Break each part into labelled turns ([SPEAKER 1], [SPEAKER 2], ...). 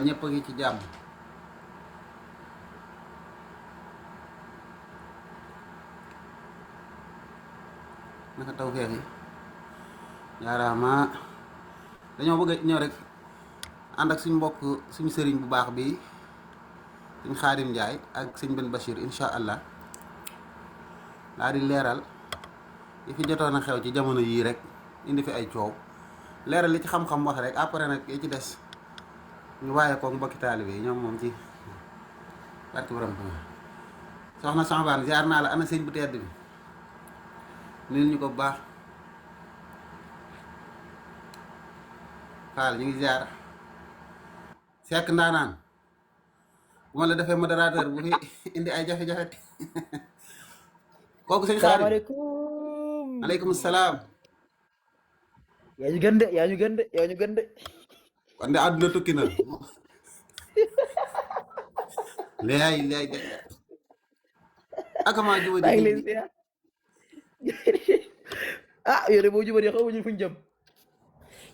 [SPEAKER 1] ñëpp a ngi ci jàmm. naka taw feex yi jaaraama dañoo bëgg a ñëw rek ànd ak suñ mbokk suñu sëriñ bu baax bi suñ Xaadim Njaay ak sëñ Ben Bachir incha allah daa di leeral yi fi jotoon a xew ci jamono yii rek indi fi ay coow leeral li ci xam-xam wax rek après nag yi ci des ñu waaye koog mbokki taalibe yi ñoom moom ci barki borom ko soxna Sambane ziar naa la ana sëñ bu tedd bi nuyul ñu ko bu baax Fall ñu ngi ziar Seck ndaanaan bu ma la defee modérateur bu fi indi ay jafe-jafe kooku sëñ Xaadim
[SPEAKER 2] salaamaaleykum.
[SPEAKER 1] aleykum salaam.
[SPEAKER 2] yaa ñu gën de yaa ñu gën de yaa ñu gën de.
[SPEAKER 1] kon de àdduna tukki na léegi léegi ak maa juba
[SPEAKER 2] maa ngi
[SPEAKER 1] di
[SPEAKER 2] lay ziar. ah yow de boo jubóo xaw ma ñu fuñ jëm.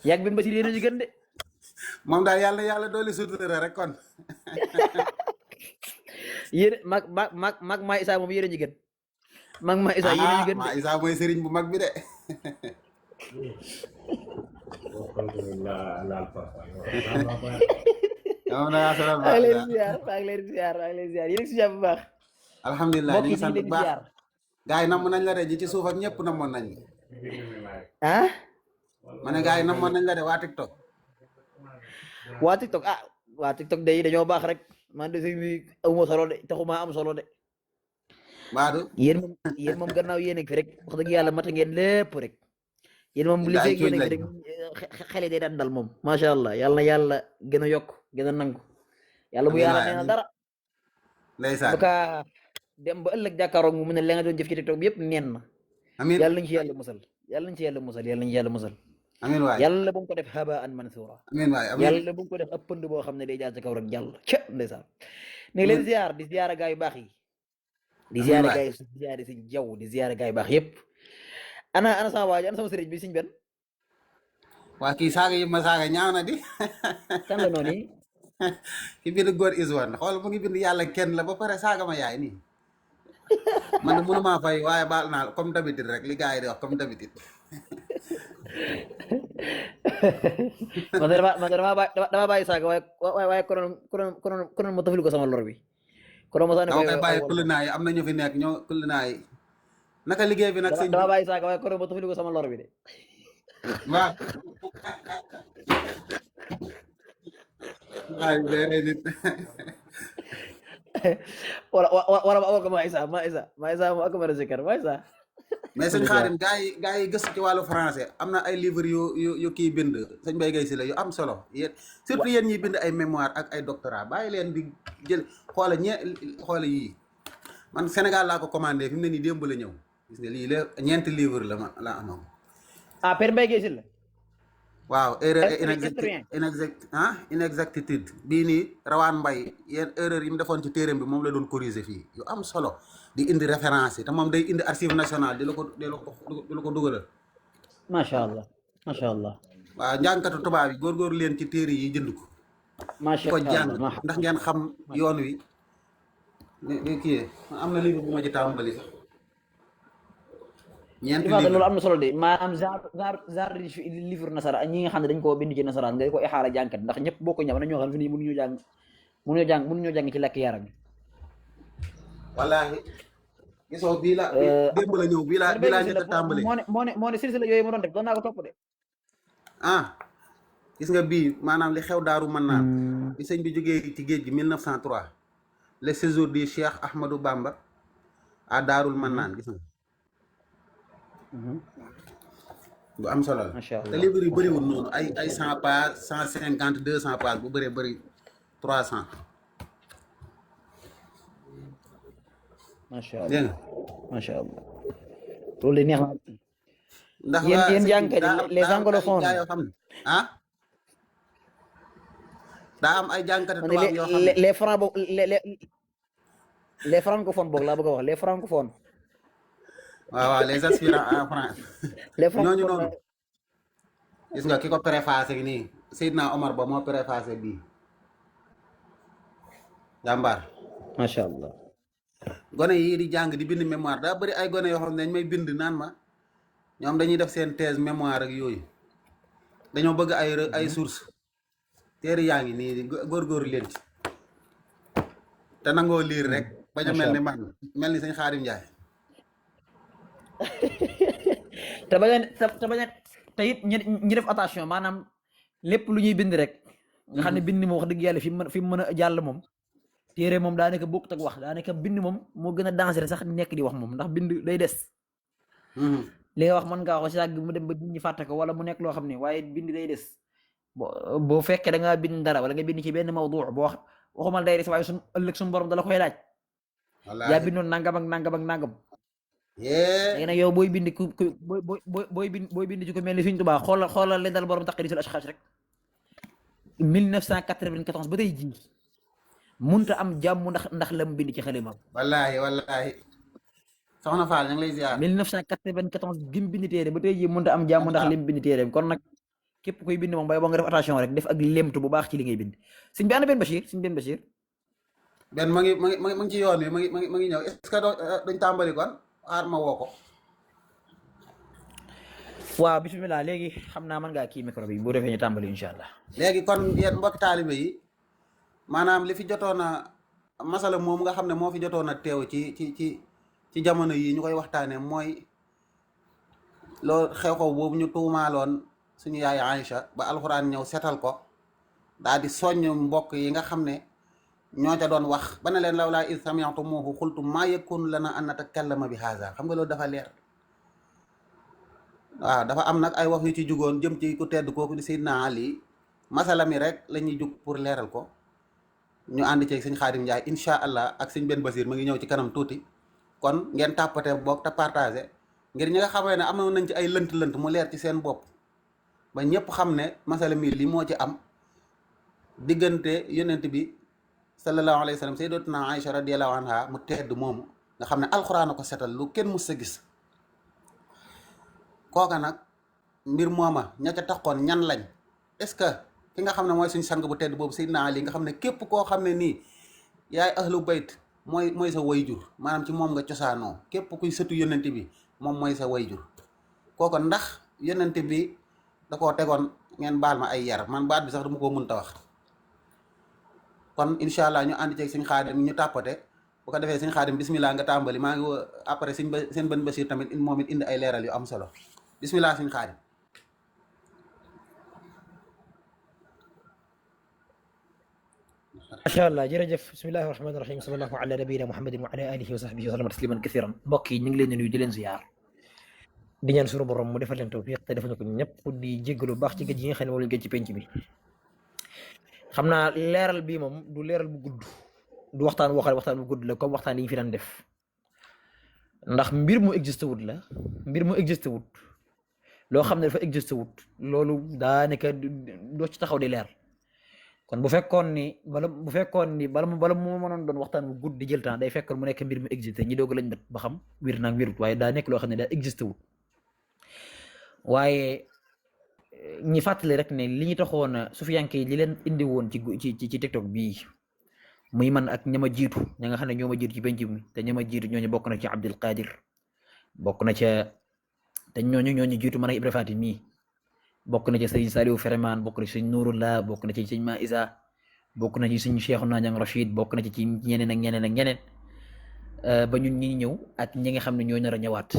[SPEAKER 2] yàgg Ben Bachir yéen a ñu gën de.
[SPEAKER 1] moom daal yàlla yàlla dooli sutura rek kon
[SPEAKER 2] yéen mag maa Isa moom yéen a ñu gën. mag maa Isa yéen a ñu gën de.
[SPEAKER 1] maa Isa mooy sëriñ bu mag bi de moom na yaa sonal
[SPEAKER 2] maa ngi leen
[SPEAKER 1] baax
[SPEAKER 2] di ziar maa ngi leen di ziar maa ngi leen di ziar yéen a ngi si jàmm bu baax.
[SPEAKER 1] alhamdulilah
[SPEAKER 2] mbokk
[SPEAKER 1] ñu
[SPEAKER 2] yi
[SPEAKER 1] ngi
[SPEAKER 2] ñu
[SPEAKER 1] sant
[SPEAKER 2] ngi leen
[SPEAKER 1] bu
[SPEAKER 2] di
[SPEAKER 1] baax
[SPEAKER 2] ziar.
[SPEAKER 1] gars yi namm nañ la de ji ci suuf ak ñëpp namoon nañ
[SPEAKER 2] ah.
[SPEAKER 1] ma ne gars yi namoon nañ la de waa TikTok
[SPEAKER 2] waa TikTok ah waa TikTok day dañoo baax rek man de fi amuma solo de taxuma am solo de.
[SPEAKER 1] baadu
[SPEAKER 2] yéen moom gannaaw yéen a ngi fi rek wax dëgg yàlla mata ngeen lépp rek. yéen moom li
[SPEAKER 1] ay
[SPEAKER 2] feeg yéen
[SPEAKER 1] cuuj
[SPEAKER 2] a ngi
[SPEAKER 1] lañ
[SPEAKER 2] fi rek xale day daan dal moom macha allah yàlla na yàlla gën a yokk gën a nangu. yàlla bu
[SPEAKER 1] amiin
[SPEAKER 2] yàlla
[SPEAKER 1] waay
[SPEAKER 2] nee na
[SPEAKER 1] amiin
[SPEAKER 2] dara.
[SPEAKER 1] ndeysaan
[SPEAKER 2] bu kaa dem ba ëllëg jàkkaaroog mu ne la nga doon jëf ci TikTok bi yëpp neen na.
[SPEAKER 1] amiin
[SPEAKER 2] yàlla nañ ci yàlla musal yàlla nañ ci yàlla musal yàlla nañ ci yàlla musal.
[SPEAKER 1] amiin waay
[SPEAKER 2] yàlla bu mu ko def habaan mansura.
[SPEAKER 1] amiin waay amiin
[SPEAKER 2] yàlla bu mu ko def ab pënd boo xam ne day jaar ci kaw rek jàll ca ndeysaan. ne leen ziar di ziar gaa yu baax yi. di
[SPEAKER 1] amiin
[SPEAKER 2] ziar
[SPEAKER 1] waay
[SPEAKER 2] gaa yi di ziar si jaww di ziar gaa yu baax yëpp. ana sama waa ji ana sama sëriñ bi siñ benn.
[SPEAKER 1] waa kii saaga yi ma saaga ñaaw na di
[SPEAKER 2] kan la noonu yi.
[SPEAKER 1] ki bind góor is one xool mu ngi bind yàlla kenn la ba pare saaga ma yaay nii man de mënumaa fay waaye baal naa comme d'habitude rek li gars yi di wax comme d'habitude
[SPEAKER 2] man de dama bàyyi saaga waaye konoon ma tafali ko sama lor bi. konoon ma sax ne
[SPEAKER 1] dama
[SPEAKER 2] ko
[SPEAKER 1] koy bàyyi kullinaa yi am na ñu fi nekk ñoo kullinaa yi naka liggéey bi nag sëñ bi
[SPEAKER 2] dama bàyyi saaga waaye konoon ma tafali ko sama lor bi de.
[SPEAKER 1] waaw waaye day nit
[SPEAKER 2] wala ma ko ma Isa mo ak ma zikar ma Isa.
[SPEAKER 1] mais sëñ Xaadim gars yi gëstu ci wàllu français am na ay livres yu kii bind sëñ Mbaye Guèye si la yu am solo yéen surtout yéen ñiy bind ay mémoire ak ay doctorat bàyyi leen di jël xoole yii man Sénégal laa ko commandé fi mu ne nii démb la ñëw gis nga lii la ñeenti livre la amoon
[SPEAKER 2] ah Père Mbaye Guèye si la.
[SPEAKER 1] waaw erreur
[SPEAKER 2] historien
[SPEAKER 1] inexactitude bii nii rawaan mbay yenn erreur yi mu defoon ci téereem bi moom la doon corriger fii yu am solo di indi référence yi te moom day indi archive nationale di la ko dugalal
[SPEAKER 2] macha allah macha allah.
[SPEAKER 1] waaw njàngkatu tubaab yi góorgóorlu leen ci téere yi jënd ko
[SPEAKER 2] macha
[SPEAKER 1] ko jàng
[SPEAKER 2] allah
[SPEAKER 1] ndax ngeen xam yoon wi ni kii am na livre bu ma ci tàmbali sax ñeenti
[SPEAKER 2] loolu
[SPEAKER 1] livre
[SPEAKER 2] am na solo de maanaam genre livre nasaraan ñi nga xam ne dañ koo bind ci nasaraan nga ko ixaara jànkat ndax ñëpp boo ko ñam na ñoo xam ne fi nii mënuñoo jàng ci lekk yaram.
[SPEAKER 1] wallaahi gisoo bii la démb la ñëw bii laa njëkk a tàmbali
[SPEAKER 2] moo ne silsila yooyu ma doon def doon naa ko topp de.
[SPEAKER 1] ah gis nga bii maanaam li xew daaru mën naan bi sëñ bi jógee ci géej gi 1903 le séjour du Cheikh Ahmadou Bamba à daarul mën naan gis nga bu am solo la
[SPEAKER 2] macha
[SPEAKER 1] te
[SPEAKER 2] allah
[SPEAKER 1] livre yu bëriwul noonu ay 100 pages 150 200 pages bu bëree bëri 300
[SPEAKER 2] macha allah
[SPEAKER 1] dégg nga
[SPEAKER 2] macha allah loolu de neex na.
[SPEAKER 1] ndax
[SPEAKER 2] yéen jàngkat yi les anglophones
[SPEAKER 1] gaa yoo xam ne ah daa am ay jàngkati
[SPEAKER 2] ma ne
[SPEAKER 1] tubaab yoo xam ne
[SPEAKER 2] les francs boog les francophones boog laa bëgg a wax les francophones.
[SPEAKER 1] waaw les aspirants en France
[SPEAKER 2] les
[SPEAKER 1] ñooñu
[SPEAKER 2] francophones
[SPEAKER 1] noonu gis nga ki ko préfacé nii Seydina Omar Ba moo préfacé bii jàmbaar.
[SPEAKER 2] macha allah.
[SPEAKER 1] gone yii di jàng di bind mémoire daa bëri ay gone yoo xam ne dañ may bind naan ma ñoom dañuy def seen thèse mémoire ak yooyu dañoo bëgg ay source téere yaa ngi nii góorgóorlu leen ci te nangoo liir rek bañ a
[SPEAKER 2] macha
[SPEAKER 1] mel ni
[SPEAKER 2] allah.
[SPEAKER 1] man mel ni sëñ Xaadim Njaay.
[SPEAKER 2] te bañ a te bañ a te it ñi def attention maanaam lépp lu ñuy bind rek nga xam ne bind moom wax dëgg yàlla fi mu mën a jàll moom téere moom daanaka bokkut ak wax daanaka bind moom moo gën a dangereux sax nekk di wax moom ndax bind day des li nga wax mën ngaa wax si yàgg mu dem ba nit ñi fàtte ko wala mu nekk loo xam ne waaye bind day des boo fekkee da ngaa bind dara wala nga bind ci benn mawdu boo waxumal day des waaye suñ ëllëg suñu borom dala koy laaj yaa bindoon nangam ak nangam ak nangam léegi nag yow booy bind booy bind ci ko mel ni Sëriñ Tuubaa xoolal leen dal borom taqrisul ashxaas rek 1994 ba tey jii munta am jàmm ndax la mu bind ci xalimaam.
[SPEAKER 1] wallaahi soxna Fall ñu ngi lay ziar.
[SPEAKER 2] 1994 gi mu bind téere ba tey jii munta am jàmm ndax li mu bind téereem kon nag képp koy bind moom bay boo nga def attention rek def ak lemtu bu baax ci li ngay bind. sëñ bi ana benn Bachir sëñ benn Bachir.
[SPEAKER 1] benn ma ngi ci yoon wi ma ngi ñëw est-ce que duñ tàmbali kon xaar ma woo ko.
[SPEAKER 2] waaw bisimilah léegi xam naa mën ngaa kii micro bi bu defee ñu tàmbali incha allah.
[SPEAKER 1] léegi kon yéen mbokki taalibe yi maanaam li fi jotoon a masala moom nga xam ne moo fi jotoon a teew ci jamono yi ñu koy waxtaanee mooy loolu xew-xew boobu ñu tuumaaloon suñu yaay Aïcha ba alxuraan ñëw setal ko daal di soññ mbokk yi nga xam ne ñoo ca doon wax ba ne leen lawlaa iz sami'tumuuhu qultum maa yakunu lanaa an natakallama bi haazaa xam nga loolu dafa leer. waaw dafa am nag ay wax yu ci jugoon jëm ci ku tedd kooku di Seydina Ali masala mi rek la ñuy jug pour leeral ko ñu ànd ceeg sëñ Xaadim Njaay incha allah ak sëñ benn Basiir ma ngi ñëw ci kanam tuuti kon ngeen tàppate boog te partagé ngir ñi nga xamee ne amoon nañ ci ay lënt-lënt mu leer ci seen bopp ba ñëpp xam ne masala mi li moo ci am diggante yonent bi sallallahu alayhi wa sallam sayyidatuna Aïcha radiyallahu anha mu tedd moomu nga xam ne alxuraan a ko setal lu kenn mus sa gis kooka nag mbir mooma ña ca taxoon ñan lañ est-ce que ki nga xam ne mooy suñu sang bu tedd boobu Seydina Ali nga xam ne képp koo xam ne nii yaay ahlu bayt mooy sa wayjur maanaam ci moom nga cosaanoo képp kuy sëtu yonent bi moom mooy sa wayjur kooka ndax yonent bi da koo tegoon ngeen baal ma ay yar man baat bi sax dama koo mënta wax kon incha allah ñu ànd ceeg suñu Xaadim ñu tàppate bu ko defee suñu Xaadim bismillah nga tàmbali maa ngi après seen bën Basiir tamit moom it indi ay leeral yu am solo bismillah suñu Xaadim.
[SPEAKER 2] macha allah jërëjëf bismillahi rahmaani rahim sallallahu ala nabiyina muhammadin wa ala alihi wa sahbihi wa sallama tasliman kathiran mbokk yi ñu ngi leen di nuyu di leen ziyaar di ñaan suñu borom mu defal leen tawfiq te defal ko ñëpp di jéggalu baax ci géej gi nga xam ne moom lañ géej ci penc bi xam naa leeral bii moom du leeral bu gudd du waxtaan waxtaan bu gudd la comme waxtaan yi ñu fi daan def ndax mbir mu existé wut la mbir mu existé wut loo xam ne dafa existé wut loolu daanaka doo ci taxaw di leer kon bu fekkoon ni bala mu mënoon doon waxtaan bu gudd di jël temps day fekkoon mu nekk mbir mu existé ñi doog lañ ba xam wir naag wirut waaye daa nekk loo xam ne daa existé wut waaye ñi fàttali rek ne li ñu taxoon sufiyanke yi li leen indi woon ci TikTok bii muy man ak ñama jiitu ña nga xam ne ñoo ma jiitu ci penc mi te ñama jiitu ñooñu bokk na ci Abdul Qadir bokk na ca te ñooñu jiitu man ak Ibra Faati mii bokk na ci sëñ Saliou Ferman bokk na ci sëñ Nuurullah bokk na ci sëñ Ma Isa bokk na ci sëñ Cheikhouna Niang Rachid bokk na ci ñeneen ak ñeneen ak ñeneen ba ñun ñi ñëw ak ñi nga xam ne ñoo nar a ñëwaat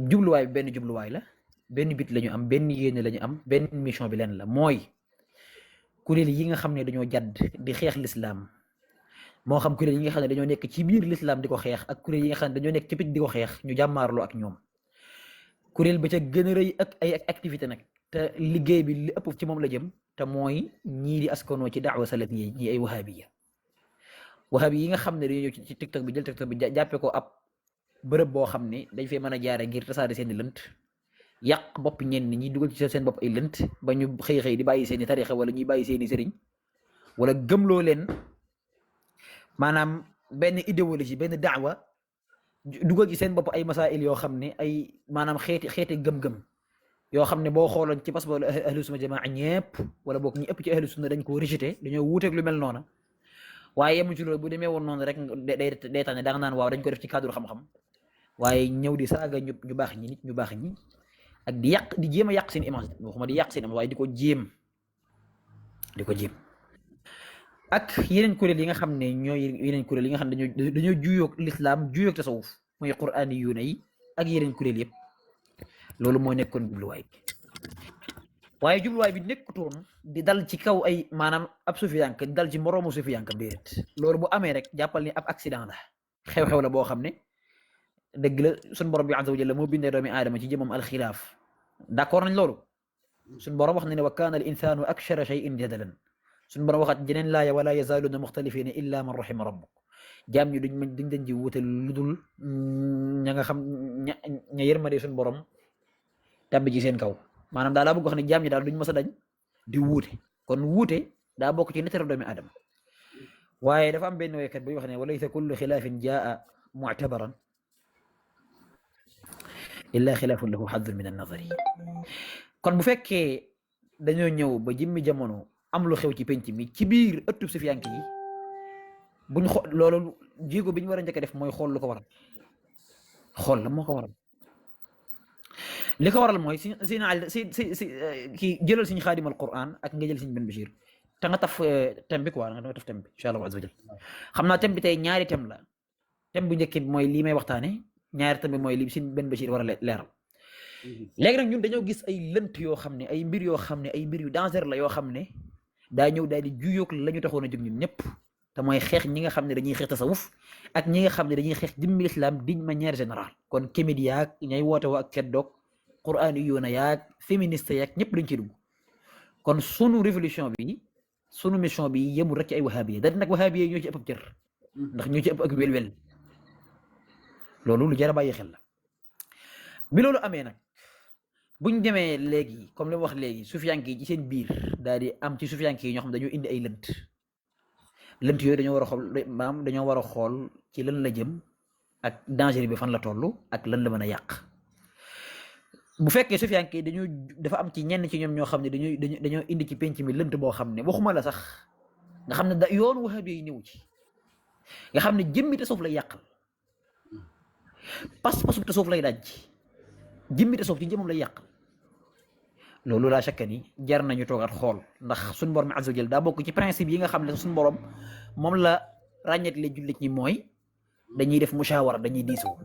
[SPEAKER 2] jubluwaay bi benn jubluwaay la benn bit la ñu am benn yéene la ñu am benn mission bi leen la mooy kuréel yi nga xam ne dañoo jadd di xeex lislaam moo xam kuréel yi nga xam ne dañoo nekk ci biir lislaam di ko xeex ak kuréel yi nga xam ne dañoo nekk ci pit di ko xeex ñu jàmmaarloo ak ñoom kuréel ba ca gën a rëy ak ay activité nag te liggéey bi li ëpp ci moom la jëm te mooy ñii di askanoo ci daawa salafiyya ñii ay wahabiya yi nga xam ne dañoo ñëw ci TikTok bi jël TikTok bi jàppe ko ab bërëb boo xam ne dañ fay mën a jaare ngir tasaare seeni lënt yàq bopp ñenn ñi dugal ci seen bopp ay lënt ba ñu xëy di bàyyi seeni tarixa wala ñuy bàyyi seeni sëriñ wala gëmloo leen maanaam benn idéologie benn daawa dugal ci seen bopp ay masail yoo xam ne ay maanaam xeeti gëm-gëm yoo xam ne boo xooloon ci parce que ahlu sunna jamaa ñëpp wala boog ñi ëpp ci ahlu sunna dañ ko rejeté dañoo wuuteeg lu mel noona waaye yemu ci loolu bu demee woon noonu rek day tax ne da nga naan waaw dañ ko def ci cadre xam-xam waaye ñëw di saaga ñu baax ñi nit ñu baax ñi ak di jéem a yàq seen image waxuma di yàq seen image waaye di ko jéem ak yeneen kuréel yi nga xam ne ñooy yeneen kuréel yi nga xam ne dañoo juyoog lislaam juyoog tasawuf mooy qur'aani yuuna yi ak yeneen kuréel yëpp loolu moo nekkoon jubluwaay bi waaye jubluwaay bi nekkutoon di dal ci kaw ay maanaam ab sufiyanka di dal ci moroomu sufiyanka déedéet loolu bu amee rek jàppal ni ab accident la xew-xew la boo xam ne dëgg la suñ borom bi azza wa jalla moo bindee doomi aadama ci jëmam alxilaaf d'accord nañ loolu suñ borom wax na ne wa kaana al insaanu akshara shay'in jadalan suñ borom waxaat jeneen laaya wala yazaaluuna muxtalifina illa man rahima rabbuk jaam ñi duñ dañ ci wuute lu dul ña nga xam ña yërmande suñ borom tàbbi ci seen kaw maanaam daal laa bëgg wax ne jaam ñi daal duñ mës a dañ di wuute kon wuute daa bokk ci nettara doomi aadama waaye dafa am benn waykat buy wax ne walaysa kullu xilaafin jaa mu'tabaran illa xilaafun lahu xaddun min an-nazari kon bu fekkee dañoo ñëw ba jëmmi jamono am lu xew ci penc mi ci biir ëttub sufiyanke yi buñ xool loolu jéego bi ñu war a njëkk a def mooy xool lu ko waral xool la moo ko waral li ko waral mooy si kii jëlal suñu xaadimal Qur'an ak nga jël suñu Ben Bachir te nga taf thème bi quoi nga taf thème bi incha allah azza wa jal xam naa thème bi tey ñaari thème la thème bu njëkk bi mooy lii may waxtaane ñaari thème bi mooy li suñu Ben Bachir war a leeral léegi nag ñun dañoo gis ay lënt yoo xam ne ay mbir yoo xam ne ay mbir yu danger la yoo xam ne daa ñëw daal di juyoog la ñu taxoon a jóg ñun ñëpp te mooy xeex ñi nga xam ne dañuy xeex tasawuf ak ñi nga xam ne dañuy xeex jëmmi islam d'une manière générale kon kémid yaag ñay woote woo ak keddoog qur'aan yu yoona yaag féministe yaag ñëpp dañ ciy dugg kon sunu révolution bi sunu mission bi yemul rek ci ay wahabiya da nag wahabiya ñoo ci ëpp ak cër ndax ñoo ci ëpp ak wel-wel loolu lu jar a bàyyi xel la bi loolu amee nag buñ demee léegi comme li ma wax léegi sufiyanke yi ci seen biir daal di am ci sufiyanke yi ñoo xam dañoo indi ay lënt yooyu dañoo war a xool maanaam dañoo war a xool ci lan la jëm ak danger bi fan la toll ak lan la mën a yàq bu fekkee sufiyanke yi dafa am ci ñenn ci ñoom ñoo xam ne dañoo indi ci penc mi lënt boo xam ne waxuma la sax nga xam ne da yoonu wahabi yi ñëw ci nga xam ne jëmmi tasawuf lay yàqal pas-pasu tasawuf lay daj jëmmi tasawuf ci jëmam lay yàqal loolu laa shakka ni jar nañu toogaat xool ndax suñu borom azza wa jalla daa bokk ci principe yi nga xam ne suñu borom moom la ràññeekle jullit ñi mooy dañuy def mushawara dañuy diisoo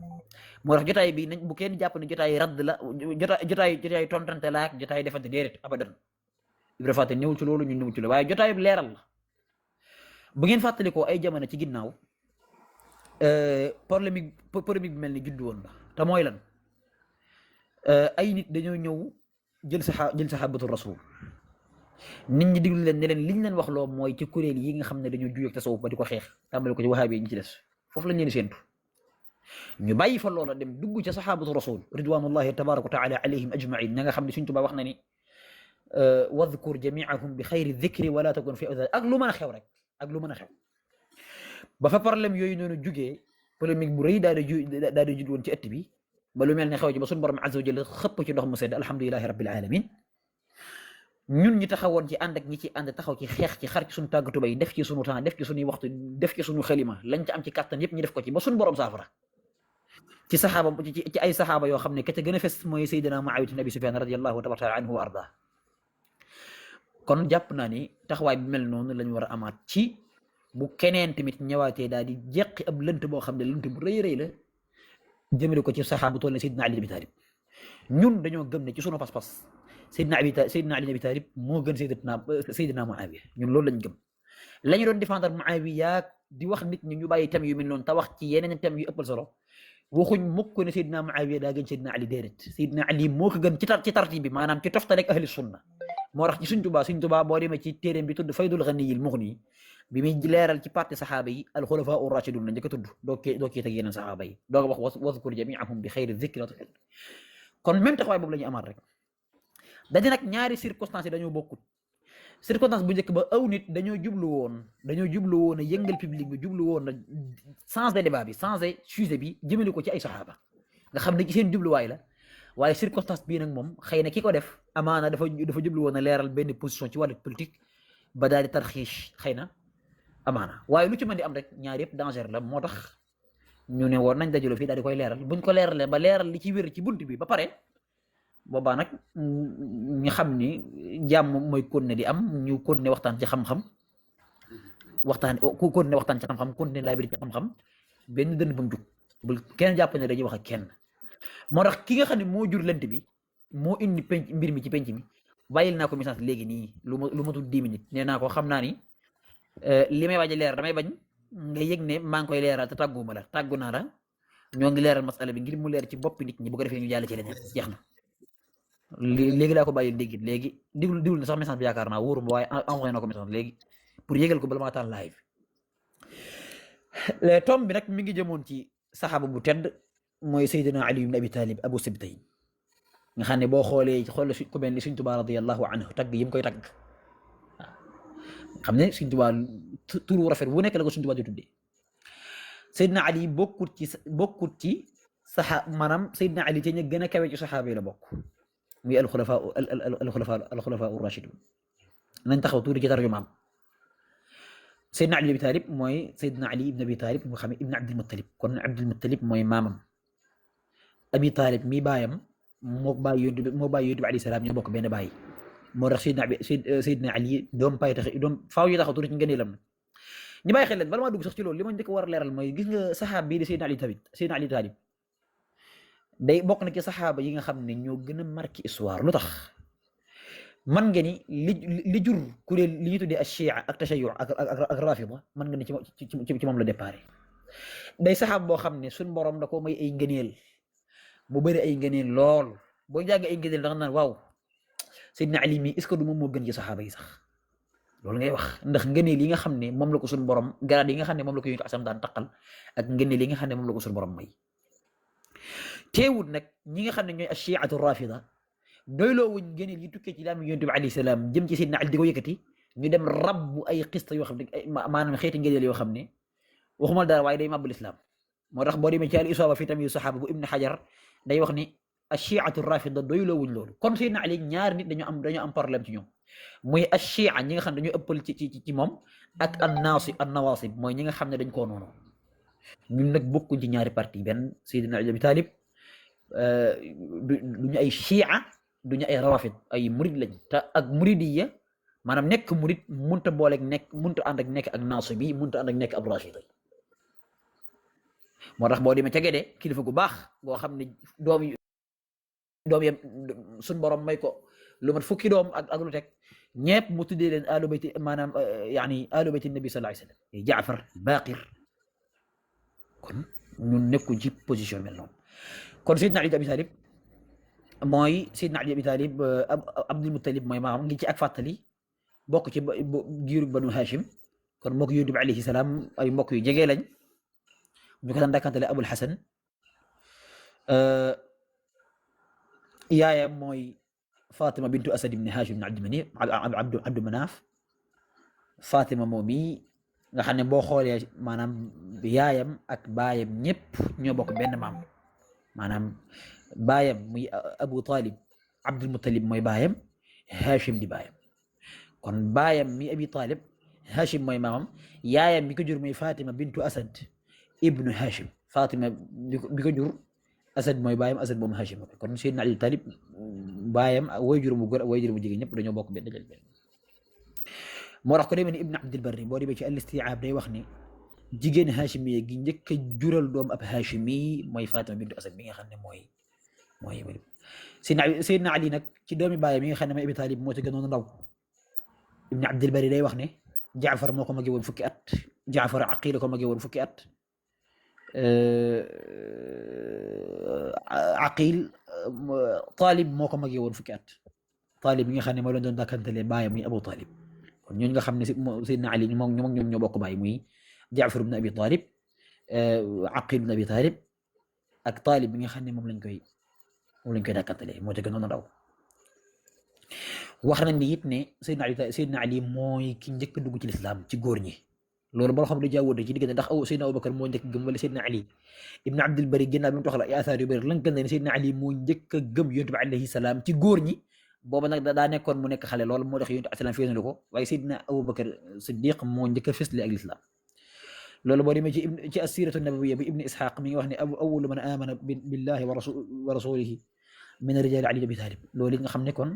[SPEAKER 2] moo tax jotaay bi nañ bu kenn jàpp ne jotaay radd la jotaay tontante la ak jotaay defante déedéet abadan Ibra Faty ñëwul ci loolu ñu ñëwul ci loolu waaye jotaay leeral la bu ngeen fàttalikoo ay jamono ci ginnaaw polémique bi mel ni juddu woon la te mooy lan ay nit dañoo ñëw jël saxaabatu rasul nit ñi diglu leen ne leen liñ leen wax loo mooy ci kuréel yi nga xam ne dañoo juyoo ak tasawuf ba di ko xeex tàmbali ko ci wahabi yi ñi ci des foofu lañ leen séentu ñu bàyyi fa loola dem dugg ca saxaabatu rasul ridwanullahi tabaraka wa taala alayhim ajmain ña nga xam ne Sëriñ Tuubaa wax na ni wadkur jamiahum bi xayri dikri wala takun fi ak lu mën a xew rek ak lu mën a xew ba fa problème yooyu noonu jugee polémique bu rëy daal di judd woon ci ëtt bi ba lu mel ne xew ci ba suñu borom azza wa jalla xëpp ci ndox mu sedd alhamdulilahi rabbil alamin ñun ñi taxawoon ci ànd ak ñi ci ànd taxaw ci xeex ci xar ci suñu tàggatu bay def ci suñu temps def ci suñuy waxtu def ci suñu xalima lañ ci am ci kàttan yëpp ñu def ko ci ba suñu borom saafara ci saxaaba ci ay saxaaba yoo xam ne ka ca gën a fes mooy Seydina Muawiya ibn Abi Sufyaan radiyallahu taala anhu wa arda kon jàpp naa ni taxawaay bi mel noonu lañu war a amaat ci bu keneen tamit ñëwaatee daal di jeqi ab lënt boo xam ne lënt bu rëy rëy la jëmale ko ci saxaaba toll ne Seydina Ali ibn Abi Talib ñun dañoo gëm ne ci sunu pas-pas Seydina Ali ibn Abi Talib moo gën Seydina Muawiya ñun loolu lañ gëm la ñu doon défendre Muawiya di wax nit ñi ñu bàyyi thème yu mel noonu te wax ci yeneen thème yu ëppal solo waxuñ mukk ne Seydina Muawiya daa gën Seydina Ali déedéet Seydina Ali moo ko gën ci tartib bi maanaam ci toftaleeg ahli sunna moo tax ci Sëriñ Tuubaa boo demee ci téeréem bi tudd Faydul Ghaniyyil Mughni bi muy leeral ci parti saxaaba yi alxulafaa ar-raashidun la njëkk a tudd doo kii teg yeneen saxaaba yi doo ko wax wadkur jamiahum bi xayri dikri kon même taxawaay boobu la ñu amaat rek dañu nag ñaari circonstances yi dañoo bokkut circonstance bu njëkk ba aw nit dañoo jublu woon a yëngal public bi jublu woon a changer débat bi changer sujet bi jëmale ko ci ay saxaaba nga xam ne ci seen jubluwaay la waaye circonstance bii nag moom xëy na ki ko def amaana dafa jublu woon a leeral benn position ci wàllu politique ba daal di tarxiis xëy na amaana waaye lu ci mën di am rek ñaar yëpp danger la moo tax ñu ne woon nañ dajaloo fii daal di koy leeral buñ ko leeralee ba leeral li ci wér ci bunt bi ba pare boobaa nag ñu xam ni jàmm mooy continuer di am ñu continuer waxtaan ci xam-xam continuer waxtaan ci xam-xam continuer laabiri ci xam-xam benn dënn bu mu jug bul kenn jàpp ne dañuy wax ak kenn moo tax ki nga xam ne moo jur lent bi moo indi penc mbir mi ci penc mi bàyyil naa ko message léegi nii lu matul 10 minutes nee naa ko xam naa ni li may waaj a leeral damay bañ nga yëg ne maa ngi koy leeral te tàgguma la tàggu naa la ñoo ngi leeral masala bi ngir mu leer ci boppi nit ñi bu ko defee ñu jàll ci leneen jeex na léegi laa ko bàyyil léegi digul na sax message bi yaakaar naa wóoruma waaye envoyé na ko message léegi pour yëgal ko bala maa taal live tom bi nag mi ngi jëmoon ci saxaaba bu tedd mooy Seydina Ali ibn Abi Talib Abu Sibtayn nga xam ne boo xoolee ku mel ni Sëriñ Tuubaa radiyallahu anhu tagg yi mu koy tagg waaw xam ne Sëriñ Tuubaa tur wu rafet wu nekk la ko Sëriñ Tuubaa di tuddee Seydina Ali bokkut ci maanaam Seydina Ali te ñu gën a kawe ci saxaaba yi la bokk muy alxulafaa ar-rashidun nañ taxaw tuuti ci tarjumaam Seydina Ali ibn Abi Talib mooy Seydina Ali ibn Abi Talib nga xam ne ibn Abdul Muttalib kon Abdul Muttalib mooy maamam Abi Talib mi baayam moo bàyyi yonent bi alayhi salaam ñoo bokk benn bàyyi moo tax Seydina Ali doom pay tax doom faaw ñu taxaw tuuti ci ngëneelam ñu bàyyi xel leen bala maa dugg sax ci loolu li ma njëkk war a leeral mooy gis nga saxaab bii di Seydina Ali Talib day bokk na ci saxaaba yi nga xam ne ñoo gën a marqué histoire lu tax man nga ni li jur kuréel li ñu tuddee ashia ak tashayyu ak rafida man nga ni ci moom la déparé day saxaab boo xam ne suñ borom da ko may ay ngëneel mu bëri ay ngëneel lool boo jàng ay ngëneel da nga naan waaw Seydina Ali mi est-ce que du moom moo gën ci saxaaba yi sax loolu ngay wax ndax ngëneel yi nga xam ne moom la ko suñ borom garaat yi nga xam ne moom la ko yonent asam daan taqal ak ngëneel yi nga xam ne moom la ko suñ borom may teewut nag ñi nga xam ne ñooy ashiatu rafida doyloo wuñ ngëneel yi tukkee ci laami yonent bi alayhi salaam jëm ci Seydina Ali di ko yëkkati ñu dem rabbu ay xista yoo xam ne maanaam xeeti ngëneel yoo xam ne waxumal dara waaye day màbbul islam moo tax boo demee ci al isaaba fi tamyiz saxaaba bu Ibn Hajar day wax ni ashiatu rafida doyloo wuñ loolu kon Seydina Ali ñaari nit dañoo am problème ci ñoom muy ashia ñi nga xam ne dañoo ëppal ci moom ak an-nawaasib mooy ñi nga xam ne dañ koo noonu ñun nag bokkuñ ci ñaari parti benn Seydina Ali Abi Talib duñu ay chia duñu ay rawafid ay murid lañ te ak muridiyya maanaam nekk murid munta booleeg munta ànd ak nekk ak naasibi munta ànd ak nekk ab rashid moo tax boo demee ca Gede kilifa gu baax boo xam ne doom yam suñ borom may ko lu mat fukki doom ak lu teg ñepp mu tuddee leen alu bayti maanaam yaani alu bayti nabi sallallahu alayhi wasallam Jaafar Baqir kon ñun nekkuñ ci position mel noonu kon Seydina Ali Abi Talib mooy Seydina Ali Abi Talib Abdul Muttalib mooy maam ngi ci ak fàttali bokk ci giiru Banu Hashim kon mbokk Yonent bi alayhi salaam ay mbokk yu jege lañ ñu ko daan dàkkantale Abul Hasan yaayam mooy Fatima bintu Asad ibn Hashim ibn Abdu Manaf Fatima moom yi nga xam ne boo xoolee maanaam yaayam ak baayam ñëpp ñoo bokk benn maam maanaam baayam muy Abu Talib Abdul Muttalib mooy baayam Hashim di baayam kon baayam mi Abi Talib Hashim mooy maamam yaayam bi ko jur muy Fatima bintu Asad ibnu Hashim Fatima bi ko jur Asad mooy baayam Asad moom Hashim kon Seydina Ali Talib baayam waajur mu góor ak waajur mu jigéen ñëpp dañoo bokk benn dajal benn moo tax ko demee ni Ibn Abdil Barri boo demee ci al-Isti'aab day wax ni jigéen Hashimi gi njëkk a jural doom ab Hashimi mooy Fatima bintu Asad bi nga xam ne mooy Seydina Ali nag ci doomi baayam mi nga xam ne mooy Abi Talib moo ci gënoon a ndaw Ibn Abdil Barri day wax ne Jaafar moo ko magee woon fukki at Jaafar Aqil ko magee woon fukki at Aqil Talib moo ko magee woon fukki at Talib mi nga xam ne moo leen doon dàkkantale baayam muy Abu Talib kon ñooñu nga xam ne Seydina Ali ñoom ñoo bokk baay muy Jaafar ibn Abi Talib Aqil ibn Abi Talib ak Talib bi nga xam ne moom lañ koy dàkkantale moo ci gënoon a ndaw wax nañ ni it ne Seydina Ali mooy ki njëkk a dugg ci lislaam ci góor ñi loolu boo xam ne jaawóote ci diggante ndax Seydina Abubakar moo njëkk gëm wala Seydina Ali Ibn Abdul Bari ginnaaw bi mu toxal ay asaar yu bëri lan gën ne Seydina Ali moo njëkk a gëm Yonent bi alayhi salaam ci góor ñi booba nag daa nekkoon mu nekk xale loolu moo tax yonent asalaam feeñalu ko waaye Seydina Abubakar Siddiq moo njëkk a fësle ak lislaam loolu boo demee ci assiratu nabawiyya bi ibni Ishaq mi ngi wax ne awwalu man amana billahi wa rasulihi min rijaali Ali ibn Abi Talib loolu nga xam ne kon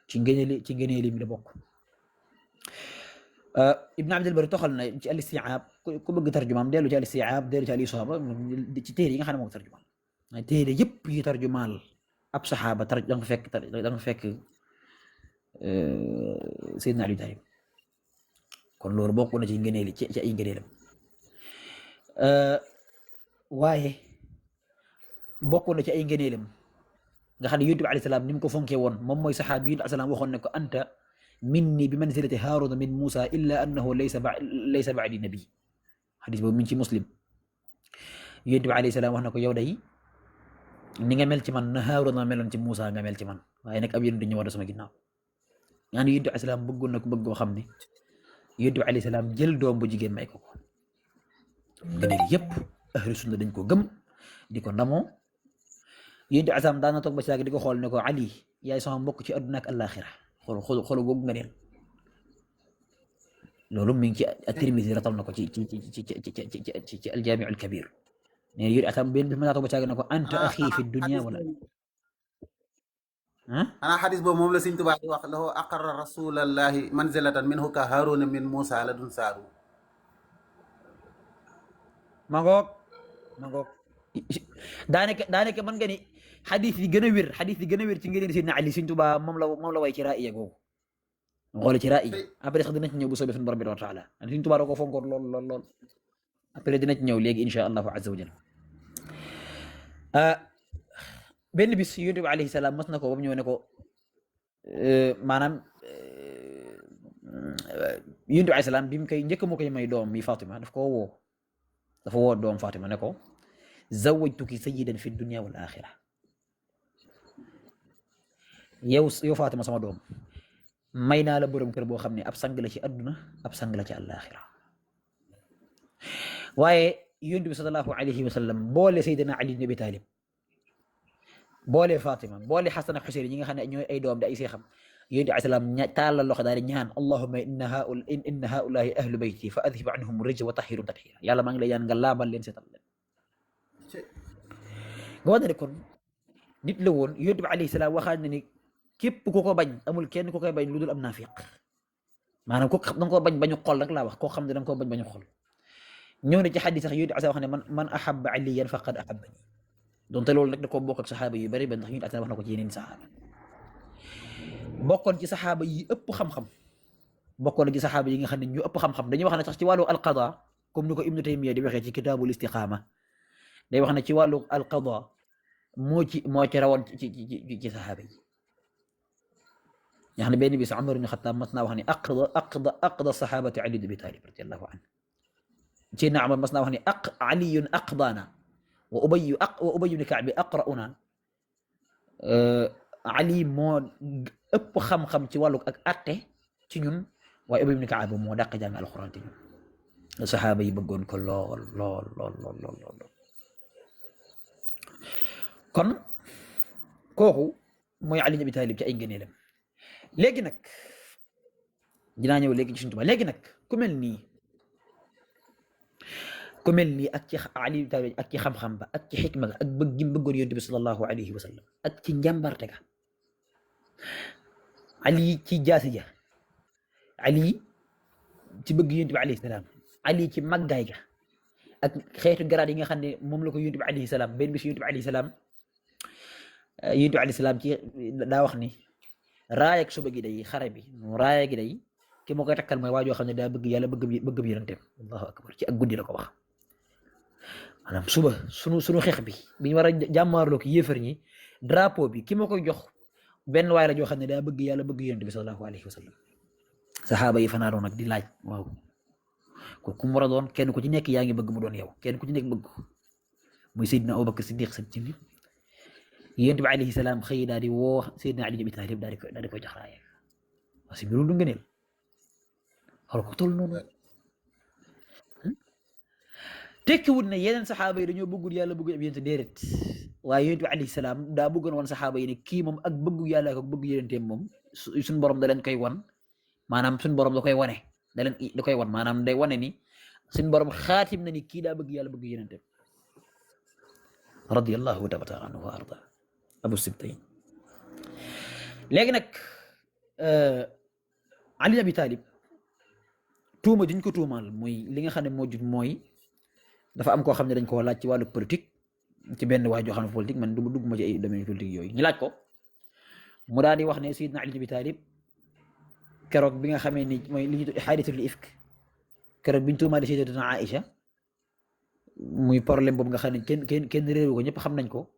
[SPEAKER 2] ci ngëneeli mi la bokk. Ibn Abdul Barr toxal na ci al-Isti'aab ku bëgg tarjumaam dellu ci al-Isti'aab dellu ci al-Isaaba ci téere yi nga xam ne moo ko tarjumaal téere yëpp yi tarjumaal ab saxaaba da nga fekk Seydina Ali Talib kon loolu bokk na ci ngëneeli ci ay ngëneelam waaye bokk na ci ay ngëneelam nga xam ne Yonent bi alayhi salaam ni mu ko fonkee woon moom mooy saxaabi Yonent bi alayhi salaam waxoon ne ko anta minni bi manzilati Haaruna min Muusa illa annahu laysa ba'di nabi xadis boobu min ci Muslim Yonent bi alayhi salaam wax na ko yow day ni nga mel ci man na Haaruna meloon ci Muusa nga mel ci man waaye nag ab yonent dañu war sama ginnaaw yaa ngi Yonent bi alayhi salaam bëggoon na ko bëgg koo xam ne Yonent bi alayhi salaam jël doom bu jigéen may ko gëneel yëpp ahlu sunna dañ ko gëm di ko ndamoo Yonent bi alayhi salaam daan na toog ba si yàgg di ko xool ne ko Ali yaay sama mbokk ci àdduna ak àllaaxira xool googu nga neen loolu mi ngi ci at-Tirmidhi ratal na ko ci al-Jaami' al-Kabir ne Yonent bi alayhi benn bis ma toog ba si yàgg ne ko anta axi fi dunya wala
[SPEAKER 1] xanaa xadis boobu moom la Sëriñ Tuubaa di wax lahu aqarra rasulallahi manzilatan minhu ka Haaruna min Muusa la dun saaru
[SPEAKER 2] ma ngoog daanaka mën nga ni xadis yi gën a wér ci ngëneel Seydina Ali Sëriñ Tuubaa moom la way ci ra'iya googu xoole ci ra'iya après sax dina ci ñëw bu soobee suñu borom bi taala Sëriñ Tuubaa doo ko fonkoon lool après dina ci ñëw léegi insha allahu azza wa jalla benn bis Yonent bi alayhi salaam mas na ko ba mu ñëw ne ko maanaam Yonent bi alayhi salaam bi mu koy njëkk moo koy may doom mi Fatima dafa woo doom Fatima ne ko zawwajtuki sayyidan fi dunya wal axira yow Fatima sama doom may naa la borom kër boo xam ne ab sang la ci adduna ab sang la ci àllaaxira waaye Yonent bi sallallahu alayhi wa sallam boole Seydina Ali ibn Abi Talib boole Fatima boole Xasan ak Xuseyn ñi nga xam ne ñooy ay doom di ay seexam Yonent bi alayhi salaam tàllal loxo daal di ñaan allahumma inna haulaai ahlu bayti fa adhib anhum rijsa wa tahhirum tathira yàlla maa ngi lay ñaan nga laabal leen seetal leen nga wax ne kon nit la woon Yonent bi alayhi salaam waxaat na ni képp ku ko bañ amul kenn ku koy bañ lu dul am naafiq maanaam ko da nga koo bañ bañu xol rek laa wax koo xam ne da nga koo bañ bañu xol ñëw na ci xadis sax Yonent bi wax ne man ahabba aliyan faqad ahabbani donte loolu nag da koo bokk ak saxaaba yu bari ba ndax Yonent bi wax na ko ci yeneen saxaaba bokkoon ci saxaaba yi ëpp xam-xam bokkoon na ci saxaaba yi nga xam ne ñu ëpp xam-xam dañuy wax ne sax ci wàllu alqada comme ni ko Ibnu Taymiya di waxee ci kitaabul istiqaama day wax ne ci wàllu alqada moo ci rawoon ci saxaaba yi nga xam ne benn bis Umar ibn Xattaab mas naa wax ne aqda saxaabati Ali ibn Abi Talib radiyallahu anhu Seydina Umar mas naa wax ne aliyun aqdaana wa Ubay ibn Ka'b aqra'una Ali moo ëpp xam-xam ci wàllu ak atte ci ñun waaye Ubay ibn Ka'b moo dàq jàng alxuraan ci ñun saxaaba yi bëggoon ko lool kon kooku mooy Ali ibn Abi Talib ci ay ngëneelam léegi nag dinaa ñëw léegi ci Sëriñ Tuubaa léegi nag ku mel nii ak ci Ali ibn Talib ak ci xam-xam ba ak ci xikma ga ak bëgg gi mu bëggoon Yonent bi sallallahu alayhi wa sallam ak ci njàmbarte ga Ali ci jaasi ja Ali ci bëgg Yonent bi alayhi salaam Ali ci màggaay ga ak xeetu garaat yi nga xam ne moom la ko Yonent bi alayhi salaam benn bis Yonent bi alayhi salaam ci daa wax ni raaya ak suba gi day xare bi raaya gi day ki moo koy takkal mooy waajoo xam ne daa bëgg yàlla bëgg yonenteem allahu akbar ci ak guddi la ko wax maanaam suba sunu xeex bi ñu war a jàmmaarloo ki yéefar ñi drapeau bi ki ma koy jox benn waay la joo xam ne daa bëgg yàlla bëgg yonent bi sallallahu alayhi wa sallam saxaaba yi fanaanoon nag di laaj waaw ko ku mu war a doon kenn ku ci nekk yaa ngi bëgg mu doon yow kenn ku ci nekk bëgg muy Seydina Abubakar Siddiq sa ci Yonent bi alayhi salaam xëy daal di woo Seydina Ali ibn Abi Talib daal di koy jox raaya parce que mbiru du ngëneel xool ko toll noonu tekkiwul ne yeneen saxaaba yi dañoo bëggul yàlla bëggul ab yonent déedéet waaye yonent bi alayhi salaam daa bëggoon wan saxaaba yi ne kii moom ak bëggu yàlla ak bëggu yonenteem moom suñu borom da leen koy wan maanaam suñu borom da koy wane da koy wan maanaam day wane ni suñu borom xaatim na ni kii daa bëgg yàlla bëgg yonenteem radiyallahu taala anhu wa arda abu sibtayn léegi nag Ali Abi Talib tuuma diñ ko tuumaal muy li nga xam ne moo jut mooy dafa am koo xam ne dañ koo laaj ci wàllu politique ci benn waay joo xam ne politique man dugg ma ci ay domaine politique yooyu ñu laaj ko mu daal di wax ne Sayyidina Ali Abi Talib keroog bi nga xamee ni mooy li ñu tudd xaadisatul ifk keroog bi ñu tuumaale Sayyidatuna Aïcha muy problème boobu nga xam ne kenn réewu ko ñëpp xam nañ ko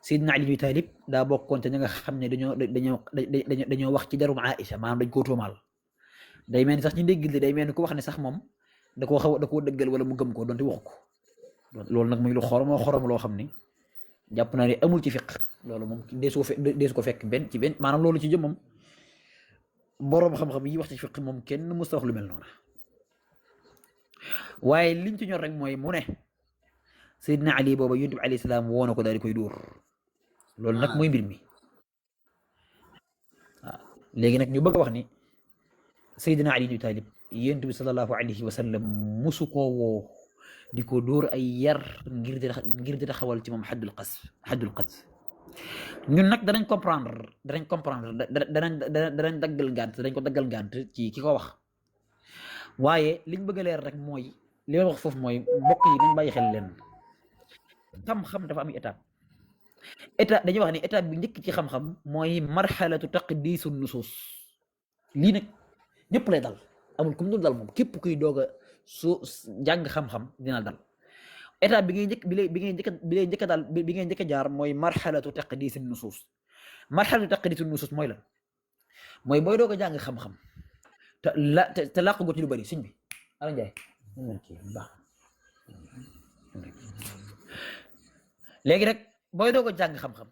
[SPEAKER 2] Sayyidina Ali Abi Talib daa bokkoon te ña nga xam ne dañoo wax ci derum Aïcha maanaam dañ koo tuumaal day mel ni sax ñu dégg day mel ni ku wax ne sax moom da koo dëggal wala mu gëm ko donte waxu ko loolu nag muy lu xorom loo xam ni jàpp naa ne amul ci fiq loolu moom deesu ko fekk benn ci benn maanaam loolu ci jëm moom boroom xam-xam yi wax ci fiq moom kenn musta wax lu mel noonu waaye liñ ci ñor rek mooy mu ne Seydina Ali booba Yonent bi alayhi salaam woo na ko daal di koy dóor loolu nag mooy mbir mi waaw léegi nag ñu bëgg a wax ni Seydina Ali ibn Talib Yonent bi sallallahu alayhi wa sallam musu koo woo di ko dóor ay yar ngir di taxawal ci moom xaddul qadf ñun nag danañ comprendre danañ daggal ngànt dañ ko daggal ngànt ci ki ko wax waaye liñ bëgg a leer rek mooy li ma wax foofu mooy mbokk yi nañ bàyyi xel leen xam-xam dafa am étape dañuy wax ne étape bi njëkk ci xam-xam mooy marxalatu taqdiisu nusuus lii nag ñëpp lay dal amul ku mu dul dal moom képp kuy doog a su jàng xam-xam dina dal étape bi ngay njëkk daal bi ngay njëkk jaar mooy marxalatu taqdiis nusuus marxalatu taqdiis nusuus mooy lan mooy booy doog a jàng xam-xam te làq gu ci lu bari sëñ bi ala njaay baax léegi rek booy doog a jàng xam-xam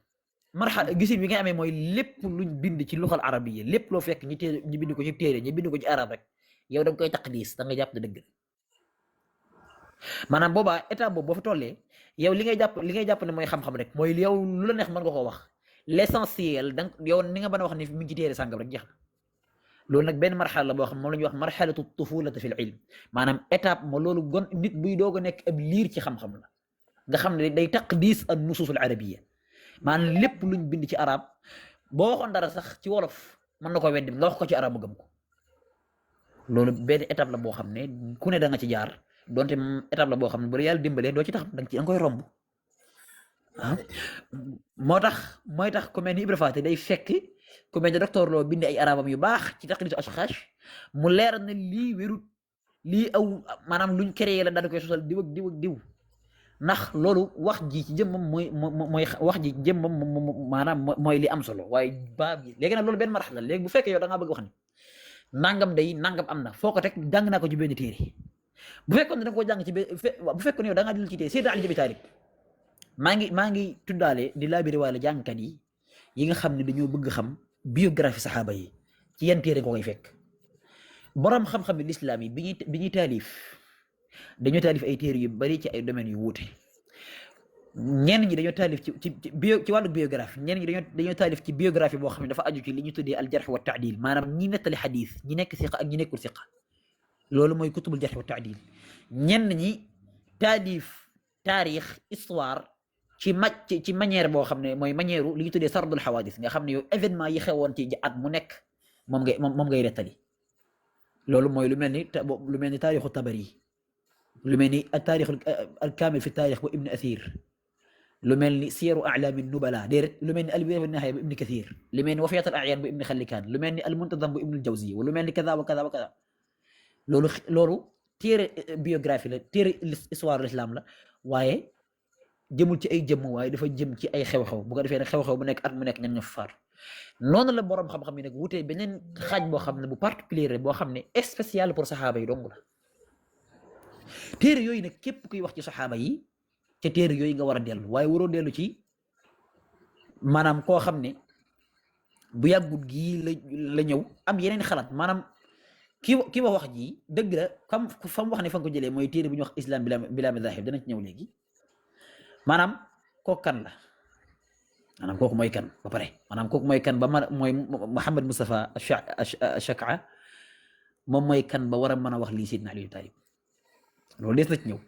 [SPEAKER 2] marxala gisin bi nga amee mooy lépp luñ bind ci luxal arabiya lépp loo fekk ñi bind ko ci téere ñi bind ko ci arab rek yow da nga koy taqdiis da nga jàpp ne dëgg maanaam boobaa état boobu boo fa tollee yow li ngay jàpp ne mooy xam-xam rek mooy yow lu la neex mën nga koo wax l'essentiel donc yow ni nga mën a wax ni mi ngi ci téere sàngam rek jeex na loolu nag benn marxala la boo xam moom la ñuy wax marxalatu tufulati fil ilm maanaam étape ma loolu gon nit buy doog a nekk ab liir ci xam-xam la nga xam ne day taqdiis an nusuus al arabiya maanaam lépp luñ bind ci arab boo waxoon dara sax ci wolof mën na ko weddi nga wax ko ci arab mu gëm ko loolu benn étape la boo xam ne ku ne da nga ci jaar donte étape la boo xam ne bu la yàlla dimbalee doo ci tax da nga koy romb ah mooy tax ku mel ni Ibra Faty day fekk ku mel ni docteur Lo bind ay arabam yu baax ci taqdiisu ashxaash mu leer na lii wérut lii aw maanaam luñ créé la daal di koy sosal diw ak diw ak diw ndax loolu wax ji ci jëmmam mooy wax ji jëmmam maanaam mooy li am solo waaye baab yi léegi nag loolu benn marax la léegi bu fekkee yow da ngaa bëgg wax ni nangam day nangam am na foo ko teg jàng naa ko ci benn téere bu fekkoon ne da nga koo jàng ci bu fekkoon yow da ngaa dil ci téere Seydina Ali Abi Talib maa ngi tuddaale di laabiri waale jàngkat yi nga xam ne dañoo bëgg xam biographie saxaaba yi ci yan téere nga koy fekk borom xam-xam yi lislaam yi bi ñuy taalif dañoo taalif ay téere yu bari ci ay domaines yu wuute ñenn ñi dañoo taalif ci wàllu biographie ñenn ñi dañoo taalif ci biographie boo xam ne dafa aju ci li ñu tuddee al jarh wa taadil maanaam ñi nettali xadis ñi nekk siqa ak ñi nekkul siqa loolu mooy kutubul jarh wa taadil ñenn ñi taalif taarix histoire ci manière boo xam ne mooy manière li ñu tuddee sardul xawaadis nga xam ne yow événement yi xewoon ci at mu nekk moom ngay nettali loolu mooy lu mel ni taarixu tabari lu mel ni taarix al kaamil fi taarix bu ibn Athir lu mel ni siyaru a'laami nubala déedéet lu mel ni al bidaaya wa nihaaya bu ibn Kathir lu mel ni wafiyat al a'yaan bu ibn Khallikan lu mel ni al muntazam bu ibn al Jawzi lu mel ni kaza wa kaza wa kaza loolu téere biographie la téere histoire l'islam la waaye jëmul ci ay jëmm waaye dafa jëm ci ay xew-xew bu ko defee nag xew-xew bu nekk at mu nekk ñan ña faar noonu la borom xam-xam yi nag wutee beneen xaaj boo xam ne bu particulier boo xam ne spécial pour saxaaba yi dong la téere yooyu nag képp kuy wax ci saxaaba yi ca téere yooyu nga war a dellu waaye waroo dellu ci maanaam koo xam ne bu yàggut gii la ñëw am yeneen xalaat maanaam ki wax ji dëgg la fa mu wax ne fa nga ko jëlee mooy téere bu ñuy wax islam bila madahib dana ci ñëw léegi maanaam kooku kan la maanaam kooku mooy kan ba pare maanaam kooku mooy kan ba mooy Muhammad Mustafa Shaka moom mooy kan ba war a mën a wax lii Seydina Ali Talib loolu des na ci ñëw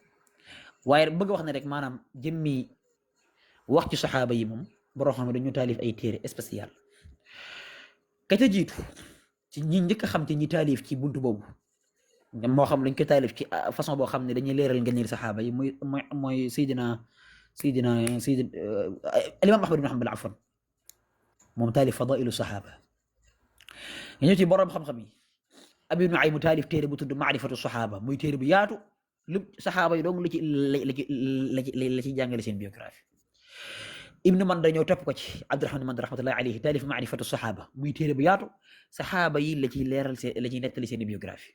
[SPEAKER 2] waaye bëgg wax ne rek maanaam jëmmi wax ci saxaaba yi moom borom xam ne dañu taalif ay téere spécial ka ca jiitu ci ñi njëkk a xam te ñi taalif ci buntu boobu moo xam dañ ko taalif ci façon boo xam ne dañuy leeral ngëneel saxaaba yi mooy Seydina al-Imam Ahmad ibn Hanbal afwan moom taalif fadailu saxaaba nga ñëw ci borom xam-xam yi Abi Nuaym mu taalif téere bu tudd maarifatu saxaaba muy téere bu yaatu lu saxaaba yi dong la ci jàngale seen biographie Ibnu Manda ñëw topp ko ci Abdurahman Manda rahmatullahi alayhi taalif maarifatu saxaaba muy téere bu yaatu saxaaba yi la ciy leeral la ciy nettali seen biographie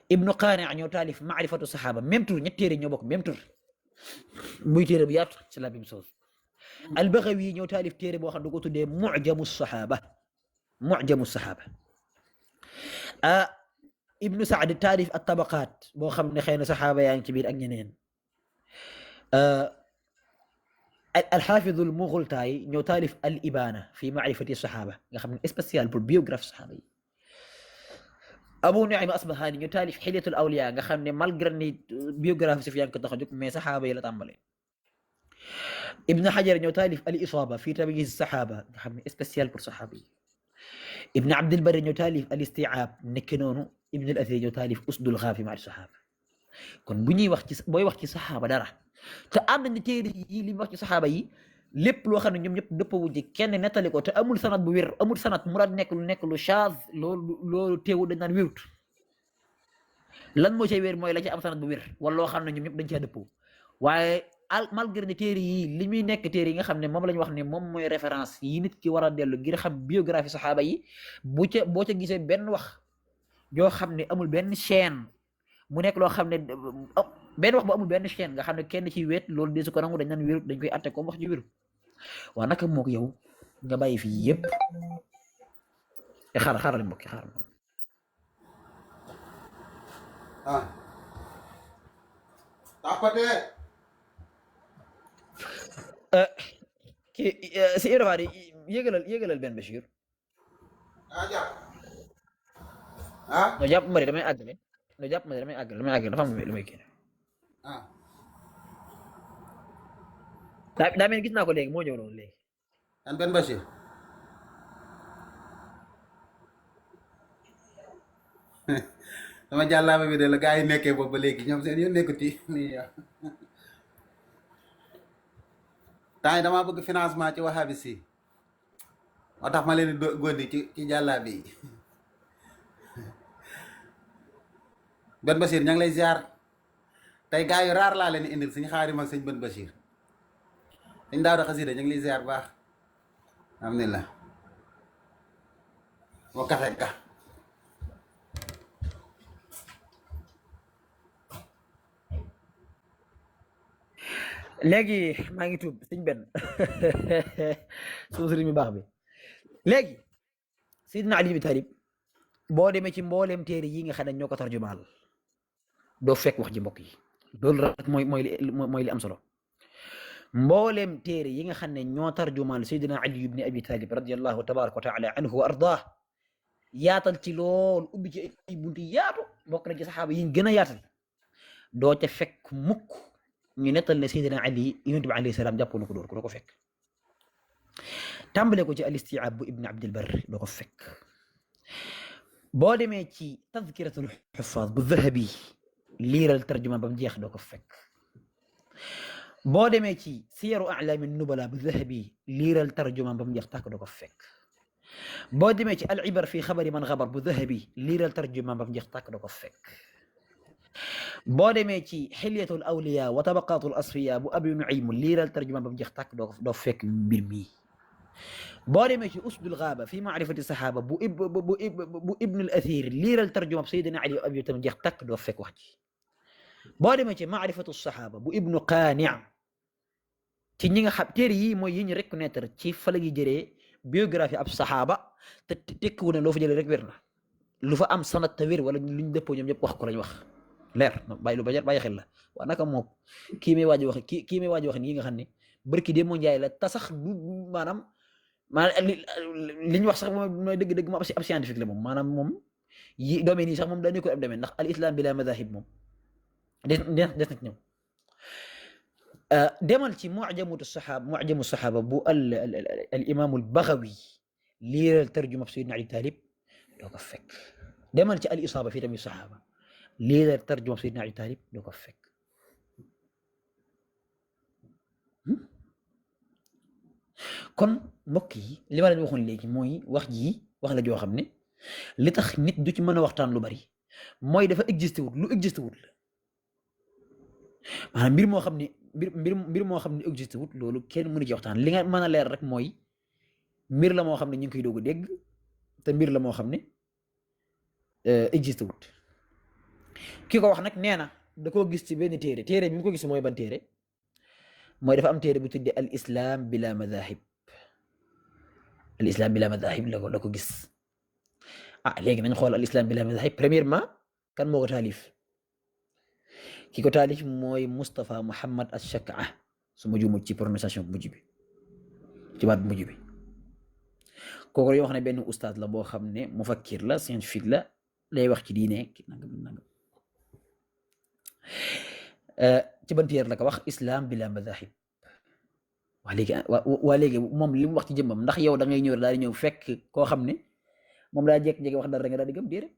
[SPEAKER 2] Ibnu Qaani ñëw taalif maarifatu saxaaba même tur ñetti téere ñoo bokk même tur muy téere bu yaatu c'est la même chose Al-Baghawi ñëw taalif téere boo xam ne du ko tuddee mu'jamu saxaaba Ibnu Saad taalif at-Tabaqaat boo xam ne xëy na saxaaba yaa ngi ci biir ak ñeneen Al-Hafiz al-Mughultai ñëw taalif al-Ibana fi ma'rifati saxaaba nga xam ne spécial pour biographie saxaaba yi Abu Nu'aym Asbahani ñu taalif Hilyatul Awliya nga xam ne malgré ni biographie Sufyaan ko tax a jóg mais saxaaba yi la tàmbale Ibn Hajar ñëw taalif al-Isaaba fi tamyiz saxaaba nga xam ne spécial pour saxaaba yi Ibn Abdil Barr ñëw taalif al-Isti'aab nekk noonu Ibn al-Athir ñëw taalif Usdul Ghaafi ma'a saxaaba kon bu ñuy wax ci booy wax ci saxaaba dara te am nañu téere yi li mu wax ci saxaaba yi lépp loo xam ne ñoom ñëpp dëppoo ji kenn nettali ko te amul sanad bu wér amul sanad mu daal nekk lu shaaz loolu teewul dañ naan wérut lan moo cay wér mooy la ci am sanad bu wér wala loo xam ne ñoom ñëpp dañ caa dëppoo waaye malgré ne téere yi li muy nekk téere yi nga xam ne moom la ñu wax ne moom mooy référence yi nit ki war a dellu ngir xam biographie saxaaba yi boo ca gisee benn wax yoo xam ne amul benn chaîne mu nekk loo xam ne benn wax bu amul benn chaîne nga xam ne kenn ci wéet loolu desu ko nangu dañ naan wérut dañ koy atte comme wax ji wérut waa naka mook yow nga bàyyi fii yëpp xaaral mbokki xaaral
[SPEAKER 1] tapate
[SPEAKER 2] kii si irfaani yëgalal benn Bachir no jàpp ma damay àggale dafa am lu may kii daa mel gis naa ko léegi moo ñëw noonu léegi
[SPEAKER 1] an benn Bachir sama jàllaaba bi de la gaa yi nekkee boobu ba léegi ñoom seen yoon nekkuti nii temps yi damaa bëgg financement ci wahabi si moo tax ma leen di góodi ci jàllaabe yi benn Bachir ña ngi lay ziar tey gaa yu raar laa leen di indil suñu xaarim ak sëñ benn Bachir dañ daaw da xasida ñu ngi lay ziar baax alhamdulilah moo kafe ka
[SPEAKER 2] léegi maa ngi tuub sëñ benn suñu sëriñ mi baax bi léegi Seydina Ali bi Talib boo demee ci mbooleem téere yi nga xam ne ñoo ko tarjumaal doo fekk wax ji mbokk yi loolu rek mooy li am solo mbooleem téere yi nga xam ne ñoo tarjumaal Seydina Ali ibn Abi Talib radiyallahu tabaraka wa taala anhu wa ardah yaatal ci lool ubbi ci ay bunti yaatu bokk na ci saxaaba yi gën a yaatal doo ca fekk mukk ñu nettal ne Seydina Ali yonent bi alayhi salaam jàppoon na ko dóor ko doo ko fekk tàmbale ko ci al-Isti'aab bu Ibn Abdil Barr doo ko fekk boo demee ci Tazkiratul Huffaaz bu Dhahabi liiral tarjuma ba mu jeex doo ko fekk boo demee ci Siyaru A'laami Nubala bu Dhahabi liiral tarjuma ba mu jeex tàkk doo ko fekk boo demee ci al-Ibar fi xabari man xabar bu Dhahabi liiral tarjuma ba mu jeex tàkk doo ko fekk boo demee ci Hilyatul Awliya wa Tabaqaatul Asfiya bu Abi Nu'aym liiral tarjuma ba mu jeex tàkk doo fekk mbir mi boo demee ci Usdul Ghaaba fi ma'rifati saxaaba bu Ibn al-Athir liiral tarjuma Sayyidina Ali abi tam jeex tàkk doo fekk wax ji boo demee ci ma'rifatu saxaaba bu Ibn Qaani' ci ñi nga xam téere yi mooy yi ñu reconnaître ci fa la ñuy jëlee biographie ab saxaaba te tekkiwu ne loo fa jëlee rek wér na lu fa am sanad te wér wala lu ñu dëppoo ñoom ñëpp wax ko lañ wax leer bàyyi xel la waaw naka moom kii may waaj wax nii nga xam ne barki de moo njaay la te sax du maanaam li ñu wax sax mooy dëgg-dëgg moom ab scientifique la moom maanaam moom yi domaine yi sax moom daa nekkul ab domaine ndax al islam bila madahib moom des na ci ñëw demal ci mu'jamu saxaaba bu al imaamu al Baghawi liiral tarjuma Sayyidina Ali Talib doo ko fekk demal ci al isaaba fi tamit saxaaba liiral tarjuma Sayyidina Ali Talib doo ko fekk kon mbokk yi li ma leen waxoon léegi mooy wax la joo xam ne li tax nit du ci mën a waxtaan lu bari mooy dafa existé wut lu existé wut la maanaam mbir moo xam ne mbir moo xam ne existé wut loolu kenn mënu ci waxtaan li nga mën a leer rek mooy mbir la moo xam ne ñu ngi koy doog a dégg te mbir la moo xam ne existé wut ki ko wax nag nee na da koo gis ci benn téere bi mu ko gis mooy ban téere mooy dafa am téere bu tuddee al islam bila madahib la ko gis léegi nañ xool al islam bila madahib premièrement kan moo ko taalif ki ko taalif mooy Moustapha Muhammad Ash-Shak'a su ma juumul ci prononciation bu mujj bi ci baat bu mujj bi kooku yoo xam ne benn ustaad la boo xam ne mufakkir la scientifique la lay wax ci diine nangam ci ban téere la ko wax islam bila madahib waa léegi moom li mu wax ci jëmmam ndax yow da ngay ñëw daal di ñëw fekk koo xam ne moom daa jékki-jékki wax dara nga daal di gëm déedéet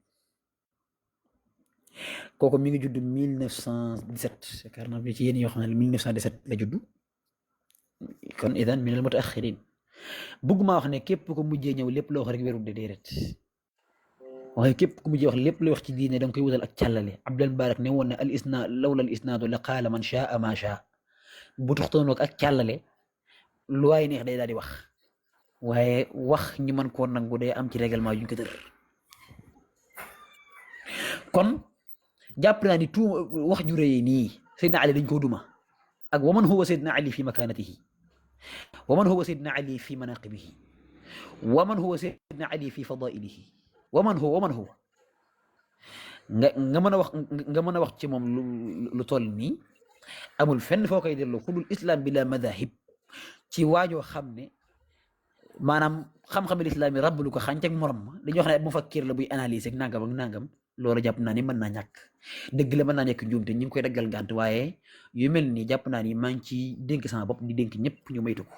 [SPEAKER 2] kooku mi ngi judd 1917 yaakaar naa ci yéen yoo xam ne 1917 la judd kon idan min al mutaaxirin bëgguma wax ne képp ko mujjee ñëw lépp loo wax rek wérul de déedéet waaye képp ku mujjee wax lépp loo wax ci diine da nga koy wutal ak càllale Abdul Mubarak ne woon ne al isnaad lawla al isnaadu la qaala man shaa ma shaa bu taxtoon ak càllale lu waay neex day daal di wax waaye wax ñu mën koo nangu day am ci règlement yu ñu ko tër kon jàpp naa ni tout wax ju rëy nii Seydina Ali dañ ko duma ak waman huwa Seydina Ali fi makanatihi waman huwa Seydina Ali fi manaqibihi waman huwa Seydina Ali fi fadailihi waman huwa nga mën a wax ci moom lu toll nii amul fenn foo koy delloo xudul islam bila madahib ci waajoo xam ne maanaam xam-xamil islam yi rabbalu ko xànc ak morom ma dañuy wax ne mu fakkir la buy analyser ak nangam ak nangam loolu jàpp naa ni mën naa ñàkk dëgg la mën naa nekk njuumte ñu ngi koy daggal gànt waaye yu mel nii jàpp naa ni maa ngi ci dénk sama bopp di dénk ñëpp ñu maytu ko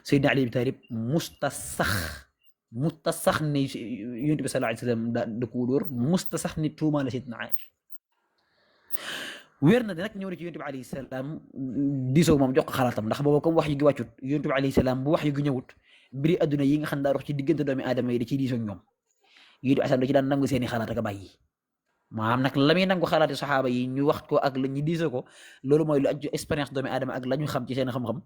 [SPEAKER 2] Seydina Ali bi Talib musta sax ni yonent bi sallallahu alayhi wasallam da ko dóor musta sax ni tuuma la Seydina Aïcha wér na de nag ñëw na ci yonent bi alayhi salaam diisoo moom jox ko xalaatam ndax booba comme wax yu gi wàccut yonent bi alayhi salaam bu wax yu gi ñëwut mbiri adduna yi nga xam daa dox ci diggante doomi aadama yi da ciy diisoo ak ñoom yonent bi asalaam da ci daan nangu seeni xalaat ak a bàyyi maanaam nag la muy nangu xalaati saxaaba yi ñu wax ko ak la ñu diisoo ko loolu mooy lu aju expérience doomi aadama ak la ñu xam ci seen xam-xam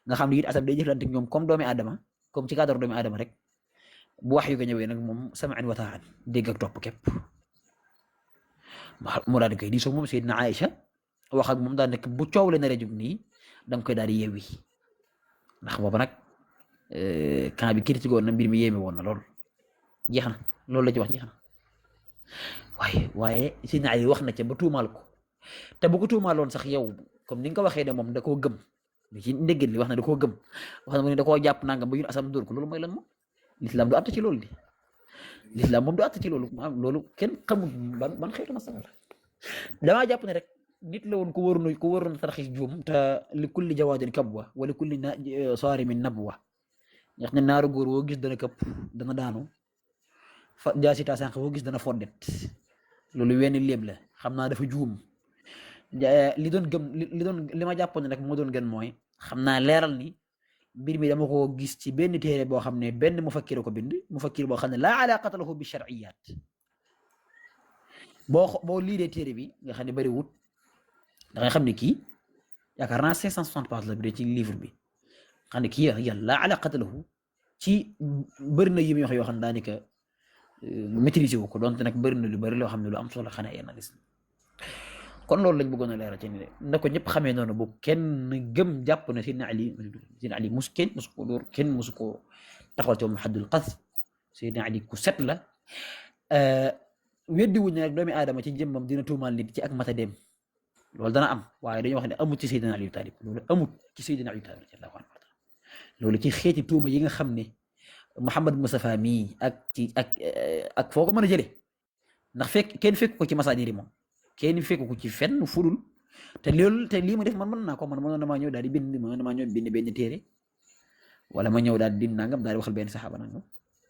[SPEAKER 2] nga xam ne yonent asalaam day jëflante ak ñoom comme doomi aadama comme ci cadre doomi aadama rek bu wax yu ko ñëwee nag moom sam'an wa taa'an dégg ak topp képp mu daal di koy diisoo moom Seydina Aïcha wax ak moom daal nekk bu coow le naree jug nii da nga koy daal di yeewi ndax booba nag camp bi critique woon na mbir mi yéeme woon na lool jeex na loolu la ci wax jeex na waaye Seydina Ali wax na ca ba tuumaal ko te bu ko tuumaaloon sax yow comme ni nga ko waxee ne moom da koo gëm li ci ndéggat li wax na da koo gëm wax na mu ne da koo jàpp nangam ba yun asam dóor ko loolu mooy lan moom l'islam du àtt ci loolu di l'islam moom du àtt ci loolu maanaam loolu kenn xamul ban xeetu masala la damaa jàpp ne rek nit la woon ku waroon tarxis juum te li kulli jawaadin kabwa wa li kulli saarimin nabwa ñax ne naaru góor woo gis dana këpp dana daanu fa jaasita sànq woo gis dana foddet loolu wenn léeb la xam naa dafa juum li ma jàppoon ne rek moo doon gën mooy xam naa leeral ni mbir mi dama ko gis ci benn téere boo xam ne benn mufakkir ko bind mufakkir boo xam ne laa alaqata lahu bi shar'iyat boo liiree téere bi nga xam ne bari wut da ngay xam ne kii yaakaar naa 560 pages la bi ci livre bi xam ne kii yàlla laa alaqata lahu ci bëri na yi muy wax yoo xam ne daanaka maîtriser wu ko donte nag bëri na lu bëri loo xam ne lu am solo xanaa yenn gis kon loolu lañ bëggoon a leeral ci ni na ko ñëpp xamee noonu bu kenn gëm jàpp na Seydina Ali kenn musu ko dóor kenn musu ko taxawal ci moom haddul qadf Seydina Ali ku set la weddi wuñ ne rek doomi aadama ci jëmmam dina tuumaal nit ci ak matadeem loolu dana am waaye dañoo wax ne amut ci Seydina Aliou Talib loolu amut ci Seydina Aliou Talib radiyallahu anhu loolu ci xeeti tuuma yi nga xam ne Mouhamed Moustapha mii ak foo ko mën a jëlee ndax kenn fekk ko ci masaadiri moom kenn fekk ko ci fenn fudul te lii ma def man mën naa ko man mënoon na maa ñëw daal di bind mën na maa ñëw bind benn téere wala ma ñëw daal di bind nangam daal di waxal benn saxaaba nangam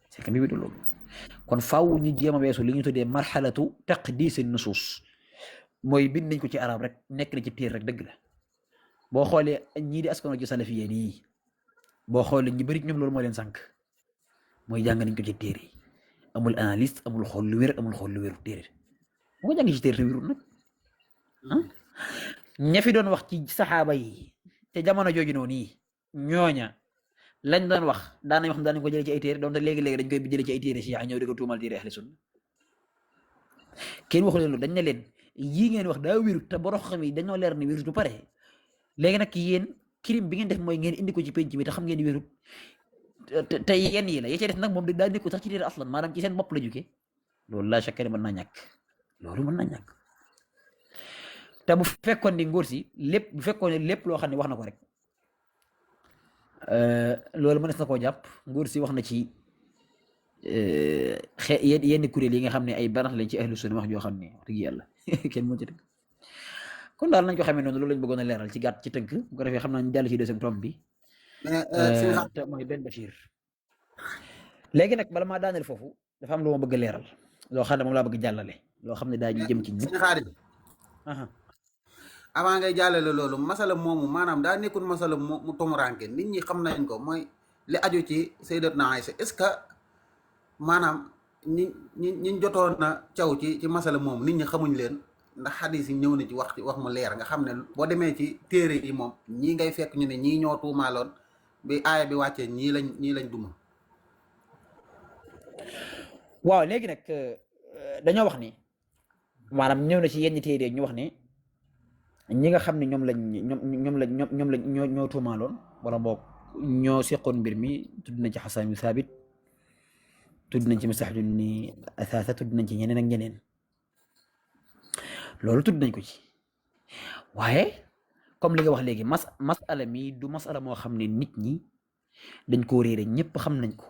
[SPEAKER 2] c'est que mbir mi du loolu kon faaw ñu jéem a weesu li ñu tuddee marxalatu taqdiis nusuus mooy bind nañ ko ci arab rek nekk na ci téere rek dëgg la boo xoolee ñii di askano ci salafiyeen yi boo xoolee ñu bëri ñoom loolu moo leen sànq mooy jàng nañ ko ci téere yi amul analyste amul xool lu wér amul xool lu wéru téere moo ko jàng ci téere te wérul nag ña fi doon wax ci saxaaba yi te jamono jooju noonu yi ñooña lañ doon wax daanañ wax daanañ ko jëlee ci ay téere donte léegi-léegi dañ koy jëlee ci ay téere si ñëw di ko tuumal téere ahli sunna kenn waxu leen loolu dañ ne leen yii ngeen wax daa wérut te borom xam yi dañoo leer ni wérut bu pare léegi nag yéen crime bi ngeen def mooy ngeen indi ko ci penc mi te xam ngeen ni wérut te yenn yi la ya ca def nag moom daa nekkul sax ci téere aslan maanaam ci seen bopp la jógee loolu laa chaque mën naa ñàkk loolu mën naa ñàkk te bu fekkoon ni ngóor si lépp bu fekkoon ne lépp loo xam ne wax na ko rek loolu mënees na koo jàpp ngóor si wax na ci yenn kuréel yi nga xam ne ay banax lañ ci ahlu sunna wax joo xam ne wax dëgg yàlla kenn moo ci dëgg kon daal nañ ko xamee noonu loolu lañ bëggoon a leeral ci gàtt ci tënk bu ko defee xam naa ñu jàll ci deuxième tome bi te mooy Ben Bachir léegi nag bala maa daaneel foofu dafa am lu ma bëgg a leeral loo xam ne moom laa bëgg jàllale loo xam ne daa jëm ci ñëpp
[SPEAKER 1] avant ngay jàllale loolu masala moomu maanaam daa nekkul masala mu tumuranke nit ñi xam nañ ko mooy li aju ci Sayyidatuna Aïcha est-ce que maanaam ñi jotoon na caw ci masala moomu nit ñi xamuñ leen ndax xadis yi ñëw na ci wax mu leer nga xam ne boo demee ci téere yi moom ñii ngay fekk ñu ne ñii ñoo tuumaaloon bi aaya bi wàccee ñii lañ duma.
[SPEAKER 2] waaw léegi nag dañoo wax ni maanaam ñëw na ci yenn téere ñu wax ne ñi nga xam ne ñoom lañ ñoo tuumaaloon wala boog ñoo seqoon mbir mi tudd nañ ci Xasan yu Saabit tudd nañ ci Mustahid ni Asaasa tudd nañ ci ñeneen ak ñeneen loolu tudd nañ ko ci waaye comme li nga wax léegi masala mi du masala moo xam ne nit ñi dañ koo réere ñëpp xam nañ ko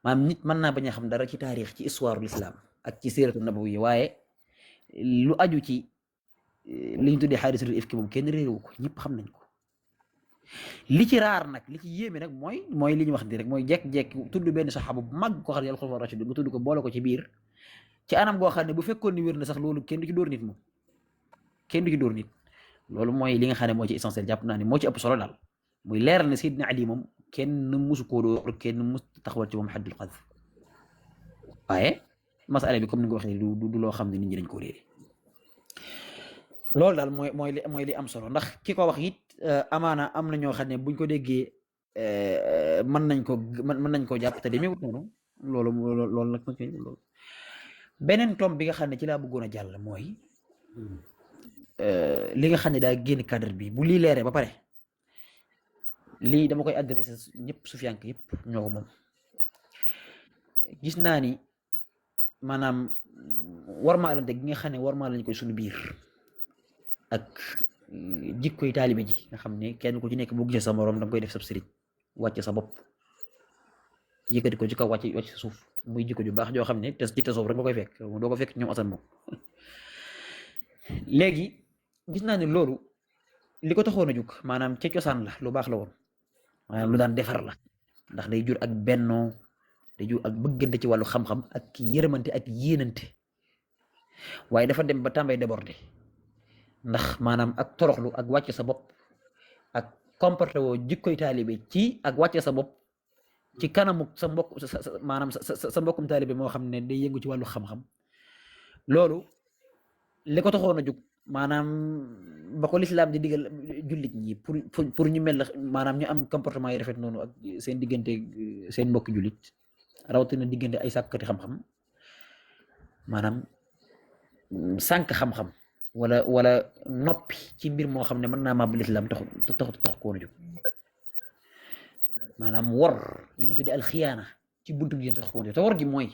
[SPEAKER 2] maanaam nit mën naa bañ a xam dara ci taarix ci histoire l'islam ak ci siiratu nabawi waaye lu aju ci li ñu tuddee xaadisatul ifki moom kenn réerewu ko ñëpp xam nañ ko li ci raar nag li ci yéeme nag mooy li ñu wax di rek mooy jekk-jekk tudd benn saxaaba bu mag koo xam ne yàlla xulfa rachid nga tudd ko boole ko ci biir ci anam goo xam ne bu fekkoon ni wér na sax loolu kenn du ci dóor nit moom kenn du ci dóor nit loolu mooy li nga xam ne moo ci essentiel jàpp naa ne moo ci ëpp solo daal muy leeral ne Seydina Ali moom kenn musu koo dóor kenn mus taxawal ci moom xaddul xadf waaye masala bi comme ni nga waxee du loo xam ne nit ñi dañ ko réere loolu daal mooy li am solo ndax ki ko wax it amaana am na ñoo xam ne buñ ko déggee mën nañ ko jàpp te demeewut noonu loolu nag loolu beneen tom bi nga xam ne ci laa bëggoon a jàll mooy li nga xam ne daa génn cadre bi bu lii leeree ba pare lii dama koy adressé ñëpp sufiyank yëpp ñoo ko moom gis naa ni maanaam warmaalante gi nga xam ne warmaal lañ koy suñu biir ak jikkoy taalibe ji nga xam ne kenn ku ci nekk bu gisee sa morom danga koy def sab sëriñ wàcce sa bopp yëkkati ko ci kaw wàcc sa suuf muy jikko ju baax joo xam ne te ci tasawuf rek nga koy fekk doo ko fekk ñoom asan moom léegi gis naa ne loolu li ko taxoon a jóg maanaam ca cosaan la lu baax la woon maanaam lu daan defar la ndax day jur ak bennoo day jur ak bëggante ci wàllu xam-xam ak yërëmante ak yéenante waaye dafa dem ba tàmbay débordé ndax maanaam ak toroxlu ak wàcce sa bopp ak comporté woo jikkoy taalibe ci ak wàcce sa bopp ci kanamu sa mbokk maanaam sa mbokkum taalibe moo xam ne day yëngu ci wàllu xam-xam loolu li ko taxoon a jóg maanaam ba ko lislaam di digal jullit ñi pour ñu mel maanaam ñu am comportement yi rafet noonu ak seen diggante seen mbokki jullit rawatina diggante ay sàkkati xam-xam maanaam sànq xam-xam wala noppi ci mbir moo xam ne mën naa màbb lislaam tax koon a jóg maanaam wor li ñu tuddee alxiyaana ci buntu bi tax koon a jóg te wor gi mooy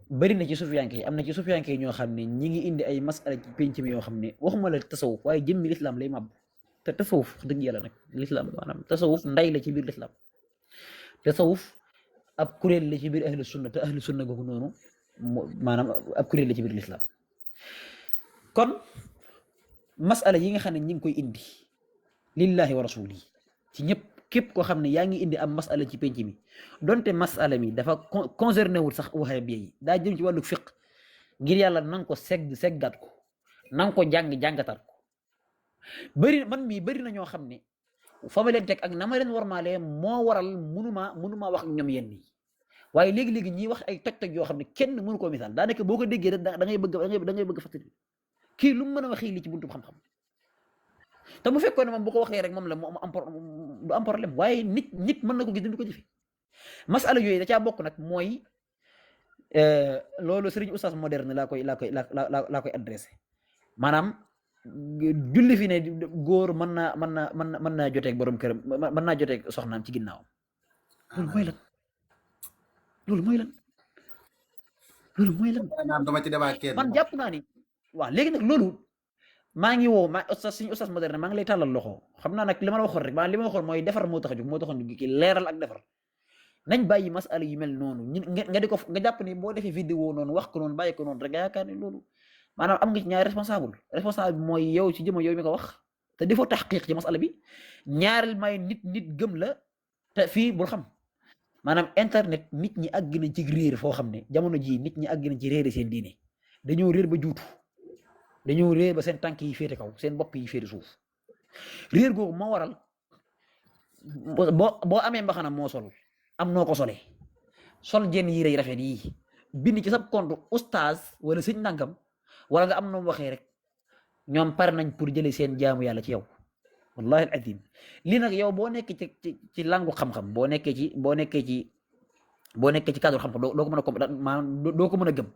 [SPEAKER 2] bari na ci sufiyanke yi am na ci sufiyanke yi ñoo xam ne ñi ngi indi ay masala ci penc mi yoo xam ne waxuma la tasawuf waaye jëmmi lislaam lay màbb te tasawuf wax dëgg yàlla nag lislaam maanaam tasawuf nday la ci biir lislaam tasawuf ab kuréel la ci biir ahlu sunna te ahlu sunna googu noonu maanaam ab kuréel la ci biir lislaam kon masala yi nga xam ne ñi ngi koy indi lillahi wa rasuli ci ñëpp képp koo xam ne yaa ngi indi am masala ci penc mi donte masala mi dafa concerné wul sax wahabiya yi daa jëm ci wàllu fiq ngir yàlla nanga ko seggat ko nanga ko jàngataat ko man mii bëri na ñoo xam ne fa ma leen teg ak na ma leen warmaalee moo waral mënumaa wax ak ñoom yenn yi waaye léegi-léegi ñiy wax ay toj-toj yoo xam ne kenn mënu koo misaal daanaka boo ko déggee rek da ngay bëgg fàttali kii lu mu mën a waxee lii ci buntu xam-xam te bu fekkoon ne moom bu ko waxee rek moom la du am problème waaye nit mën na ko gis du ko jëfe masala yooyu da caa bokk nag mooy loolu sëriñ oustaz moderne laa koy adressé maanaam julli fi ne góor mën naa joteeg borom këram mën naa joteeg soxnaam ci ginnaawam loolu mooy lan
[SPEAKER 1] dama ci débat kenn
[SPEAKER 2] man jàpp naa ni waaw léegi nag loolu maa ngi woo suñu oustaz moderne maa ngi lay tàllal loxo xam naa nag li ma la waxoon rek li ma waxoon mooy defar moo tax a jóg moo taxoon ki leeral ak defar nañ bàyyi masala yu mel noonu nga di ko nga jàpp ni boo defee vidéo noonu wax ko noonu bàyyi ko noonu rek nga yaakaar ni loolu maanaam am nga ci ñaari responsable bi mooy yow ci jëma yow mi ko wax te defoo taxqiq ci masala bi ñaareel may nit gëm la te fii bul xam maanaam internet nit ñi àgg nañ ci réer foo xam ne jamono jii nit ñi àgg nañ ci réere seen diine dañoo réer ba juutu dañoo réer ba seen tànk yi féete kaw seen bopp yi féete suuf réer googu moo waral boo amee mbaxana moo sol am noo ko solee sol jenn yi rey rafet yi bind ci sab compte oustaz wala sëñ nangam wala nga am noo waxee rek ñoom pare nañ pour jëlee seen jaamu yàlla ci yow wallahi al azim lii nag yow boo nekkee ci langu xam-xam boo nekkee ci cadre xam-xam doo ko mën a maanaam doo ko mën a gëm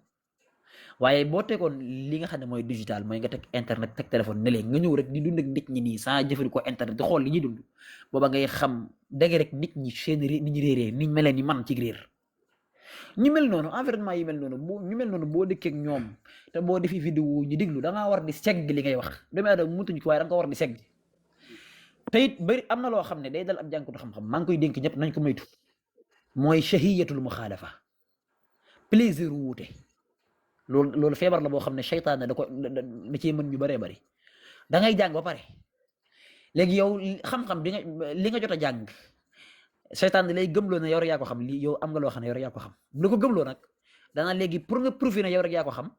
[SPEAKER 2] waaye boo tegoon li nga xam ne mooy digital mooy nga teg internet teg téléphone ne leen nga ñëw rek di dund ak nit ñi nii sans jëfandikoo internet di xool li ñuy dund booba ngay xam dëgg rek nit ñi seen nit ñi réeree niñ mel ni man ci réer ñu mel noonu environnement yi mel noonu boo dëkkee ak ñoom te boo defee vidéo ñu diglu da ngaa war di segg li ngay wax doomu aadama mutuñ ko waaye da nga ko war di segg te it bëri am na loo xam ne day dal ab jànkutu xam-xam maa ngi koy dénk ñëpp nañ ko moytu mooy shahiyatul muxaalafa plaisir wuute loolu feebar la boo xam ne seytaane da cee mën ñu bëree bëri da ngay jàng ba pare léegi yow xam-xam bi li nga jot a jàng seytaan di lay gëmloo ne yow rek yaa ko xam lii yow am nga loo xam ne yow rek yaa ko xam lu ko gëmloo nag danaa léegi pour nga prouver ne yow rek yaa ko xam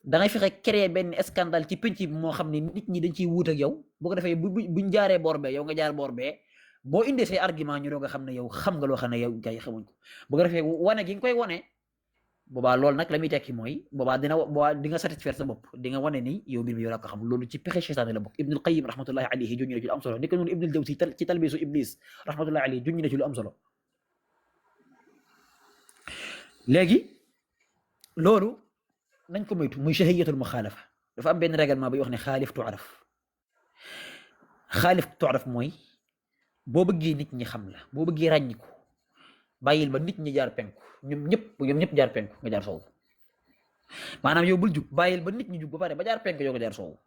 [SPEAKER 2] da ngay fexe créer benn scandale ci penc bi moo xam ne nit ñi dañ ciy wuut ak yow bu ko defee buñ jaaree boor bee yow nga jaar boor bee boo indee say argument ñu doo nga xam ne yow xam nga loo xam ne yow kay xamuñ ko bu ko defee wane gi nga koy wane boobaa loolu nag la muy tekki mooy boobaa di nga satisfaire sa bopp di nga wane ni yow mbir mi yow yaa ko xam loolu ci pexe seytaane la bokk Ibnul Qayyim rahmatullahi alayhi junñi na ci lu am solo ni ko noonu Ibnul Jawzi ci talbisu Iblis rahmatullahi alayhi junñi na ci lu am solo léegi loolu nañ ko moytu muy shahiyatul muxaalafa dafa am benn règlement bay wax ne xaalif tuaraf mooy boo bëggee nit ñi xam la boo bëggee ràññiku bàyyil ba nit ñi jaar penku ñoom ñëpp jaar penku nga jaar soow maanaam yow bul jug bàyyil ba nit ñi jug ba pare ba jaar penku yow nga jaar soow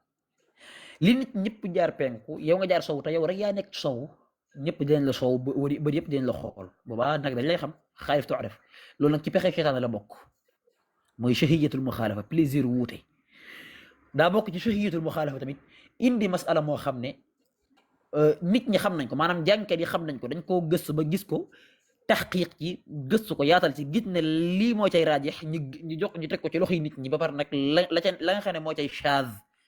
[SPEAKER 2] li nit ñëpp jaar penku yow nga jaar soow te yow rek yaa nekk soow ñëpp dinañ la soow ba yëpp dinañ la xool boobaa nag dañ lay xam xaalif tuaraf loolu nag ci pexe seytaane la bokk mooy shahiyatul muxaalafa plaisir wuute daa bokk ci shahiyatul muxaalafa tamit indi masala moo xam ne nit ñi xam nañ ko maanaam jàngkat yi xam nañ ko dañ koo gëstu ba gis ko taxqiq ci gëstu ko yaatal ci gis ne lii moo cay raajix ñu teg ko ci loxoy nit ñi ba pare nag la nga xam ne moo cay shaaz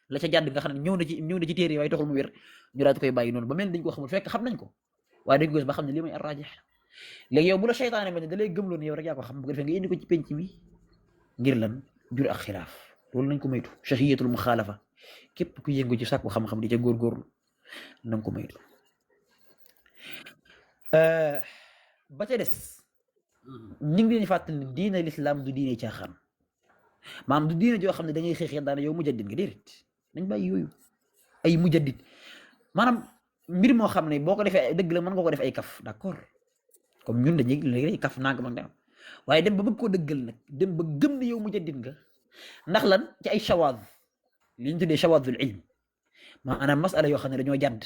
[SPEAKER 2] la ca jàdd nga xam ne ñëw na ci téere waaye taxul mu wér ñu daal di koy bàyyi noonu ba mel dañ ko xamul fekk xam nañ ko waaye dañ ko gis ba xam ne lii mooy ar raajix léegi yow bu la seytaane mel ne da lay gëmloo ne yow rek yaa ko xam bu ko defee nga indi ko ci penc mi ngir lan jur ak xilaaf loolu nañ ko moytu shahiyatul muxaalafa képp ku yëngu ci sàkku xam-xam di ca góorgóorlu nañ ko moytu ba ca des ñu ngi leen fàttali ne diine l'islam du diine caaxaan maanaam du diine joo xam ne da ngay xeex daana yow mujaddid nga déedéet nañ bàyyi yooyu ay mujaddid maanaam mbir moo xam ne boo ko defee dëgg la mën nga ko def ay kaf d'accord comme ñun dañuy léegi kaf nangam ak nangam waaye dem ba bëgg koo dëggal nag dem ba gëm ne yow mujaddid nga ndax lan ci ay shawaad li ñu tuddee shawaadul ilm maanaam masala yoo xam ne dañoo jàdd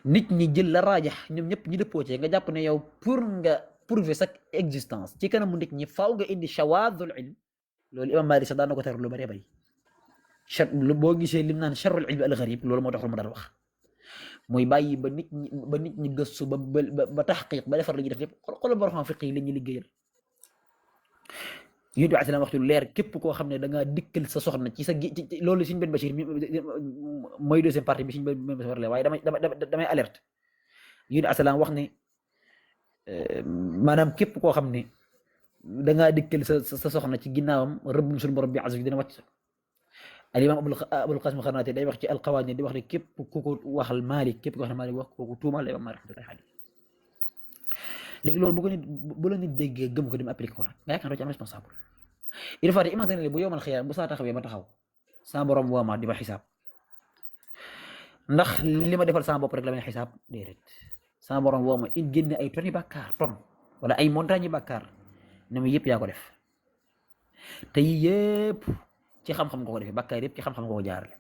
[SPEAKER 2] nit ñi jël la raajax ñoom ñëpp ñu dëppoo ci nga jàpp ne yow pour nga prouver sa existence ci kanamu nit ñi faaw nga indi shawaadul ilm loolu imam Maalik sax daan na ko tar lu bëree bëri boo gisee lim naan charrul ilmi al gharib loolu moo tax lu mu daan wax mooy bàyyi ba nit ñi gëstu ba taxqiq ba defar li ñuy def lépp xoolal borom xam fiq yi la ñuy liggéeyal yéen bi asalaam waxtu leer képp koo xam ne da ngaa dikkal sa soxna ci sa loolu Sëñ Ben Bachir mooy deuxième partie bi Sëñ Ben Bachir war lee waaye damay alerte yéen bi asalaam wax ne maanaam képp koo xam ne da ngaa dikkal sa soxna ci ginnaawam rëbbum suñu borom bi azza dina wàcc al imam Abul Qasim Xarnaati day wax ci alqawaani di wax ne képp ku ko waxal Maalik képp ko wax ne Maalik wax kooku tuumal imam Maalik léegi loolu bu la nit déggee gëm ko dem appliqué ko nag nga yaakaar doo ci am responsable il faut imaginer bu yowmal xiyaam bu saa taxawee ma taxaw sama borom woo ma di ma xisaab ndax li ma defal sama bopp rek la may xisaab déedéet sama borom woo ma il génne ay toni bàkkaar ton wala ay montagne bàkkaar ne ma yëpp yaa ko def te yëpp ci xam-xam nga ko defee bàkkaar yëpp ci xam-xam nga ko jaarale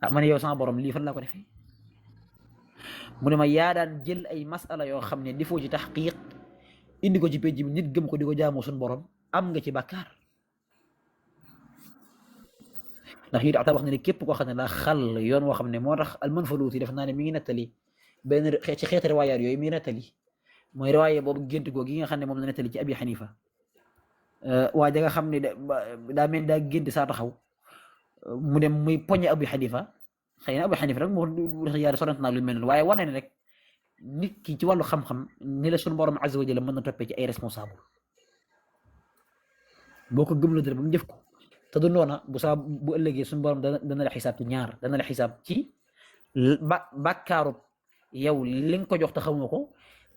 [SPEAKER 2] ah ma ne yow sama borom lii fan laa ko defee mu ne ma yaa daan jël ay masala yoo xam ne di foo ci taxqiq indi ko ci pénc bi nit gëm ko di ko jaamoo suñu borom am nga ci bàkkaar ndax yi dax ta wax ne ne képp koo xam ne daa xal yoon woo xam ne moo tax almanfaluuti def naa ne mi ngi nettali benn ci xeeti riwaayaat yooyu mi ngi nettali mooy riwaaya boobu gént googu gi nga xam ne moom la nettali ci Abi Xanifa waa ja nga xam ne daa mel daa gént saa taxaw mu dem muy poñe Abi Xanifa xëy na Abu Xanifa rek moo wax yàlla sonant naa lu mel noonu waaye wane ne rek nit ki ci wàllu xam-xam ni la suñu borom azza wa jalla mën na toppee ci ay responsable boo ko gëmloo dara ba mu jëf ko te du noona bu ëllëgee suñu borom dana la xisaab ci ñaar dana la xisaab ci bàkkaarub yow li nga ko jox te xamoo ko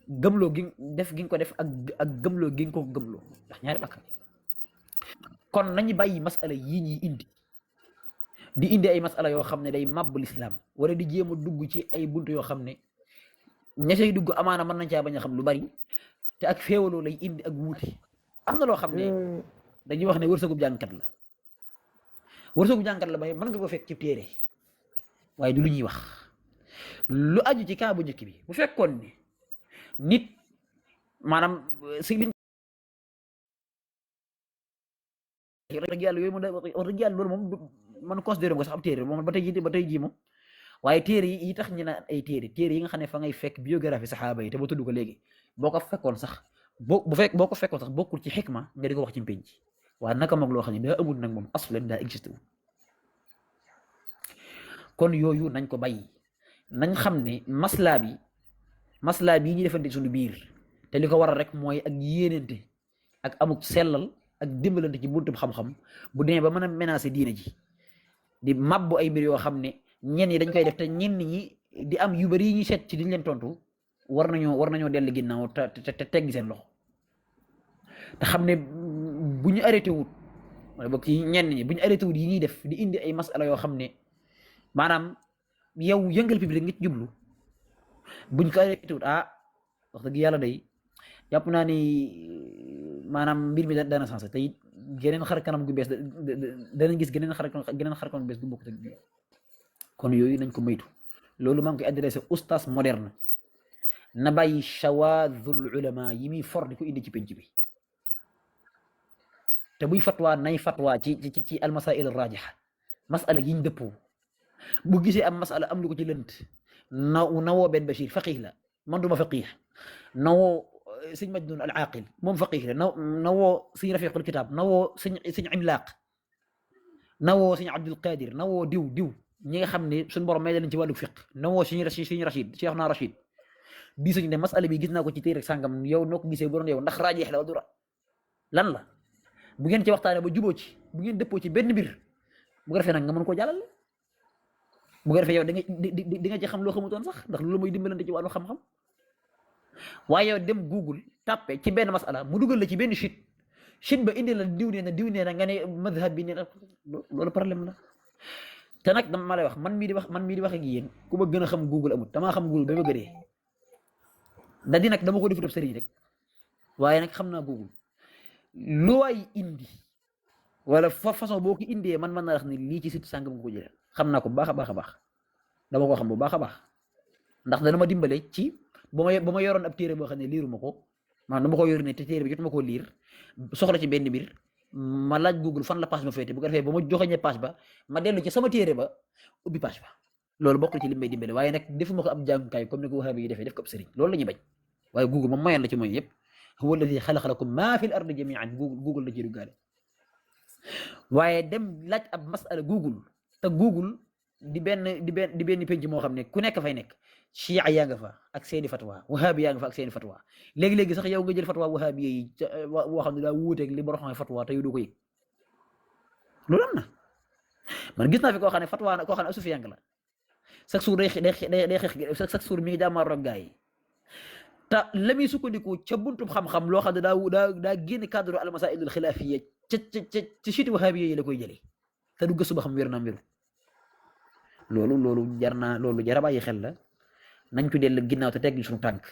[SPEAKER 2] gëmloo gi def gi nga ko def ak gëmloo gi nga ko gëmloo ndax ñaari bàkkaar kon nañu bàyyi masala yii ñuy indi ay masala yoo xam ne day màbb lislaam wala di jéem a dugg ci ay buntu yoo xam ne ña say dugg amaana mën nañ caa bañ a xam lu bari te ak féewaloo lay indi ak wuute am na loo xam ne dañuy wax ne wërsëgub jàngkat la ba mën nga ko fekk ci téere waaye du lu ñuy wax lu aju ci kaa bu njëkk bi bu fekkoon ne nit maanaam si liñ rek yàlla yooyu wax dëgg yàlla loolu moom man considéré ko sax ab téere moom ba tey jii moom waaye téere yi tax ñu naan ay téere yi nga xam ne fa ngay fekk biographie saxaaba yi te ba tudd ko léegi boo ko fekkoon sax bokkul ci xikma nga di ko wax ci penc waaye naka moom loo xam ne daa amul nag moom aslan daa existé wu kon yooyu nañ ko bàyyi nañ xam ne maslaa bi ñu defante suñu biir te li ko waral rek mooy ak yéenante ak amuk sellal ak dimbalante ci buntu xam-xam bu demee ba mën a menacer diine ji di mabbu ay mbir yoo xam ne ñenn ñi dañ koy def te ñenn ñi di am yu bari yi ñuy seet ci diñ leen tontu war nañoo dellu ginnaaw te teggi seen loxo te xam ne bu ñu arrêté wut wala boog ci ñenn ñi bu ñu arrêté wut yi ñuy def di indi ay masala yoo xam ne maanaam yow yëngal public ngi ci jublu buñ ko arrêté wut wax dëgg yàlla day jàpp naa ni maanaam mbir mi dana sensé te it geneen xar kanam gu bees danañ gis geneen xar kanam gu bees gu bokk te kon yooyu nañ ko moytu loolu maa ngi koy adressé oustaz moderne na bàyyi shawaadul ulama yi muy for di ko indi ci penc bi te buy fatwa nay fatwa ci al masail al rajiha masala yiñ dëppoo bu gisee am masala am lu ko ci lënt nawoo benn Bachir faqih la man duma faqih nawoo sëñ Majnun al Aqil moom faqih la nawoo sëñ Rafiqul Kitab nawoo sëñ Imlaaq nawoo sëñ Abdul Qadir nawoo diw ñi nga xam ne suñu borom may leen ci wàllu fiq nawoo sëñ Rachid Cheikhna Rachid di suñu ne masala bi gis naa ko ci téere sàngam yow noo ko gisee bu doon yow ndax rajeex la wala dura lan la bu ngeen ci waxtaanee ba juboo ci bu ngeen dëppoo ci benn mbir bu ko defee nag nga mën koo jàllale bu ko defee yow di nga ci xam loo xamutoon sax ndax loolu mooy dimbalante ci wàllu xam-xam waaye yow dem Google tàppe ci benn masala mu dugal la ci benn shit ba indi la diw nee na nga ne madhab bi nee na loolu problème la te nag dama lay wax man mii di wax ak yéen ku ma gën a xam Google amut damaa xam Google ba ma gëree da di nag dama ko defut ab sëriñ rek waaye nag xam naa Google lu waay indi wala façon boo ko indee man mën naa wax ni lii ci site sàngam nga ko jëlee xam naa ko bu baax a baax a baax dama ko xam bu baax a baax ndax dana ma dimbale ci ba ma yoroon ab téere boo xam ne liiruma ko maanaam dama ko yor ne te téere bi jotuma koo liir soxla ci benn mbir ma laaj Google fan la page ba féete bu ko defee ba ma joxeñee page ba ma dellu ci sama téere ba ubbi page ba loolu bokk ci li may dimbale waaye nag defuma ko ab jàngukaay comme ni ko wahabi yi defee def ko ab sëriñ loolu la ñuy bañ waaye Google moom mayoon la ci mooy yëpp huwa alladi xalaqa lakum maa fi l ardi jamian Google la ci duggaale waaye dem laaj ab masala Google te Google di benn penc moo xam ne ku nekk fay nekk chia yaa nga fa ak seeni fatwa wahabi yaa nga fa ak seeni fatwa léegi-léegi sax yow nga jël fatwa wahabi yi woo xam ne daa wuuteeg li borom xam fatwa te yow doo ko yëg loolu am na man gis naa fi koo xam ne fatwa koo xam ne asufiyank la chaque jour day xeex chaque jour mi ngi jàmmaar ak gaa yi te la muy sukkandiku ca buntub xam-xam loo xam ne daa génn cadre al masailul xilaafiya ci siti wahabi yi la koy jëlee te du gëstu ba xam wér na wéru loolu jar a bàyyi xel la nañ ko dellu ginnaaw te teggi suñu tànk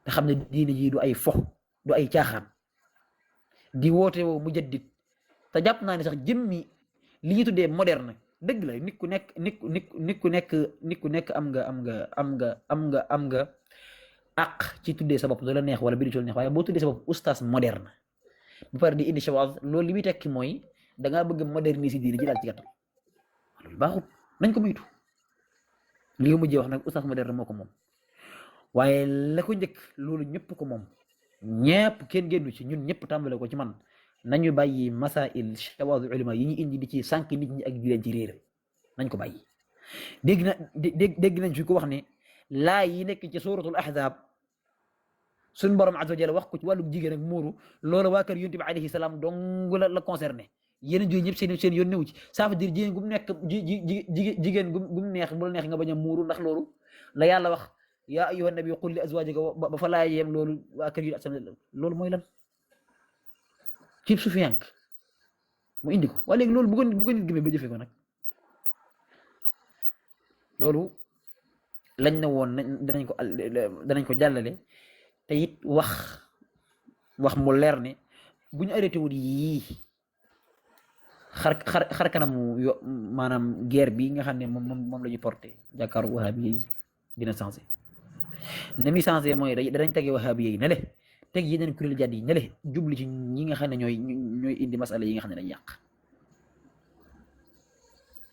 [SPEAKER 2] te xam ne diine ji du ay fo du ay caaxaan di woote woo mu jaddit te jàpp naa ne sax jëmmi li ñu tuddee moderne dëgg la nit ku nekk am nga àq ci tuddee sa bopp du la neex wala bi du neex waaye boo tuddee sa bopp oustaz moderne bu pare di indi shawaaz loolu li muy tekki mooy dangaa bëgg moderniser diine ji daal ci gàttal loolu baaxut nañ ko moytu li nga mujjee wax nag oustaz moderne moo ko moom waaye la ko njëkk loolu ñëpp ko moom ñëpp kenn génnu ci ñun ñëpp tàmbale ko ci man nañu bàyyi masail shawaaz ulama yi ñu indi di ci sànq nit ñi ak di leen ci réeral nañ ko bàyyi dégg nañ fi ko wax ne laa yi nekk ci suratul ahzab suñ borom azza wa jalla wax ko ci wàllu jigéen ak muuru loolu waa kër yonent bi alayhi salaam dong la concerné yeneen jooyu ñëpp seen yoon newu ci ça veut dire jigéen gu mu nekk jigéen gu mu neex bu la neex nga bañ a muuru ndax loolu la yàlla wax yaa ayyuhan nabi qul li azwajika ba fa laa yem loolu waa kër yonent loolu mooy lan cib sufiyank mu indi ko waaye léegi loolu bu ko nit gëmee ba jëfee ko nag loolu lañ na woon danañ ko jàllale te it wax mu leer ne bu ñu arrêté wul yii xar kanamu maanaam guerre bi nga xam ne moom la ñu porté jàkkaaru wahabi yi dina changé ne mi changé mooy danañ tege wahabi yi ne le teg yeneen kuréel jàdd yi ne le jubli ci ñi nga xam ne ñooy indi masala yi nga xam ne dañ yàq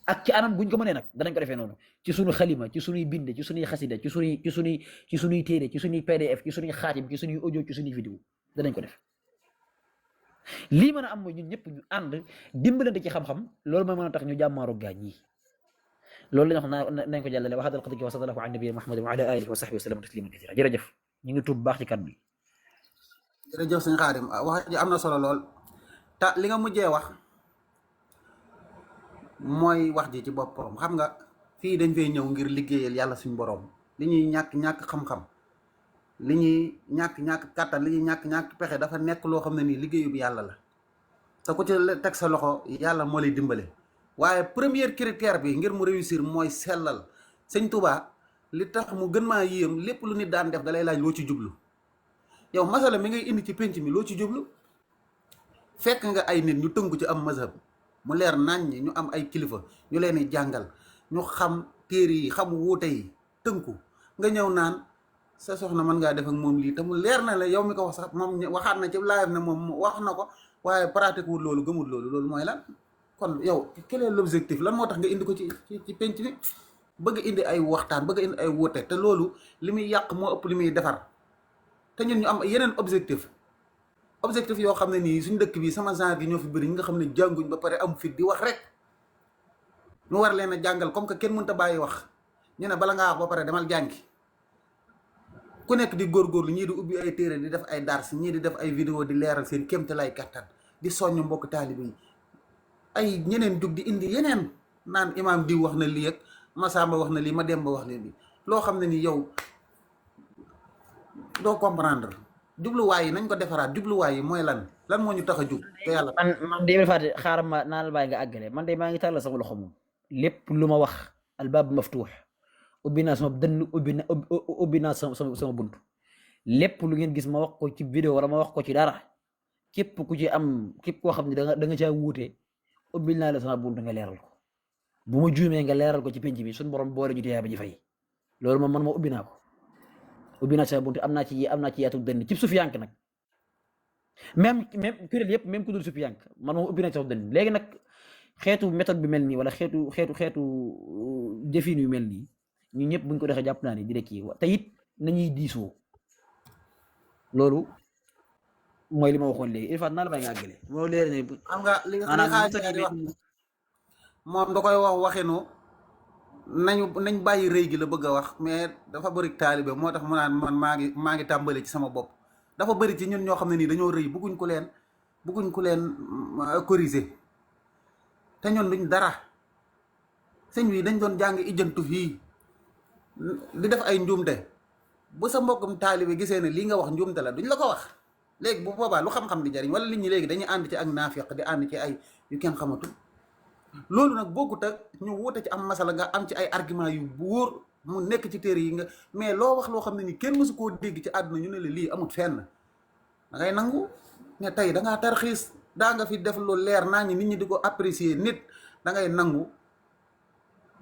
[SPEAKER 2] ak ci anam buñ ko mënee nag danañ ko defee noonu ci suñu xalima ci suñuy bind ci suñuy xasida ci suñuy téere ci suñuy PDF ci suñuy xaatim ci suñuy audio ci suñuy vidéo danañ ko def lii mën a am mooy ñun ñëpp ñu ànd dimbalante ci xam-xam loolu mooy mën a tax ñu jàmmaaru gaañ yi loolu la ñu wax nañ ko jàllale wa hadal qadri wa sallallahu ala nabiyina Muhammad wa ala alihi wa sahbihi wa sallam tasliman kathira jërëjëf ñu ngi tuub baax ci kàddu bi
[SPEAKER 1] jërëjëf sëñ Xaadim wax ji am na solo lool te li nga mujjee wax mooy wax ji ci boppam xam nga fii dañ fay ñëw ngir liggéeyal yàlla suñu borom li ñuy ñàkk xam-xam li ñuy ñàkk kàttan li ñuy ñàkk pexe dafa nekk loo xam ne nii liggéeyu bi yàlla la te ku ci teg sa loxo yàlla moo lay dimbale waaye première critère bi ngir mu réussir mooy sellal sëñ Touba li tax mu gën maa yéem lépp lu nit daan def da lay laaj loo ci jublu yow masala mi ngay indi ci penc mi loo ci jublu fekk nga ay nit ñu tënku ci am mazhab mu leer nañ ñu am ay kilifa ñu leen di jàngal ñu xam téere yi xam wuute yi tënku nga ñëw naan sa soxna mën ngaa def ak moom lii te mu leer na la yow mi ko wax sax moom waxaat na ci live ne moom wax na ko waaye pratique wul loolu gëmul loolu mooy lan kon yow quel est l'objectif lan moo tax nga indi ko ci penc mi bëgg indi ay waxtaan bëgg indi ay wuute te loolu li muy yàq moo ëpp li muy defar te ñun ñu am yeneen objectif yoo xam ne nii suñu dëkk bi sama genre gi ñoo fi bëri ñi nga xam ne jànguñ ba pare am fit di wax rek ñu war leen a jàngal comme que kenn mënta bàyyi wax ñu ne bala ngaa wax ba pare demal jàngi ku nekk di góorgóorlu ñii di ubbi ay téere di def ay dars ñii di def ay vidéo di leeral seen kéemte lay kattan di soññ mbokk taalibe yi ay ñeneen jug di indi yeneen naan imaam diw wax na lii ak Masamba wax na lii ma Demba wax na lii loo xam ne ni yow doo comprendre jubluwaay yi nañ ko defaraat jubluwaay yi mooy lan moo ñu tax a jug te yàlla
[SPEAKER 2] man de Fatou xaaral ma naa la bàyyi nga àggale man de maa ngi tàllal sama loxo moom lépp lu ma wax albaab maftuux ubbi naa sama dënn ubbi naa sama bunt lépp lu ngeen gis ma wax ko ci vidéo wala ma wax ko ci dara képp ku ci am képp koo xam ne da nga caa wuute ubbil naa la sama buntu nga leeral ko bu ma juumee nga leeral ko ci penc bi suñu borom boole ñu teyaa ba ji fay loolu moom man ma ubbi naa ko ubbi naa sama buntu am naa ci yaatu dënn ci sufiyank nag même kuréel yëpp même ku dul sufiyank man moom ubbi naa ci sama dënn léegi nag xeetu méthode bi mel nii wala xeetu défini yu mel nii ñu ñëpp buñ ko defee jàpp naa ni dina kii te it nañuy diisoo loolu mooy li ma waxoon léegi il faut naa la bay nga àggale moo leer ne
[SPEAKER 1] xam nga li nga di wax moom da koy wax waxinu nañ bàyyi rëy gi la bëgg a wax mais dafa bëri taalibe moo tax mu naan man maa ngi tàmbali ci sama bopp dafa bëri ci ñun ñoo xam ne nii dañoo rëy bëgguñ ku leen corriger te ñun duñ dara sëñ wi dañ doon jàng ijjantu fii di def ay njuumte bu sa mbokkum taalibe gisee ne lii nga wax njuumte la duñ la ko wax léegi bu boobaa lu xam-xam di jariñ wala nit ñi léegi dañuy ànd ci ak naafiq di ànd ci ay yu kenn xamatul loolu nag bokkut ak ñu wute ci am masala nga am ci ay argument yu wóor mu nekk ci téere yi nga mais loo wax loo xam ne ni kenn mësu koo dégg ci àdduna ñu ne la lii amut fenn da ngay nangu ne tey da ngaa tarxiis daa nga fi def lu leer naa ñi nit ñi di ko apprécier nit da ngay nangu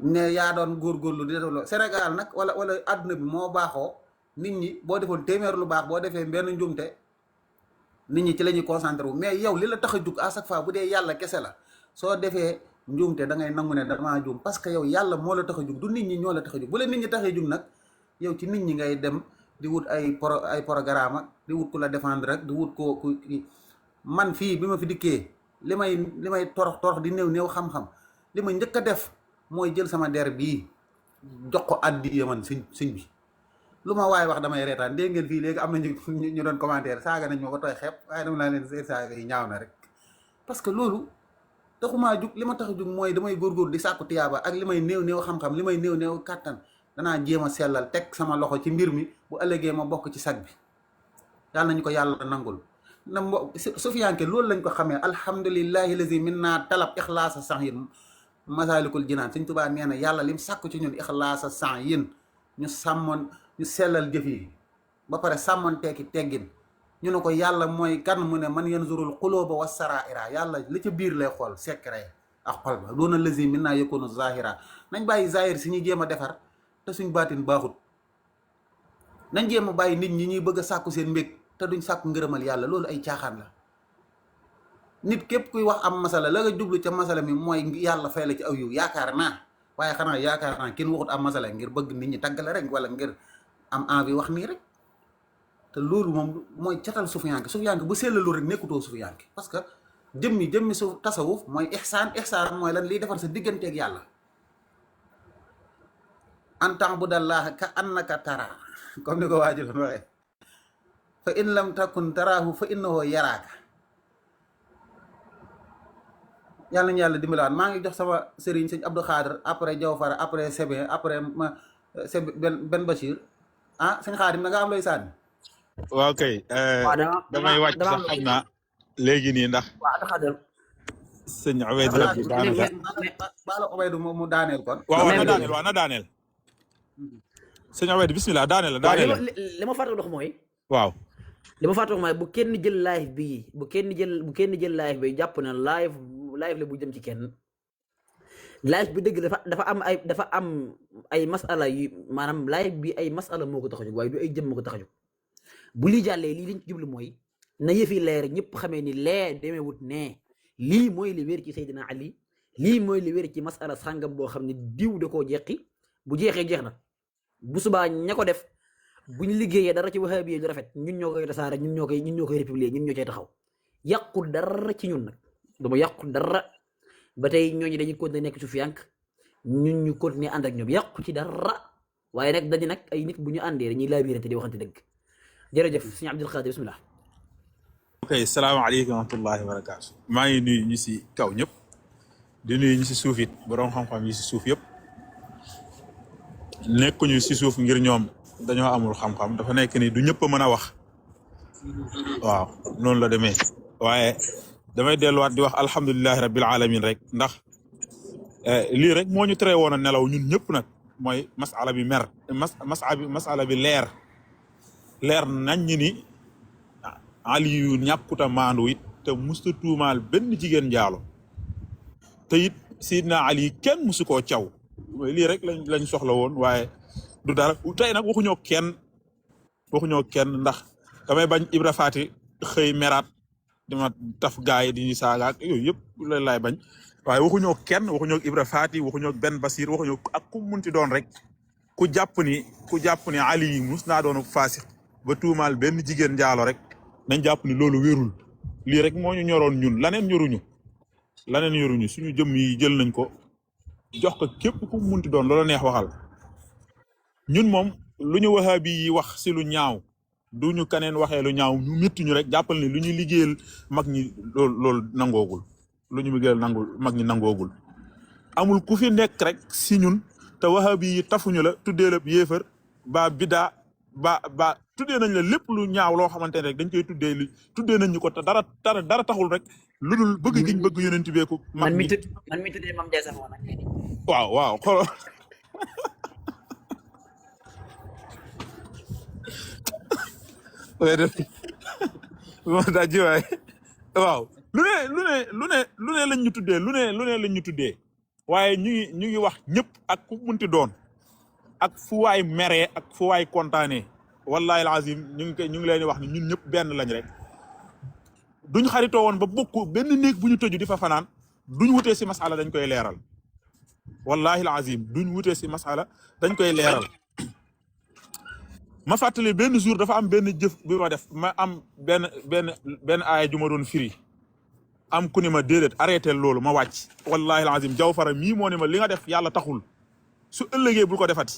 [SPEAKER 1] ne yaa doon góorgóorlu di def loolu Sénégal nag wala àdduna bi moo baaxoo nit ñi boo defoon téeméer lu baax boo defee benn njumte nit ñi ci la ñuy concentré wu mais yow li la tax a jug à chaque fois bu dee yàlla kese la soo defee njuumte da ngay nangu ne damaa juum parce que yow yàlla moo la tax a jug du nit ñi ñoo la tax a jug bu leen nit ñi taxee jug nag yow ci nit ñi ngay dem di wut ay programme ak di wut ku la défendre rek di wut ku man fii bi ma fi dikkee li may torox di néew xam-xam li ma njëkk a def mooy jël sama der bii jox ko addiya man sëñ bi lu ma waaye wax damay reetaan dégg ngeen fii léegi am na ñu doon commentaire saaga nañ ma ba tooy xeeb waaye dama laa leen seen saaga yi ñaaw na rek parce que loolu taxumaa jug li ma tax a jug mooy damay góorgóor di sàkku tiyaaba ak li may néew xam-xam li may néew kàttan danaa jéem a sellal teg sama loxo ci mbir mi bu ëllëgee ma bokk ci sag bi yàlla nañu ko yàlla nangul na sufiyanke loolu lañ ko xamee alhamdulillahi lazi min naa talab ixlaasa sax yéen masalikul jinaan Sëñ Tuubaa nee na yàlla lim sàkku ci ñun ixlaasa sax yéen ñu sellal jëf yi ba pare sàmmoon teeki teggin ñu ne ko yàlla mooy kan mu ne man yanzurul xulooba wa saraira yàlla li ca biir lay xool secret ak xol ba doona lazi min naa yakunu zahira nañ bàyyi zahir si ñuy jéem a defar te suñ baatin baaxut nañ jéem a bàyyi nit ñi ñuy bëgg a sàkku seen mbég te duñ sàkku ngërëmal yàlla loolu ay caaxaan la nit képp kuy wax am masala la nga jublu ca masala mi mooy yàlla fay la ci aw yiw yaakaar naa waaye xanaa yaakaar naa kenn waxut am masala ngir bëgg nit ñi tàggale rek wala ngir am envie wax nii rek te loolu moom mooy catal sufiyanke bu sellalu rek nekkutoo sufiyanke parce que jëmmi su tasawuf mooy ihsaan mooy lan liy defar sa digganteeg yàlla an ta'budallaha ka annaka tara comme ni ko waaju doon waxee fa in lam takun taraahu fa innahu yaraaka yàlla nañu yàlla dimbalaat maa ngi jox sama sëriñ sëñ Abdou Khadre après Jawfara après Sebe après Sebe Ben Bachir sëñ Xaadim da nga am looy sànni.
[SPEAKER 3] waaw kay. damay wàcc sax xam naa léegi nii ndax. sëñ Ubaydu la daanaka.
[SPEAKER 1] baala Ubaydu mu daaneel kon.
[SPEAKER 3] waaw na daaneel. sëñ Ubaydu bismillah daaneel.
[SPEAKER 2] li ma fàttali wax mooy.
[SPEAKER 3] waaw.
[SPEAKER 2] li ma fàttali wax mooy bu kenn jël live bi bu kenn jël live bi jàpp na live la bu jëm ci kenn. live bi dëgg dafa am ay masala yu maanaam live bi ay masala moo ko tax a jóg waaye du ay jëm moo ko tax a jóg bu lii jàllee lii liñ ci jublu mooy na yëfi leer ñëpp xamee ni lee demee wut ne lii mooy li wér ci Seydina Ali lii mooy li wér ci masala sàngam boo xam ne diw da koo jeqi bu jeexee jeex na bu subaa ña ko def bu ñu liggéeyee dara ci wahabi lu rafet ñun ñoo koy tasaare ñun ñoo koy républier ñun ñoo cay taxaw yàqul dara ci ñun nag dama yàqul dara ba tey ñooñu dañuy continuer nekk sufiyank ñun ñu continuer ànd ak ñoom yàqu ci dara waaye nag dañu nag ay nit bu ñu àndee dañuy laabirante di waxante dëgg jërëjëf sëñ Abdul Xaadir bismillah.
[SPEAKER 3] ok salaamaaleykum wa rahmatullahi wa barakaatu. maa ngi nuyu ñi si kaw ñëpp di nuyu ñi si suuf it borom xam-xam yi si suuf yëpp nekkuñu si suuf ngir ñoom dañoo amul xam-xam dafa nekk ni du ñëpp a mën a wax waaw noonu la demee waaye. damay delluwaat di wax alhamdulilahi rabbil alamin rek ndax lii rek moo ñu tere woon a nelaw ñun ñëpp nag mooy masala bi masala bi leer leer nañ ni Ali yu ñàkkuta maandu it te musta tuumaal benn jigéen njaalo te it Sidna Ali kenn musu koo caw lii rek lañ soxla woon waaye du dara tey nag waxuñoo kenn ndax damay bañ Ibra Faati xëy meraat dima taf gaay di ñu saaga ak yooyu yëpp loolu laay bañ waaye waxuñoo kenn waxuñoo Ibra Faati waxuñoo Ben Basir waxuñoo ak ku munti doon rek ku jàpp ni Ali yi mus naa doon faasix ba tuumaal benn jigéen njaalo rek nañ jàpp ni loolu wérul lii rek moo ñu ñoroon ñun laneen ñoruñu suñu jëm yi jël nañ ko jox ko képp ku munti doon loola neex waxal ñun moom lu ñu wahabi yi wax si lu ñaaw du ñu kaneen waxee lu ñaaw ñu métti ñu rek jàppal ni lu ñu liggéeyal mag ñi loolu nangoogul lu ñu liggéeyal mag ñi nangoogul amul ku fi nekk rek si ñun te wahabi yi tafuñu la tuddee la yéefar ba bidaa ba tuddee nañ la lépp lu ñaaw loo xamante ne rek dañ koy tuddee nañ ñu ko te dara taxul rek lu dul bëgg giñ bëgg yonent beeku
[SPEAKER 2] man mi tuddee Mame Ndiaye Savon nag
[SPEAKER 3] waaw xoolal moo daa jiwaay waaw lu ne lañ ñu tuddee lu ne lañ ñu tuddee waaye ñu ngi wax ñëpp ak ku munti doon ak fu waay meree ak fu waay kontaanee wallahi alazim ñu ngi leen di wax ni ñun ñëpp benn lañ rek duñ xaritoo woon ba bokk benn néeg bu ñu tëju di fa fanaan duñ wutee si masala dañ koy leeral wallahi alazim duñ wutee si masala dañ koy leeral ma fàttali benn jour dafa am benn jëf bi ma def ma am benn aaya ju ma doon firi am ku ni ma déedéet arrêté loolu ma wàcc wallahi alazim Jawfara mii moo ne ma li nga def yàlla taxul su ëllëgee bul ko defati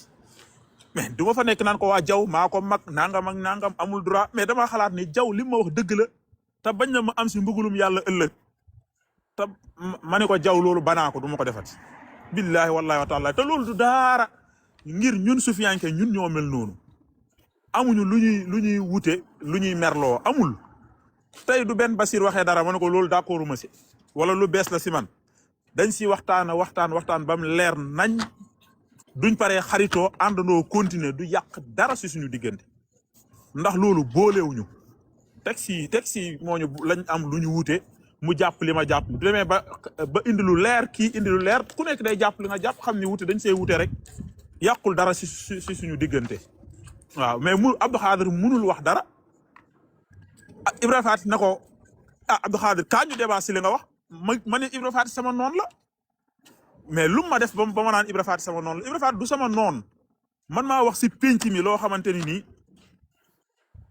[SPEAKER 3] mais du ma fa nekk naan ko waa jaw maa ko mag nangam ak nangam amul droit mais dama xalaat ni jaw li ma wax dëgg la te bañ na ma am si mbugulum yàlla ëllëg te ma ne ko jaw loolu banaa ko du ma ko defati billahi wallahi wa taala te loolu du daara ngir ñun sufiyanke ñun ñoo mel noonu amuñu lu ñuy wute lu ñuy merloo amul tey du Ben Basir waxee dara ma ne ko loolu d'accorduma si wala lu bees la si man dañ si waxtaan ba mu leer nañ duñ paree xaritoo àndandoo continuer du yàq dara si suñu diggante ndax loolu boolewuñu teg si moo ñu lañ am lu ñu wute mu jàpp li ma jàpp bu demee ba indi lu leer kii indi lu leer ku nekk day jàpp li nga jàpp xam ni wute dañ see wute rek yàqul dara si suñu diggante waaw mais Abdou Khadir munul wax dara Ibra Faty na ko Abdou Khadir kaa ñu débat si li nga wax ma ne Ibra Faty sama noon la mais lu ma def ba ma naan Ibra Faty sama noon la Ibra Faty du sama noon man maa wax si pénc mi loo xamante ni nii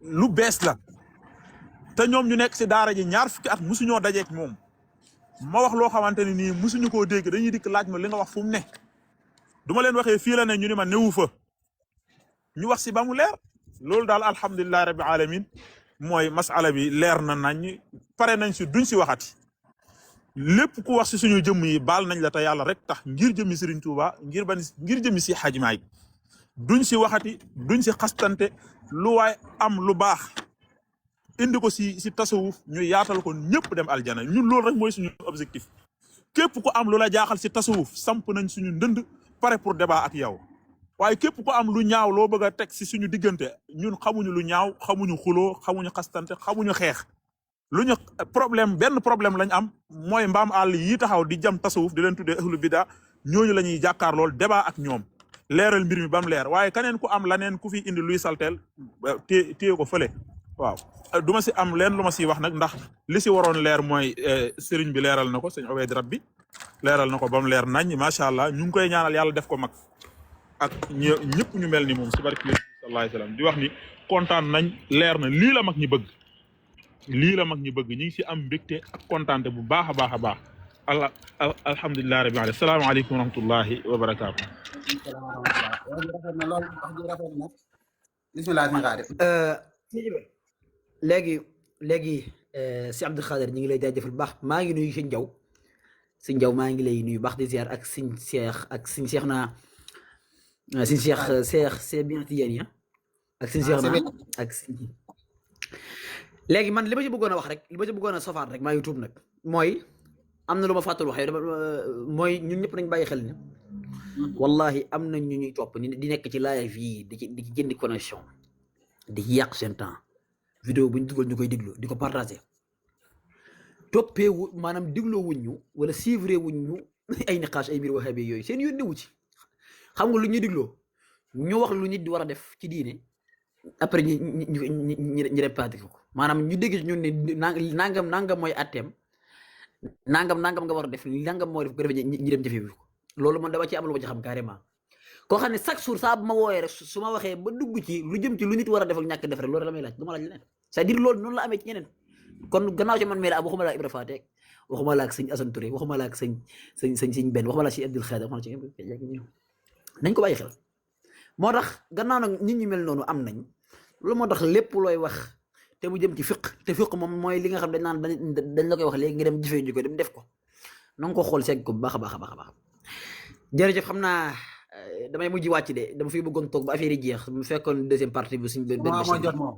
[SPEAKER 3] lu bees la te ñoom ñu nekk si daara ji ñaar fukki at musuñoo dajeek moom ma wax loo xamante ni nii musuñu koo dégg dañuy dikk laaj ma li nga wax fu mu ne du ma leen waxee fii la ne ñu ni ma newu fa ñu wax si ba mu leer loolu daal alhamdulillahi rabbil alamin mooy masala bi leer na nañ pare nañ si duñ si waxati lépp ku wax si suñu jëmm yi baal nañ la te yàlla rek tax ngir jëmmi Serigne Touba ngir jëmmi si Hadji Malick duñ si waxati duñ si xastante lu waay am lu baax indi ko si tasawuf ñu yaatal ko ñëpp dem aljana ñun loolu rek mooy suñu objectif képp ku am lu la jaaxal si tasawuf samp nañ suñu ndënd pare pour débat ak yow waaye képp ku am lu ñaaw loo bëgg a teg si suñu diggante ñun xamuñu lu ñaaw xamuñu xuloo xamuñu xastante xamuñu xeex lu ñu benn problème lañ am mooy mbaam àll yi taxaw di jam tasawuf di leen tuddee ahlu bida ñooñu la ñuy jàkkaar lool débat ak ñoom leeral mbir mi ba mu leer waaye keneen ku am laneen ku fi indi luy salteel téye ko fële waaw du ma si am leen lu ma siy wax nag ndax li si waroon leer mooy sëriñ bi leeral na ko sëñ Obeid Rabbi leeral na ko ba mu leer nañ macha allah ñu ngi koy ñaanal yàlla def ko mag ak ñëpp ñu mel ni moom si barke sallallahu alayhi wasallam di wax ni kontaan nañ leer na lii la mag ñi bëgg ñu ngi si am mbégte ak kontaante bu baax a baax a baax alhamdulilah rabbil alamin asalaamaaleykum wa rahmatullahi wa barakaatu.
[SPEAKER 1] bismillah sëñ Khadim.
[SPEAKER 2] léegi si Abdou Khadir ñu ngi lay jaajëfal bu baax maa ngi nuyu sëñ Jaw maa ngi lay nuyu baax di ziar ak sëñ Cheikh naa sëñ Cheikh c'est bien Tidiane ak sëñ Cheikh naa ak sëñ léegi man li ma ci bëggoon a wax rek li ma ci bëggoon a sofaat rek maa ngi tuub nag mooy am na lu ma fàttal wax mooy ñun ñëpp nañ bàyyi xel ne wallahi am na ñu ñuy topp di nekk ci live yi di ci jëndi connexion di yàq seen temps vidéo bu ñu dugal ñu koy déglu di ko partagé toppee maanaam dégloo wuñ ñu wala suivre wuñ ñu ay niqaas ay mbir wahabi yooyu seen yoon newu ci xam nga lu ñuy dégloo ñu wax lu nit di war a def ci diine après ñu répartir ko maanaam ñu dégg ñun ne nangam mooy atteem nangam nga war a def nangam mooy def ko defee ñi dem jëfee ko loolu man dama ci am lu ma ci xam carrément koo xam ne chaque jour saa bu ma wooyee rek su ma waxee ba dugg ci lu jëm ci lu nit war a def ak ñàkk def rek loolu la may laaj du ma laaj leneen c'est-à-dire loolu noonu la amee ci ñeneen kon gannaaw ci man mii la waxuma la ak Ibra Faate waxuma la ak sëñ Assane Touré waxuma la ak sëñ benn waxuma la si Abdul Xaadir waxuma la ci nañ ko bàyyi xel moo tax gannaaw nag nit ñi mel noonu am nañ loolu moo tax lépp looy wax te mu jëm ci fiq te fiq moom mooy li nga xam dañ naan dañ la koy wax léegi nga dem jëfee ñu ko dem def ko na nga ko xool segg ko bu baax a baax a baax a baax jërëjëf xam naa damay mujj wàcc de dama fi bëggoon toog ba affaire yi jeex mu fekkoon deuxième partie bu suñ benn
[SPEAKER 1] moo amoo jot moom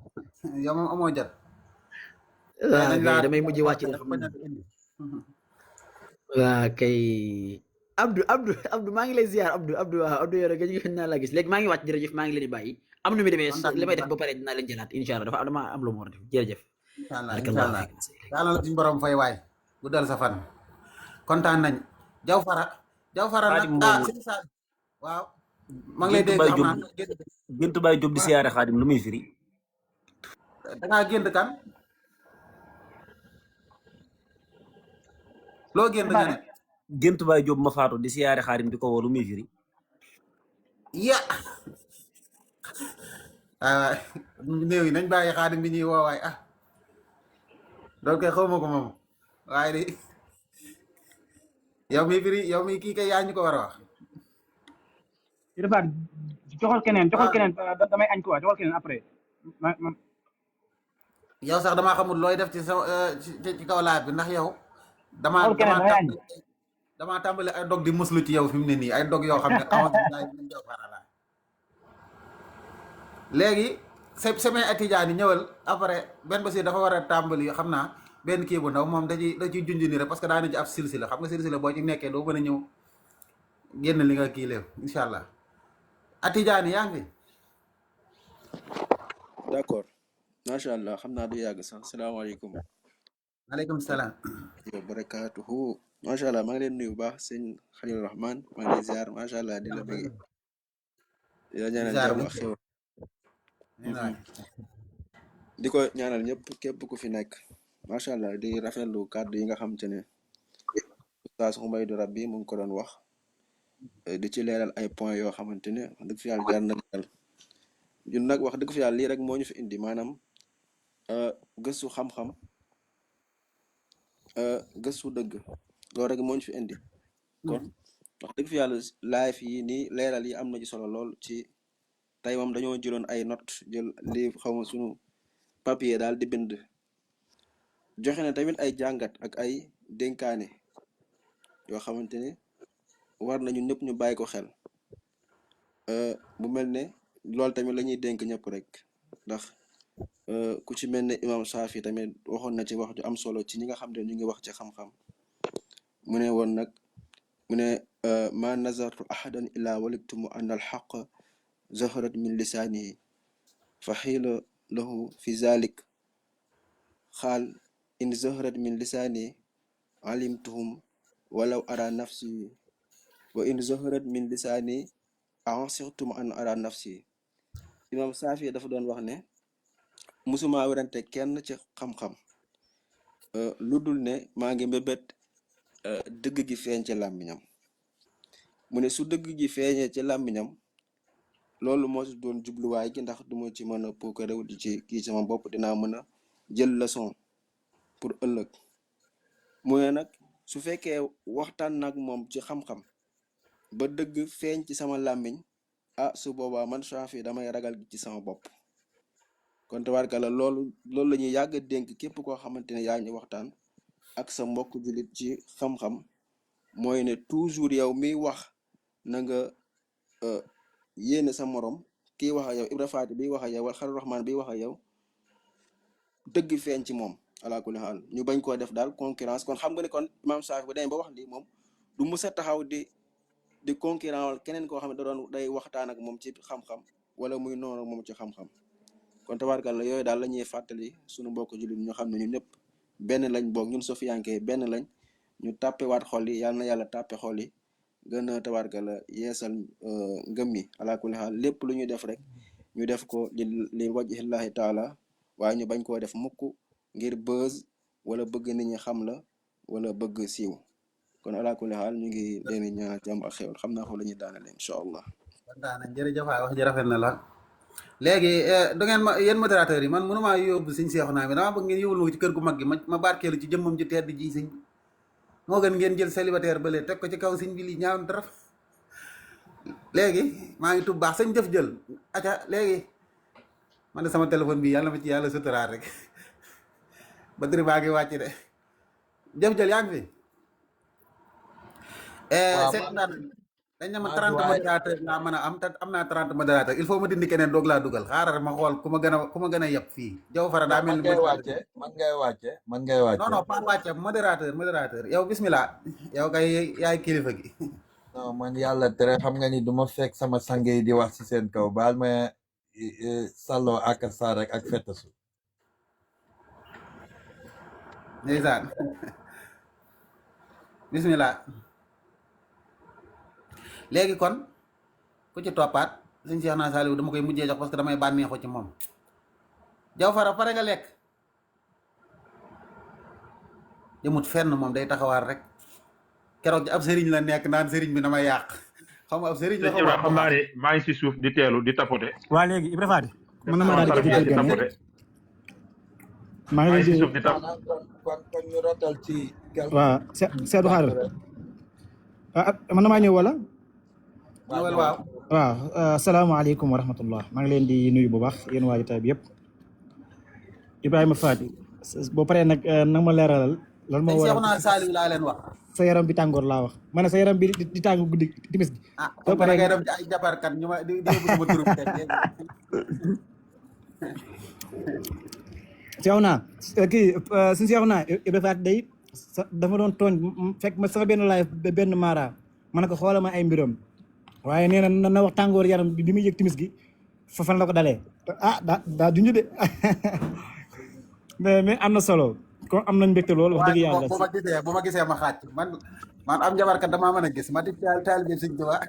[SPEAKER 1] yow moom amoo jot
[SPEAKER 2] waaw damay mujj wàcc de waaw kay Abdou maa ngi lay ziar Abdou waaw Abdou yow rek gëj naa la gis léegi maa ngi wàcc jërëjëf maa ngi leen di bàyyi am na mi demee li may def ba pare dinaa leen jëlaat incha allah dama am lu mu war a def jërëjëf
[SPEAKER 1] incha allah yàlla la suñu borom fay waay bu dal sa fan kontaan nañ jaw fara nag sëñ Sall waaw maa ngi lay dégg xam naa
[SPEAKER 4] gént Baye Diop di siyaare Xaadim lu muy firi
[SPEAKER 1] da ngaa gént kan loo gént nga ne
[SPEAKER 4] gént Baye Diop ma faatu di siyaare Xaadim di ko woo lu muy firi
[SPEAKER 1] ya néew yi nañ bàyyi Xaadim bi ñuy woowaay loolu kay xaw ma ko moom waaye di yow mi firi yow mi kii kay yaa ñu ko war a wax
[SPEAKER 5] dafa joxal keneen damay añ ko waa joxal keneen après
[SPEAKER 1] yow sax damaa xamul looy def ci sa ci kaw laaj bi ndax yow damaa tàmbali ay dog di muslu ci yow fi mu ne nii ay dog yoo xam ne léegi semaine atijaani ñëwal après benn basi dafa war a tàmbali xam naa benn kii bu ndaw moom da ciy junj nii rek parce que daana ci ab silsila xam nga silsila boo ci nekkee doo mën a ñëw génn li nga kii léew incha allah atijaani yaa ngi fi
[SPEAKER 6] d'accord macha allah xam naa du yàgg sax salaamaaleykum
[SPEAKER 1] maaleykum salaam
[SPEAKER 6] wa barakaatuhu macha allah maa ngi leen nuyu bu baax sëñ Xalil Rahman maa ngi lay ziar macha allah di la bëgg di la ñaanal jàmm ak xew di ko ñaanal ñëpp képp ku fi nekk macha allah di rafetlu kàddu yi nga xam te ne Oustaz Mbaye Rabbi mu ngi ko doon wax di ci leeral ay points yoo xamante ne wax dëgg fi yàlla jaar na leeral ñun nag wax dëgg fi yàlla lii rek moo ñu fi indi maanaam gëstu xam-xam gëstu dëgg loolu rek moo ñu fi indi kon wax dëgg fi yàlla live yi nii leeral yi am na ci solo lool ci tey moom dañoo jëloon ay note jël livre xaw ma sunu papier daal di bind joxe na tamit ay jàngat ak ay dénkaane yoo xamante ne war nañu ñëpp ñu bàyyi ko xel bu mel ne loolu tamit la ñuy dénk ñëpp rek ndax ku ci mel ne imam Saafi tamit waxoon na ci wax ju am solo ci ñi nga xam ne ñu ngi wax ci xam-xam mu ne woon nag mu ne ma nazartu ahadan illa waliktumu an al xaq zaharat min lisaanihi fa xiila lahu fi zalik xaal in zaharat min lisaani alimtuhum walaw ara nafsi wa in zaharat min lisaani ansirtum an ara nafsi imam Saafi dafa doon wax ne musuma werante kenn ci xam-xam lu dul ne maa ngi mbébét dëgg gi feeñ ci làmmiñam mu ne su dëgg gi feeñee ci làmmiñam loolu moo ci doon jubluwaay gi ndax duma ci mën a puukarew di ci kii sama bopp dinaa mën a jël leçon pour ëllëg mu ne nag su fekkee waxtaan nag moom ci xam-xam ba dëgg feeñ ci sama làmmiñ su boobaa man Saafi damay ragal ci sama bopp kon tabaarkalla loolu la ñuy yàgg a dénk képp koo xamante ne yaa ngi waxtaan ak sa mbokk jullit ci xam-xam mooy ne toujours yow miy wax na nga yéene sa morom kii wax ak yow Ibra Faati biy wax ak yow wala Xalil Rahman biy wax ak yow dëgg feeñ ci moom ala kulli xaal ñu bañ koo def daal concurrence kon xam nga ne kon Imam Saafi bu demee ba wax lii moom du mës a taxaw di concurrence wala keneen koo xam ne da doon day waxtaan ak moom ci xam-xam wala muy noonu moom ci xam-xam kon tabaarkalla yooyu daal la ñuy fàttali suñu mbokk jullit ñoo xam ne ñun ñëpp benn lañ boog ñun sofiyanke benn lañ ñu tàppewaat xol yi yàlla na yàlla tàppe xol yi gën a tabaarkalla yeesal ngëm yi ala kulli xaal lépp lu ñuy def rek ñu def ko li wajhillahi taala waaye ñu bañ koo def mukk ngir buzz wala bëgg nit ñi xam la wala bëgg siiw kon ala kulli xaal ñu ngi leen di ñaan jàmm ak xéwal xam naa foofu la ñuy daanale incha allah.
[SPEAKER 1] kontaan nañ jërëjëf waay wax ji rafet na la léegi da ngeen ma yéen modérateurs yi man mënumaa yóbbu sëñ Seexuna bi dama bëgg ngeen yóbbul ma ko ci kër gu mag gi ma barkeelu ci jëmmam ji tedd ji sëñ moo gën ngeen jël célibataire bële teg ko ci kaw sëñ bi li ñaaw dara léegi maa ngi tub baax sëñ jëf jël aca léegi man de sama téléphone bi yàlla ma ci yàlla suturaat rek batterie baa ngi wàcc de jëf jël yaa ngi fi seet naa dañ ne ma 30 modérateur laa mën a am te am naa 30 modérateur il faut ma dindi keneen doog laa dugal xaaral ma xool ku ma gën a yeb fii jaw fara daa mel ni
[SPEAKER 7] man ngay wàcce
[SPEAKER 1] non pas wàcce modérateur yow bismillah yow kay yaay kilifa gi
[SPEAKER 7] non man yàlla tere xam nga ni duma fekk sama sange yi di wax ci seen kaw baal ma sàlloo ak saarek ak fettasu
[SPEAKER 1] ndeysaan bismillah léegi kon ku ci toppaat sëñ Seexuna Saaliw dama koy mujjee jox parce que damay bànneexu ci moom jaw fara pare nga lekk jëmut fenn moom day taxawaar rek keroog ci ab sëriñ la nekk naan sëriñ bi dama yàq xam nga ab sëriñ la
[SPEAKER 3] xam naa ne maa ngi si suuf di teelu di tapote
[SPEAKER 5] waa léegi Ibra Faty mën na ma daal di
[SPEAKER 3] di tapote
[SPEAKER 5] maa ngi
[SPEAKER 3] maa ngi si
[SPEAKER 5] leen
[SPEAKER 3] suuf di tap
[SPEAKER 7] kon ñu rotal ci
[SPEAKER 5] waaw Seydou Xaaral mën na maa ñëw wala
[SPEAKER 1] waaw
[SPEAKER 5] waaw asalaamaaleykum wa rahmatullah maa ngi leen di nuyu bu baax yéen waa jotaay bi yëpp Ibrahima Faty boo paree nag nag ma leeralal lan moo
[SPEAKER 1] sëñ
[SPEAKER 5] waral
[SPEAKER 1] Seexuna Saaliw laa leen wax
[SPEAKER 5] sa yaram bi tàngoor laa wax ma ne sa yaram bi di tàng guddi timis gi
[SPEAKER 1] ah comme da ngay dem ci ay jabarkat ñu ma di yóbbu sama turu teg
[SPEAKER 5] Seexuna kii suñu Seexuna Ibra Faty day dafa doon tooñ fekk ma sama benn live benn mara ma ne ko xoolal ma ay mbiram waaye nee na wax tàngoor yaram bi muy yëg timis gi fan la ko dalee ah daa junj de mais am na solo kon am nañ mbégte loolu wax dëgg yàlla
[SPEAKER 1] bu ma gisee ma xàcc man am jabarkat damaa mën a gis ma di taal bi sëñ Tuubaa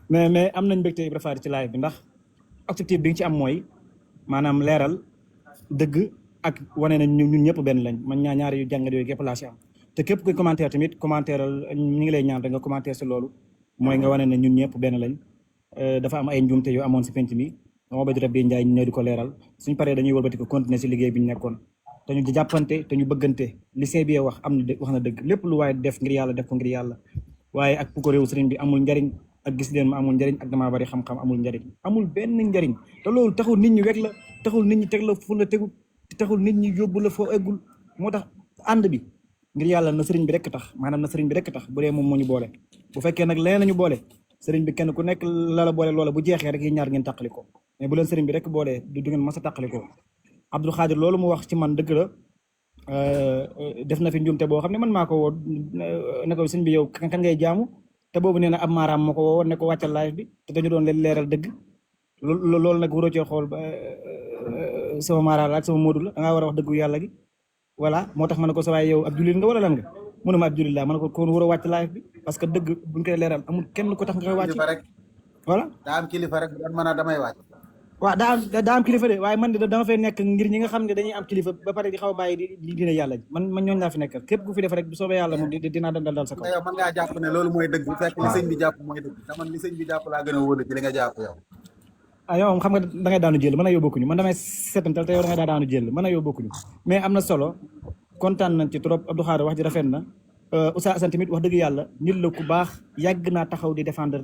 [SPEAKER 5] mais am nañ mbégte Ibra Faty ci live bi ndax objectif bi nga ci am mooy maanaam leeral dëgg ak wane na ñun ñëpp benn lañ man ñaari yu jàngat yooyu képp laa si am te képp kuy commentaire tamit commentaire ñu ngi lay ñaan rek nga commentaire si loolu mooy nga wane ne ñun ñëpp benn lañ dafa am ay njuumte yu amoon si penc mi dama ba jot a Njaay ñu ñëw di ko leeral suñ paree dañuy wëlbati ko continuer si liggéey bi ñu nekkoon te ñu jàppante te ñu bëggante li sëñ bi wax wax na dëgg lépp lu waaye def ngir yàlla def ko ngir yàlla waaye ak ko réew sëriñ bi amul njariñ ak gis leen ma amul njariñ ak damaa bari xam-xam amul njariñ amul benn njariñ te loolu taxul nit ñi weg la taxul nit ñi teg la fu la tegu taxul nit ñi yóbbu la foo eggul moo tax ànd bi ngir yàlla na sëriñ bi rek tax maanaam na sëriñ bi rek tax bu dee moom moo ñu boole bu fekkee nag leneen nañu boole sëriñ bi kenn ku nekk la boole loola bu jeexee rek yi ñaar ngeen tàqali ko mais bu leen sëriñ bi rek boolee du ngeen mas a tàqali ko Abdou Khadir loolu mu wax ci man dëgg la def na fi njuumte boo xam ne man maa ko woo ne ko sëriñ bi yow kan ngay jaamu te boobu nee na ab maaraam moo ko woo ne ko wàccal live bi te dañu doon leen leeral dëgg loolu nag waroo cee xool sama maaraam la ak sama móodu la da ngaa war a wax dëggu yàlla gi voilà moo tax ma ne ko sa waay yow ab jullit nga wala lan nga mu ne ma ab jullit laa ma ne ko kon war a wàcc live bi parce que dëgg buñ koy leeral amul kenn ko tax nga koy wàcc voilà
[SPEAKER 1] daa am kilifa rek doon mën a damay wàcc
[SPEAKER 5] waaw daa am kilifa de waaye man de dama fay nekk ngir ñi nga xam ne dañuy am kilifa ba pare di xaw a bàyyi di dina yàlla ji man ñooñu laa fi nekkal képp ku fi def rek bu soobee yàlla moom dinaa dal sa kaw
[SPEAKER 1] yow man ngaa jàpp ne loolu mooy dëgg fekk li sëñ bi jàpp mooy dëgg te man li sëñ bi jàpp laa gën a wóolu ci li nga jàpp yow
[SPEAKER 5] yow xam nga da ngay daanu jël mën a yow bokkuñu man damay seetantal te yow da ngay daanu jël mën a yow bokkuñu mais am na solo kontaan nañ ci trop Abdou Khadir wax ji rafet na Oustaz Assane tamit wax dëgg yàlla nit la ku baax yàgg naa taxaw di défendre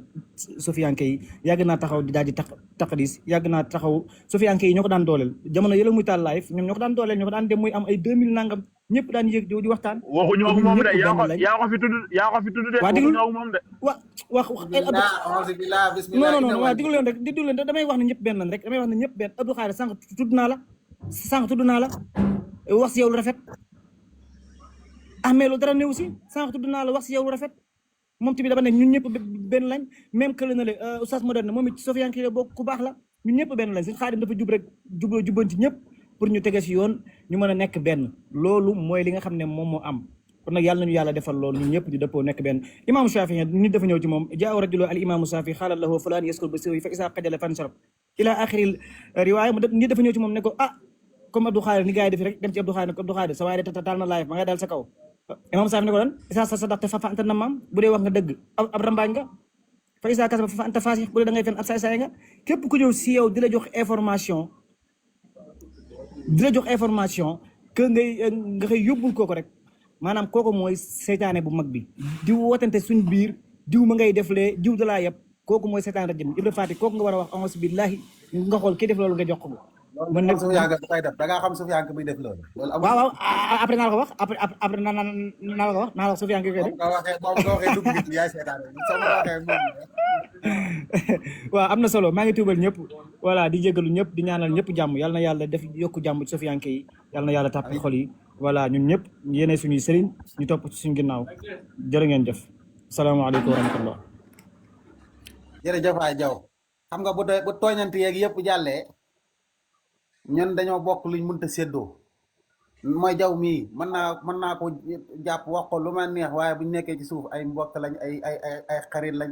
[SPEAKER 5] sofiyanke yi yàgg naa taxaw di daal di taqdis yàgg naa taxaw sofiyanke yi ñoo ko daan dooleel jamono yëla muy taal live ñoom ñoo ko daan dooleel ñoo ko daan dem muy am ay 2000 nangam ñëpp daan yëg di waxtaan
[SPEAKER 3] waxuñu ak moom de yaa ko fi tudd de waxuñu ak moom de
[SPEAKER 5] wax non waaw diglu leen rek diglu leen damay wax ne ñëpp benn lañ rek damay wax ne ñëpp benn Abdou Khadir sànq tudd naa la wax si yow lu rafet mais loolu dara néew si sànq tudd naa la wax si yow lu rafet moom tamit dama ne ñun ñëpp benn lañ même que na le oustaz moderne moom it sofiyanke la bokk ku baax la ñun ñëpp benn lañ sëñ Xaadim dafa jub rek jubbanti ñëpp pour ñu tege si yoon ñu mën a nekk benn loolu mooy li nga xam ne moom moo am kon nag yàlla nañu yàlla defal loolu ñun ñëpp di dëppoo nekk benn imaamu Shafii nit dafa ñëw ci moom jaa rajulu al imaamu Shafii xaala lahu fulaan yaskul ba siwi fa isaa xajala fan sarab ila axiril riwaaya nit dafa ñëw ci moom ne ko comme Abdou Khadir ni gars yi def rek dem ci Abdou Khadir ne ko Abdou Khadir sa waaye de taal na live ma ngay daal sa kaw imam Saafi ne ko lan isa sa sadaqte fa anta na maam bu dee wax nga dëgg ab rambaañ nga fa isa kasaba fa anta faasix bu dee da ngay fen ab saay-saay nga képp ku ñëw si yow di la jox information que nga koy yóbbul kooku rek maanaam kooku mooy seytaane bu mag bi diw wootante suñ biir diw ma ngay deflee diw dalaa yëpp kooku mooy seytaane rajim Ibra Faati kooku nga war a wax auzu billahi nga xool kii def loolu nga jox ko
[SPEAKER 1] man nag Soufiane bu koy def da ngaa xam Soufiane bi def loolu.
[SPEAKER 5] waaw après naa la ko wax après naa la ko wax naa la Soufiane ki koy def.
[SPEAKER 1] boobu nga waxee dugg bi yaay seetaan soo ma waxee moom.
[SPEAKER 5] waaw am na solo maa ngi tuubal ñëpp voilà di jégalu ñëpp di ñaanal ñëpp jàmm yal na yàlla def yokku jàmm ci Soufiane yi yal na yàlla tàpp xol yi voilà ñun ñëpp yéene suñuy sëriñ ñu topp ci suñu ginnaaw jërë ngeen jëf salaamaaleykum wa rahmatullah.
[SPEAKER 1] jërëjëf waay Jaw xam nga bu tooñante yeeg yëpp jàllee. ñun dañoo bokk luñ mënta séddoo mooy Jaw mii mën naa ko jàpp wax ko lu ma neex waaye buñ nekkee ci suuf ay mbokk lañ ay xarit lañ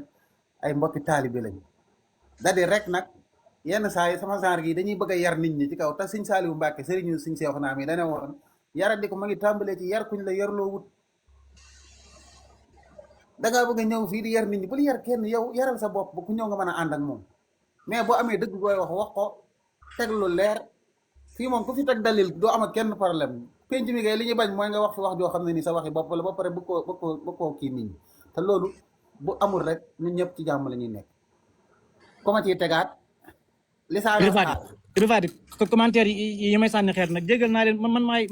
[SPEAKER 1] ay mbokki taalibe lañ dadi rek nag yenn saa yi sama genre gi dañuy bëgg a yar nit ñi ci kaw te Sëñ Saaliwu Mbàkke sëriñu Sëñ Seexuna mi dane woon yaradi ko ma ngi tàmbalee ci yar kuñ la yarloo wut dangaa bëgg a ñëw fii di yar nit ñi bul yar kenn yow yaral sa bopp ba ku ñëw nga mën a ànd ak moom mais boo amee dëgg booy wax ko teg lu leer fii moom ku fi teg dalil doo am ak kenn problème penc mi kay li ñuy bañ mooy nga wax fi wax joo xam ne ni sa waxi bopp la ba pare bëgg koo kii nit ñi te loolu bu amul rek ñun ñëpp ci jàmm la ñuy nekk comment ciy tegaat li saa
[SPEAKER 5] rifaati commentaire yi may sànni xeer nag jégal naa leen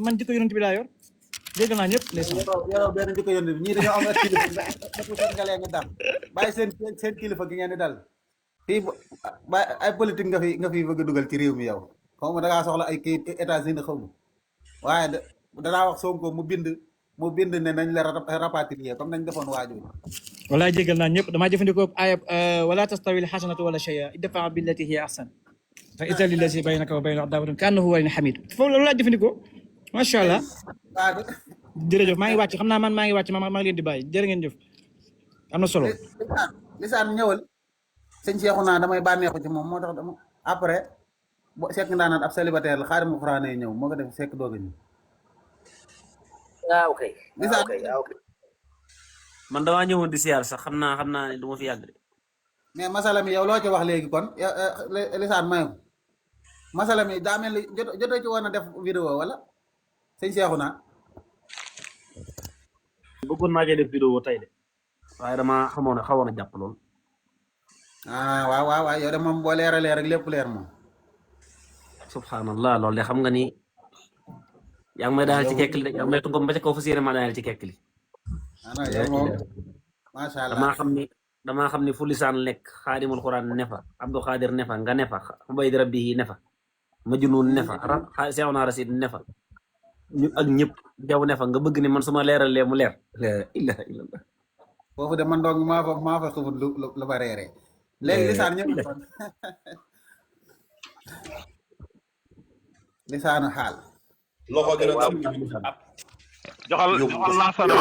[SPEAKER 5] man jikko yonent bi laa yor jégal naa ñëpp
[SPEAKER 1] yow benn jikko yonent bi ñii dañoo am ak kilifa nga leen nga dal bàyyi seen kilifa gi ngeen di dal fii ba ay politique nga fi bëgg a dugal ci réew mi yow xaw ma da ngaa soxla ay kayit États-Unis xaw ma waaye danaa wax Sonko mu bind ne nañ la rapatrier comme nañ defoon waajur.
[SPEAKER 5] walaay jégal naa ñëpp damaa jëfandikoo ayab wala tastawi alxasanatu wala shay'a idfa billati hiya ahsan fa iza lillazi baynaka wa baynahu adawatun ka'annahu waliyyun hamid foofu loolu laa jëfandikoo macha allah. jërëjëf maa ngi wàcc xam naa maa ngi wàcc maa ngi leen di bàyyi jërë ngeen jëf am na solo.
[SPEAKER 1] lisaan ñëwal sëñ Seexuna damay bànneexu ci moom moo tax dama après. bo sekk ndaanaan ab célibataire la xaaral ma xuraan ñëw moo ko def sekk doog a ñëw.
[SPEAKER 4] ok. man damaa ñëwoon di siyaar sax xam naa ne du ma fi yàgg de.
[SPEAKER 1] mais masala mi yow loo ci wax léegi kon lisaan mayu masala mi daa mel ni jotoo ci woon a def vidéo wala sëñ Seexuna.
[SPEAKER 4] bëggoon naa cee def vidéo tey de waaye damaa xawoon a jàpp lool.
[SPEAKER 1] waaw yow de moom boo leeralee rek lépp leer moom.
[SPEAKER 4] subhanallah loolu de xam nga ni yaa ngi may daanal ci kekkili de yaa ngi may tungom ba ca kaw fas yéene ma daanal ci kekkili.
[SPEAKER 1] macha allah
[SPEAKER 4] damaa xam ni fu lisaan lekk xaadimul xuraan nefa Abdou Khadir nefa nga nefa Ubayd Rabbihi nefa Majnun nefa Seexuna Rasid nefa ñu ak ñëpp jaw nefa nga bëgg ni man su ma leeralee mu leer la ilaha illallah.
[SPEAKER 1] foofu de man doog maa fa xamul lu ba reeree léegi lisaan ñëpp lisaanu xaal.
[SPEAKER 3] loxo gën a joxal laasana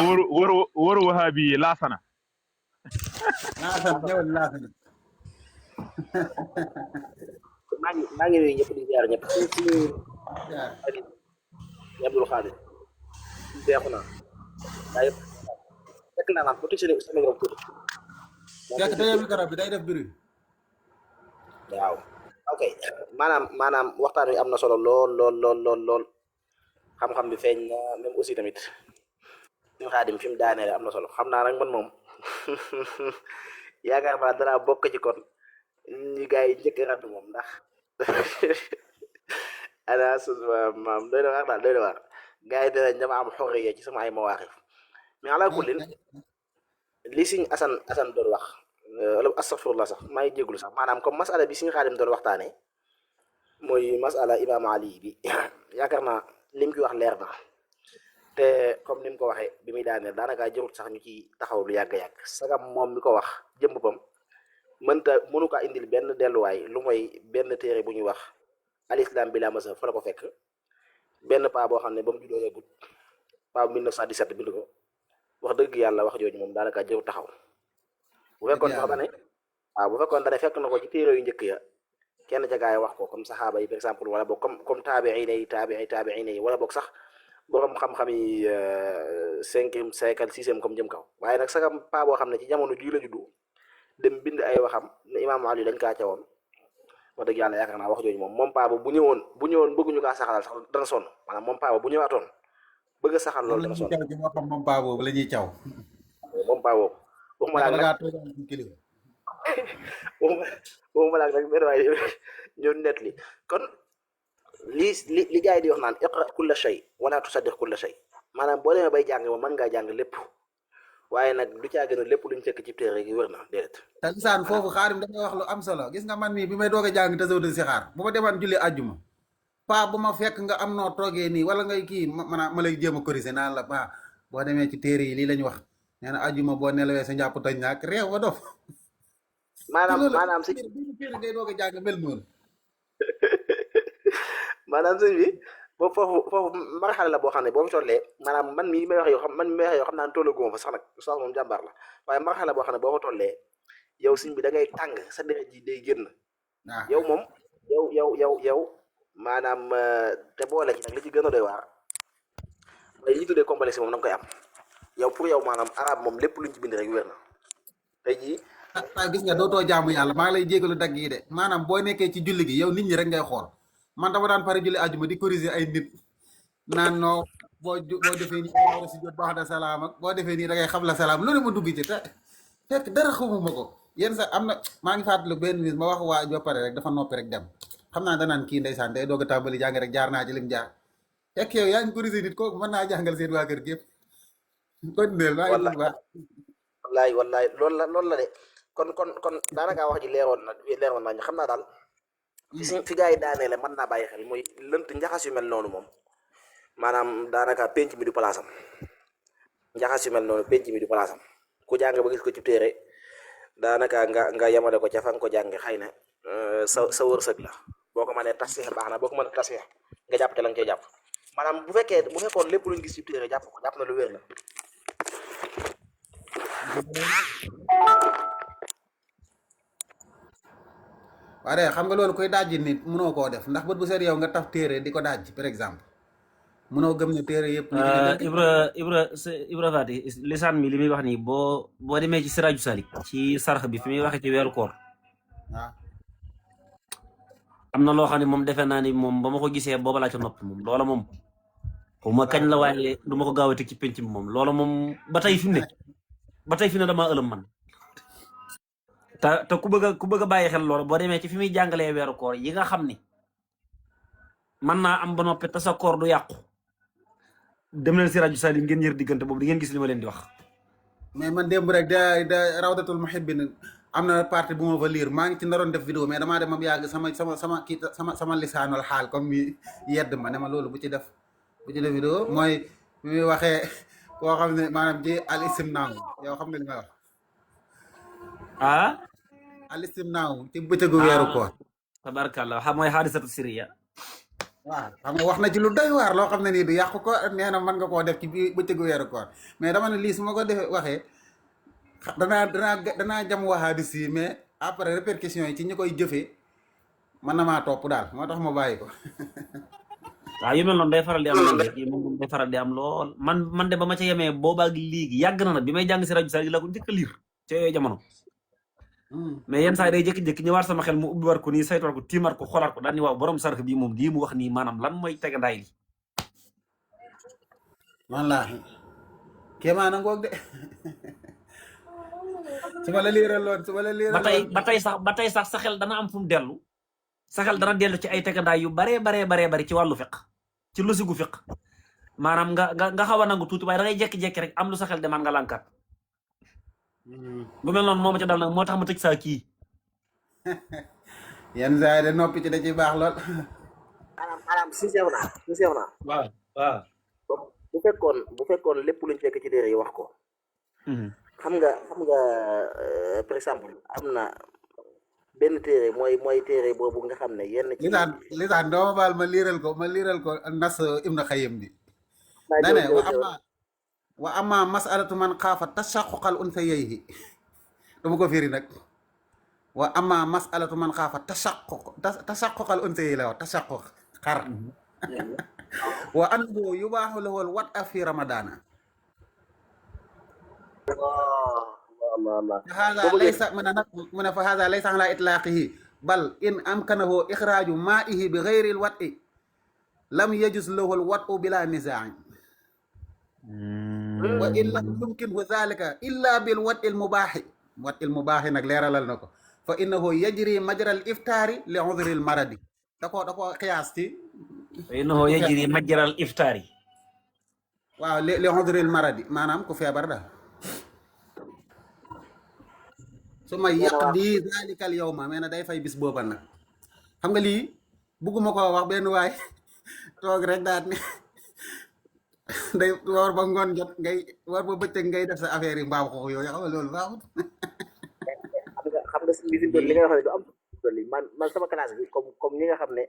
[SPEAKER 3] wóoru wahabi yi laasana.
[SPEAKER 1] ñëwal laasana.
[SPEAKER 8] maa ngi nuyu ñëpp di ziar ñëpp suñu Abdul Xaadir beexu naa daa yëpp fekk naa naan tuuti sa micro tuuti
[SPEAKER 1] fekk tey micro bi day def bruit.
[SPEAKER 8] waaw ok maanaam waxtaan wi am na solo lool xam-xam bi feeñ na même aussi tamit suñu Xaadim fi mu daaneel am na solo xam naa nag man moom yaakaar naa danaa bokk ci kon ñi gars yi njëkk a raddu moom ndax ana sus maam doy na waar daal doy na waar gars yi dinañ dama am xorriya ci sama ay mawaaxif mais ala kullin li Sëñ Asan doon wax wala astafurlah sax maa ngi jégalu sax maanaam comme masala bi Sëñ Xaadim doon waxtaane mooy masala Imaam Ali bi yaakaar naa lim ki wax leer na te comme ni mu ko waxee bi muy daaneel daanaka jërut sax ñu ci taxaw lu yàgg-yàgg sagam moom mi ko wax jëm boppam mënu kaa indil benn delluwaay lu mooy benn téere bu ñuy wax al islam bi la masa fa la ko fekk benn paa boo xam ne ba mu juddoo gut paa 1917 bind ko wax dëgg yàlla wax jooju moom daanaka jëru taxaw bu fekkoon sax dane waaw bu fekkoon dane fekk na ko ci téere yu njëkk ya kenn ca gaay wax ko comme saxaaba yi par exemple wala boog comme taabiina yi wala boog sax borom xam-xam yi 5e siècle 6e comme jëm kaw waaye nag sagam paa boo xam ne ci jamono jii la juddu dem bind ay waxam ne Imaam Ali dañ kaa cawoon wax dëgg yàlla yaakaar naa wax jooju moom paa bu ñëwoon bëgguñu kaa saxalal sax dana sonn maanaam moom paa bu ñëwaatoon bëgg a saxal loolu dana sonn
[SPEAKER 1] moom paa boobu la ñuy caw.
[SPEAKER 8] moom paa boobu waxuma laa nag waxuma laa nag benn waaye ñoo net li kon li gars yi di wax naan iqra kulla shay wala tusaddiq kulla shay maanaam boo demee bay jàng moom mën ngaa jàng lépp waaye nag du caa gën a lépp luñ fekk ci téere gi wër na déedéet.
[SPEAKER 1] te lisaan foofu xaarim dafay wax lu am solo gis nga man mii bi may doog a jàng tasawudu si xaar bu ma demaan julli àjjuma paa bu ma fekk nga am noo toogee nii wala ngay kii ma lay jéem a corriger naan la paa boo demee ci téere yi lii lañ wax nee na àjjuma boo nelawee sa njàpp toj naak réew ba dof
[SPEAKER 8] maanaam si
[SPEAKER 1] téere ngay doog a jàng mel noonu
[SPEAKER 8] maanaam sëñ bi boobu foofu marxale la boo xam ne boo fi tollee maanaam man mii may wax yoo xam naa ne tollaguma fa sax nag sax moom jàmbaar la waaye marxale boo xam ne boo fa tollee yow sëñ bi da ngay tàng sa deret ji day génn yow moom yow maanaam te boole ci nag li ci gën a doy waar mooy li ñu tuddee complexe moom da nga koy am yow pour yow maanaam arabe moom lépp luñ ci bind rek wér na tey jii
[SPEAKER 1] gis nga dootoo jaamu yàlla maa ngi lay jégalu dagg yi de maanaam boo nekkee ci julli gi yow nit ñi rek ngay xool man dama daan pare julli àjjuma di corriger ay nit naan noo boo defee nii war a si jot baax da salaam ak boo defee nii da ngay xam la salaam loolu ma dugg ci te fekk dara xamuma ko yéen sax am na maa ngi fàttali benn bis ma wax waa ba pare rek dafa noppi rek dem xam naa danaan kii ndeysaan day doog a tàmbali jàng rek jaar naa ci lim jaar fekk yow yaa ngi corriger nit kooku mën naa jàngal seen waa kër gépp continuer
[SPEAKER 8] wallaay loolu la de kon daanaka wax ji leeroon na ñu xam naa daal fi gars yi daaneele mën naa bàyyi xel mooy lënt njaxas yu mel noonu moom maanaam daanaka penc mi du palaasam njaxas yu mel noonu penc mi du palaasam ku jàng ba gis ko ci téere daanaka nga yemale ko ca fa nga ko jàng xëy na sa wërsëg la boo ko mënee tasfix baax na boo ko mënee tasfix nga jàpp te la nga koy jàpp maanaam bu fekkoon lépp luñ gis ci téere jàpp na lu wér la
[SPEAKER 1] waaye xam nga loolu koy dajji nit mënoo koo def ndax bët bu seet yow nga taf téere di ko dajji par exemple mënoo gëm ne téere yëpp
[SPEAKER 4] Ibra Faty lisaan mi li muy wax nii boo demee ci Siraaju Salik ci sarx bi fi muy waxee ci weeru koor
[SPEAKER 1] waaw
[SPEAKER 4] am na loo xam ne moom defe naa ni moom ba ma ko gisee booba laa ca nopp moom loola moom xaw ma kañ la waaye du ma ko gaaw a teg ci penc bi moom loola moom ba tey fi ne damaa ëlëm man te ku bëgg a bàyyi xel loolu boo demee ci fi muy jàngalee weeru koor yi nga xam ni mën naa am ba noppi te sa koor du yàqu dem leen si rajo Salim ngeen yër diggante boobu di ngeen gis li ma leen di wax.
[SPEAKER 1] mais man démb rek da rawdatul muhibbin am na partie bu ma fa lire maa ngi ci naroon def vidéo mais damaa dem am yàgg sama lisaanul xaal comme mi yedd ma ne ma loolu bu ci def vidéo mooy bi muy waxee koo xam ne maanaam ci al istimnaaw yow xam nga li may wax. alistimnaaw ci bëccëgu weeru koor
[SPEAKER 4] tabarkàlla xam mooy xaadisatu siriya
[SPEAKER 1] waaw xam nga wax na ci lu doy waar loo xam ne nii du yàqu ko nee na mën nga koo def ci bëccëgu weeru koor mais dama ne lii su ma ko defee waxee danaa jam waxaadis yi mais après répercussions yi ci ñi koy jëfee mën na maa topp daal moo tax ma bàyyi ko
[SPEAKER 4] waaw yu mel noonu day faral di am lool yi moom day faral di am lool man de ba ma ca yemee boobaag léegi yàgg na nag bi may jàng si rajo Salik la ko njëkk a liir ca yooyu jamono mais yenn saa yi day jékki-jékki ñëwaat sama xel mu ubbi war ko nii saytuwaat ko tiimaat ko xoolaat ko daal ni waaw borom sarx bii moom lii mu wax nii maanaam lan mooy tegandaay li
[SPEAKER 1] wallaahi kéemaana ngoog de su ma la liiraloon
[SPEAKER 4] ba tey sax sa xel dana am fu mu dellu sa xel dana dellu ci ay tegandaay yu baree bari ci wàllu fiq ci lusigu fiq maanaam nga xaw a nangu tuuti waaye da ngay jékki-jékki rek am lu sa xel demaan nga lànkaat bu mel noonu moo ma ca dal nag moo tax ma tëj saa kii
[SPEAKER 1] yenn saa yi de noppi ci da ciy baax lool
[SPEAKER 8] maanaam si sew naa
[SPEAKER 4] waaw
[SPEAKER 8] bu fekkoon lépp luñ fekk ci téere yi wax ko xam nga par exemple am na benn téere mooy téere boobu nga xam ne yenn ci
[SPEAKER 1] lisaan dooma baal ma liiral ko nas Ibn Xayyim bi
[SPEAKER 8] naa
[SPEAKER 1] dane
[SPEAKER 8] ñëw
[SPEAKER 1] wa amma masalatu man xaafa tashaquqal unsayayhi dama ko firi nag wa amma masalatu man xaafa tashaquqal unsayayhi la wax tashaquq xar wa annahu yubaahu lahu al wat'a fi ramadana
[SPEAKER 8] Allah
[SPEAKER 1] فهذا ليس من فهذا ليس على إطلاقه بل إن أمكنه إخراج مائه بغير الوطء لم يجوز له الوطء بلا نزاع وإن لم يمكنه ذلك إلا بالوطء المباح وطء المباح نغير لنكو فإنه يجري مجرى الإفطار لعذر المرض دكو قياستي
[SPEAKER 4] فإنه يجري مجرى الإفطار
[SPEAKER 1] waaw لعذر المرض maanaam ku feebar da su ma yaqdi zalikal yawma mais na day fay bis booba nag xam nga lii bugguma ko wax benn waay toog rek daat ne day war ba ngoon jot ngay war ba bëccëg ngay def sa affaire yi mbaaw xoox yooyu xam nga loolu baaxut
[SPEAKER 8] xam nga si mbir li nga wax ne du am dolli man sama classe bi comme ñi nga xam ne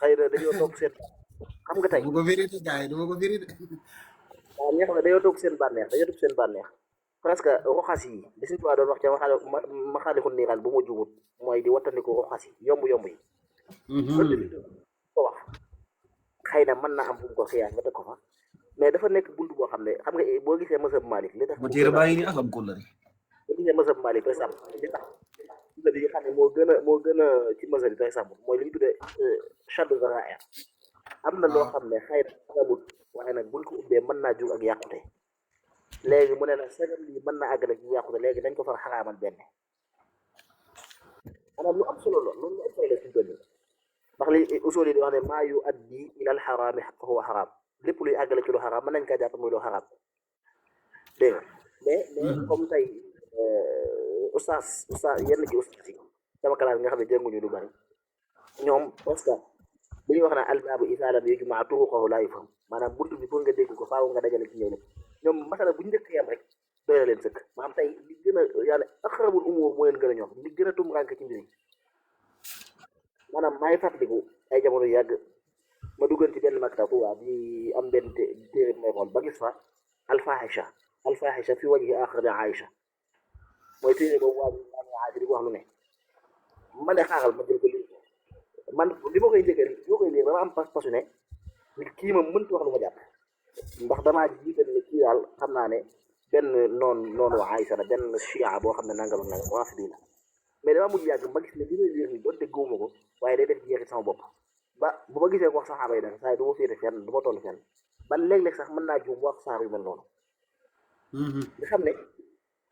[SPEAKER 8] xëy na dañoo topp seen xam nga tey
[SPEAKER 1] du ma ko vérité gars yi du ma ko vérité
[SPEAKER 8] waaw ñi nga xam ne dañoo topp seen bànneex presque roxas yi li suñu tubaab doon wax ca ma xaalixul niiraan bu ma juumut mooy di wattandiku roxas yi yomb yi ko wax xëy na mën naa am fu mu ko xiyaas nga teg ko fa mais dafa nekk bunt boo xam ne xam nga boo gisee mësab Malik li tax
[SPEAKER 4] ma téere baa ngi ni akam ko la
[SPEAKER 8] boo gisee mësab Malik par exemple li tax mësab yi xam ne moo gën a ci mësab yi par exemple mooy li ñu tuddee chaddu zarair am na loo xam ne xëy na xamut waaye nag buñ ko ubbee mën naa jur ak yàqute léegi mu ne la sagam lii mën na àggale ci yàqute léegi dañ ko far xaraamal benn maanaam lu am solo la loolu lu am solo la ci doon ndax li usul yi di wax ne maa yu addi ilal xaraami fa huwa xaraam lépp luy àggale ci lu xaraam mën nañ kaa jàpp muy lu xaraam dégg nga mais comme tey ustaas yenn ci ustaas yi sama classe nga xam ne jànguñu lu bari ñoom parce que li ñuy wax naa albaabu isaalam yu jumaa turuqahu laa yufham maanaam buntu bi pour nga dégg ko faaw nga dajale ci ñëw lépp ñoom masala bu njëkk yam rek doy na leen sëkk maanaam tey li gën a yàlla aqrabul umuur moo leen gën a ñor li gën a tumranke ci mbir yi maanaam maay fàttaliku ay jamono yàgg ma duggoon ci benn maktab waa bi am benn téere may xool ba gis fa alfahisha fi wajhi axar bi Aïcha mooy téere boobu waa Aïcha di ko wax lu ne ma ne xaaral ma jël ko lii man li ma koy njëkkee li ma koy lii dama am pas-pasu ne nit kii ma mënti wax lu ma jàpp ndax damaa jiital ne kii daal xam naa ne benn noonu waa Aïcha la benn chia boo xam ne nangam ak nangam waa fi la mais dama mujj yàgg ma gis ne li may liir ni doonte gëwuma ko waaye day def jeexit sama bopp ba bu ma gisee ko wax saxaaba yi nag saa yi du ma féete fenn du ma toll fenn ba léeg-léeg sax mën naa juum wax saar yu mel noonu nga xam ne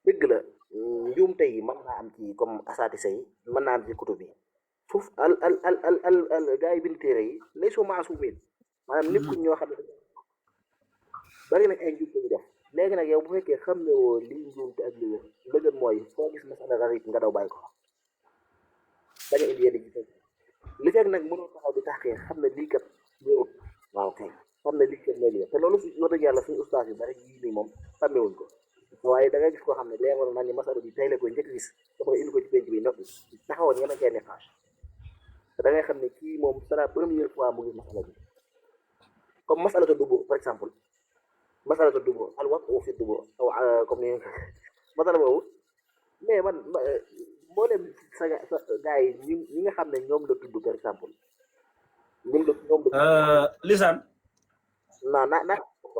[SPEAKER 8] dëgg la njuumte yi mën naa am ci comme asaatisa yi mën naa am ci kutub bi foofu al gars yi bind téere yi lay soo maasuumin maanaam nit ku ñoo xam ne bari nañ ay njuumte ñu def léegi nag yow bu fekkee xam ne woo lii njuumte ak lii lëgën mooy foo gis masala garit nga daw bàyyi ko bañ a indi yenn ji li fekk nag mënoo taxaw di taxee xam ne lii kat wérut waaw kay xam ne lii kat mooy lii te loolu fi wax dëgg yàlla suñu ustaas yi bari yii nii moom xàmmewuñ ko waaye da ngay gis koo xam ne leeral nañ ne masala bi tey la koy njëkk gis dafa indi ko ci penc bi taxawoon ñeme cee neqaas te da ngay xam ne kii moom c'est la première fois mu gis masala bi comme masalatu dubur par exemple masalatu dubur al waqu fi dubur aw comme ni masala boobu mais man mboolem sa gars yi ñi nga xam ne ñoom la tudd par exemple ñoom la
[SPEAKER 4] lisaan
[SPEAKER 8] na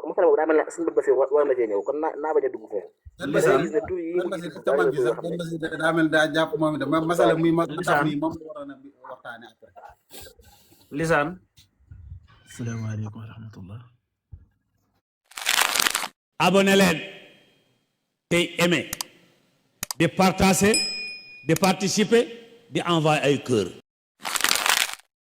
[SPEAKER 8] masala boobu daa mel ne suñu bët si war na cee ñëw kon naa bañ a dugg foofu
[SPEAKER 4] lisaan
[SPEAKER 1] daa mel daa jàpp moom itam masala muy ma tax nii moom la waroon a waxtaane après
[SPEAKER 4] lisaan
[SPEAKER 9] asalaamaaleykum wa rahmatullah abonné leen tey aimé di partager di participer di envoyer ay cœur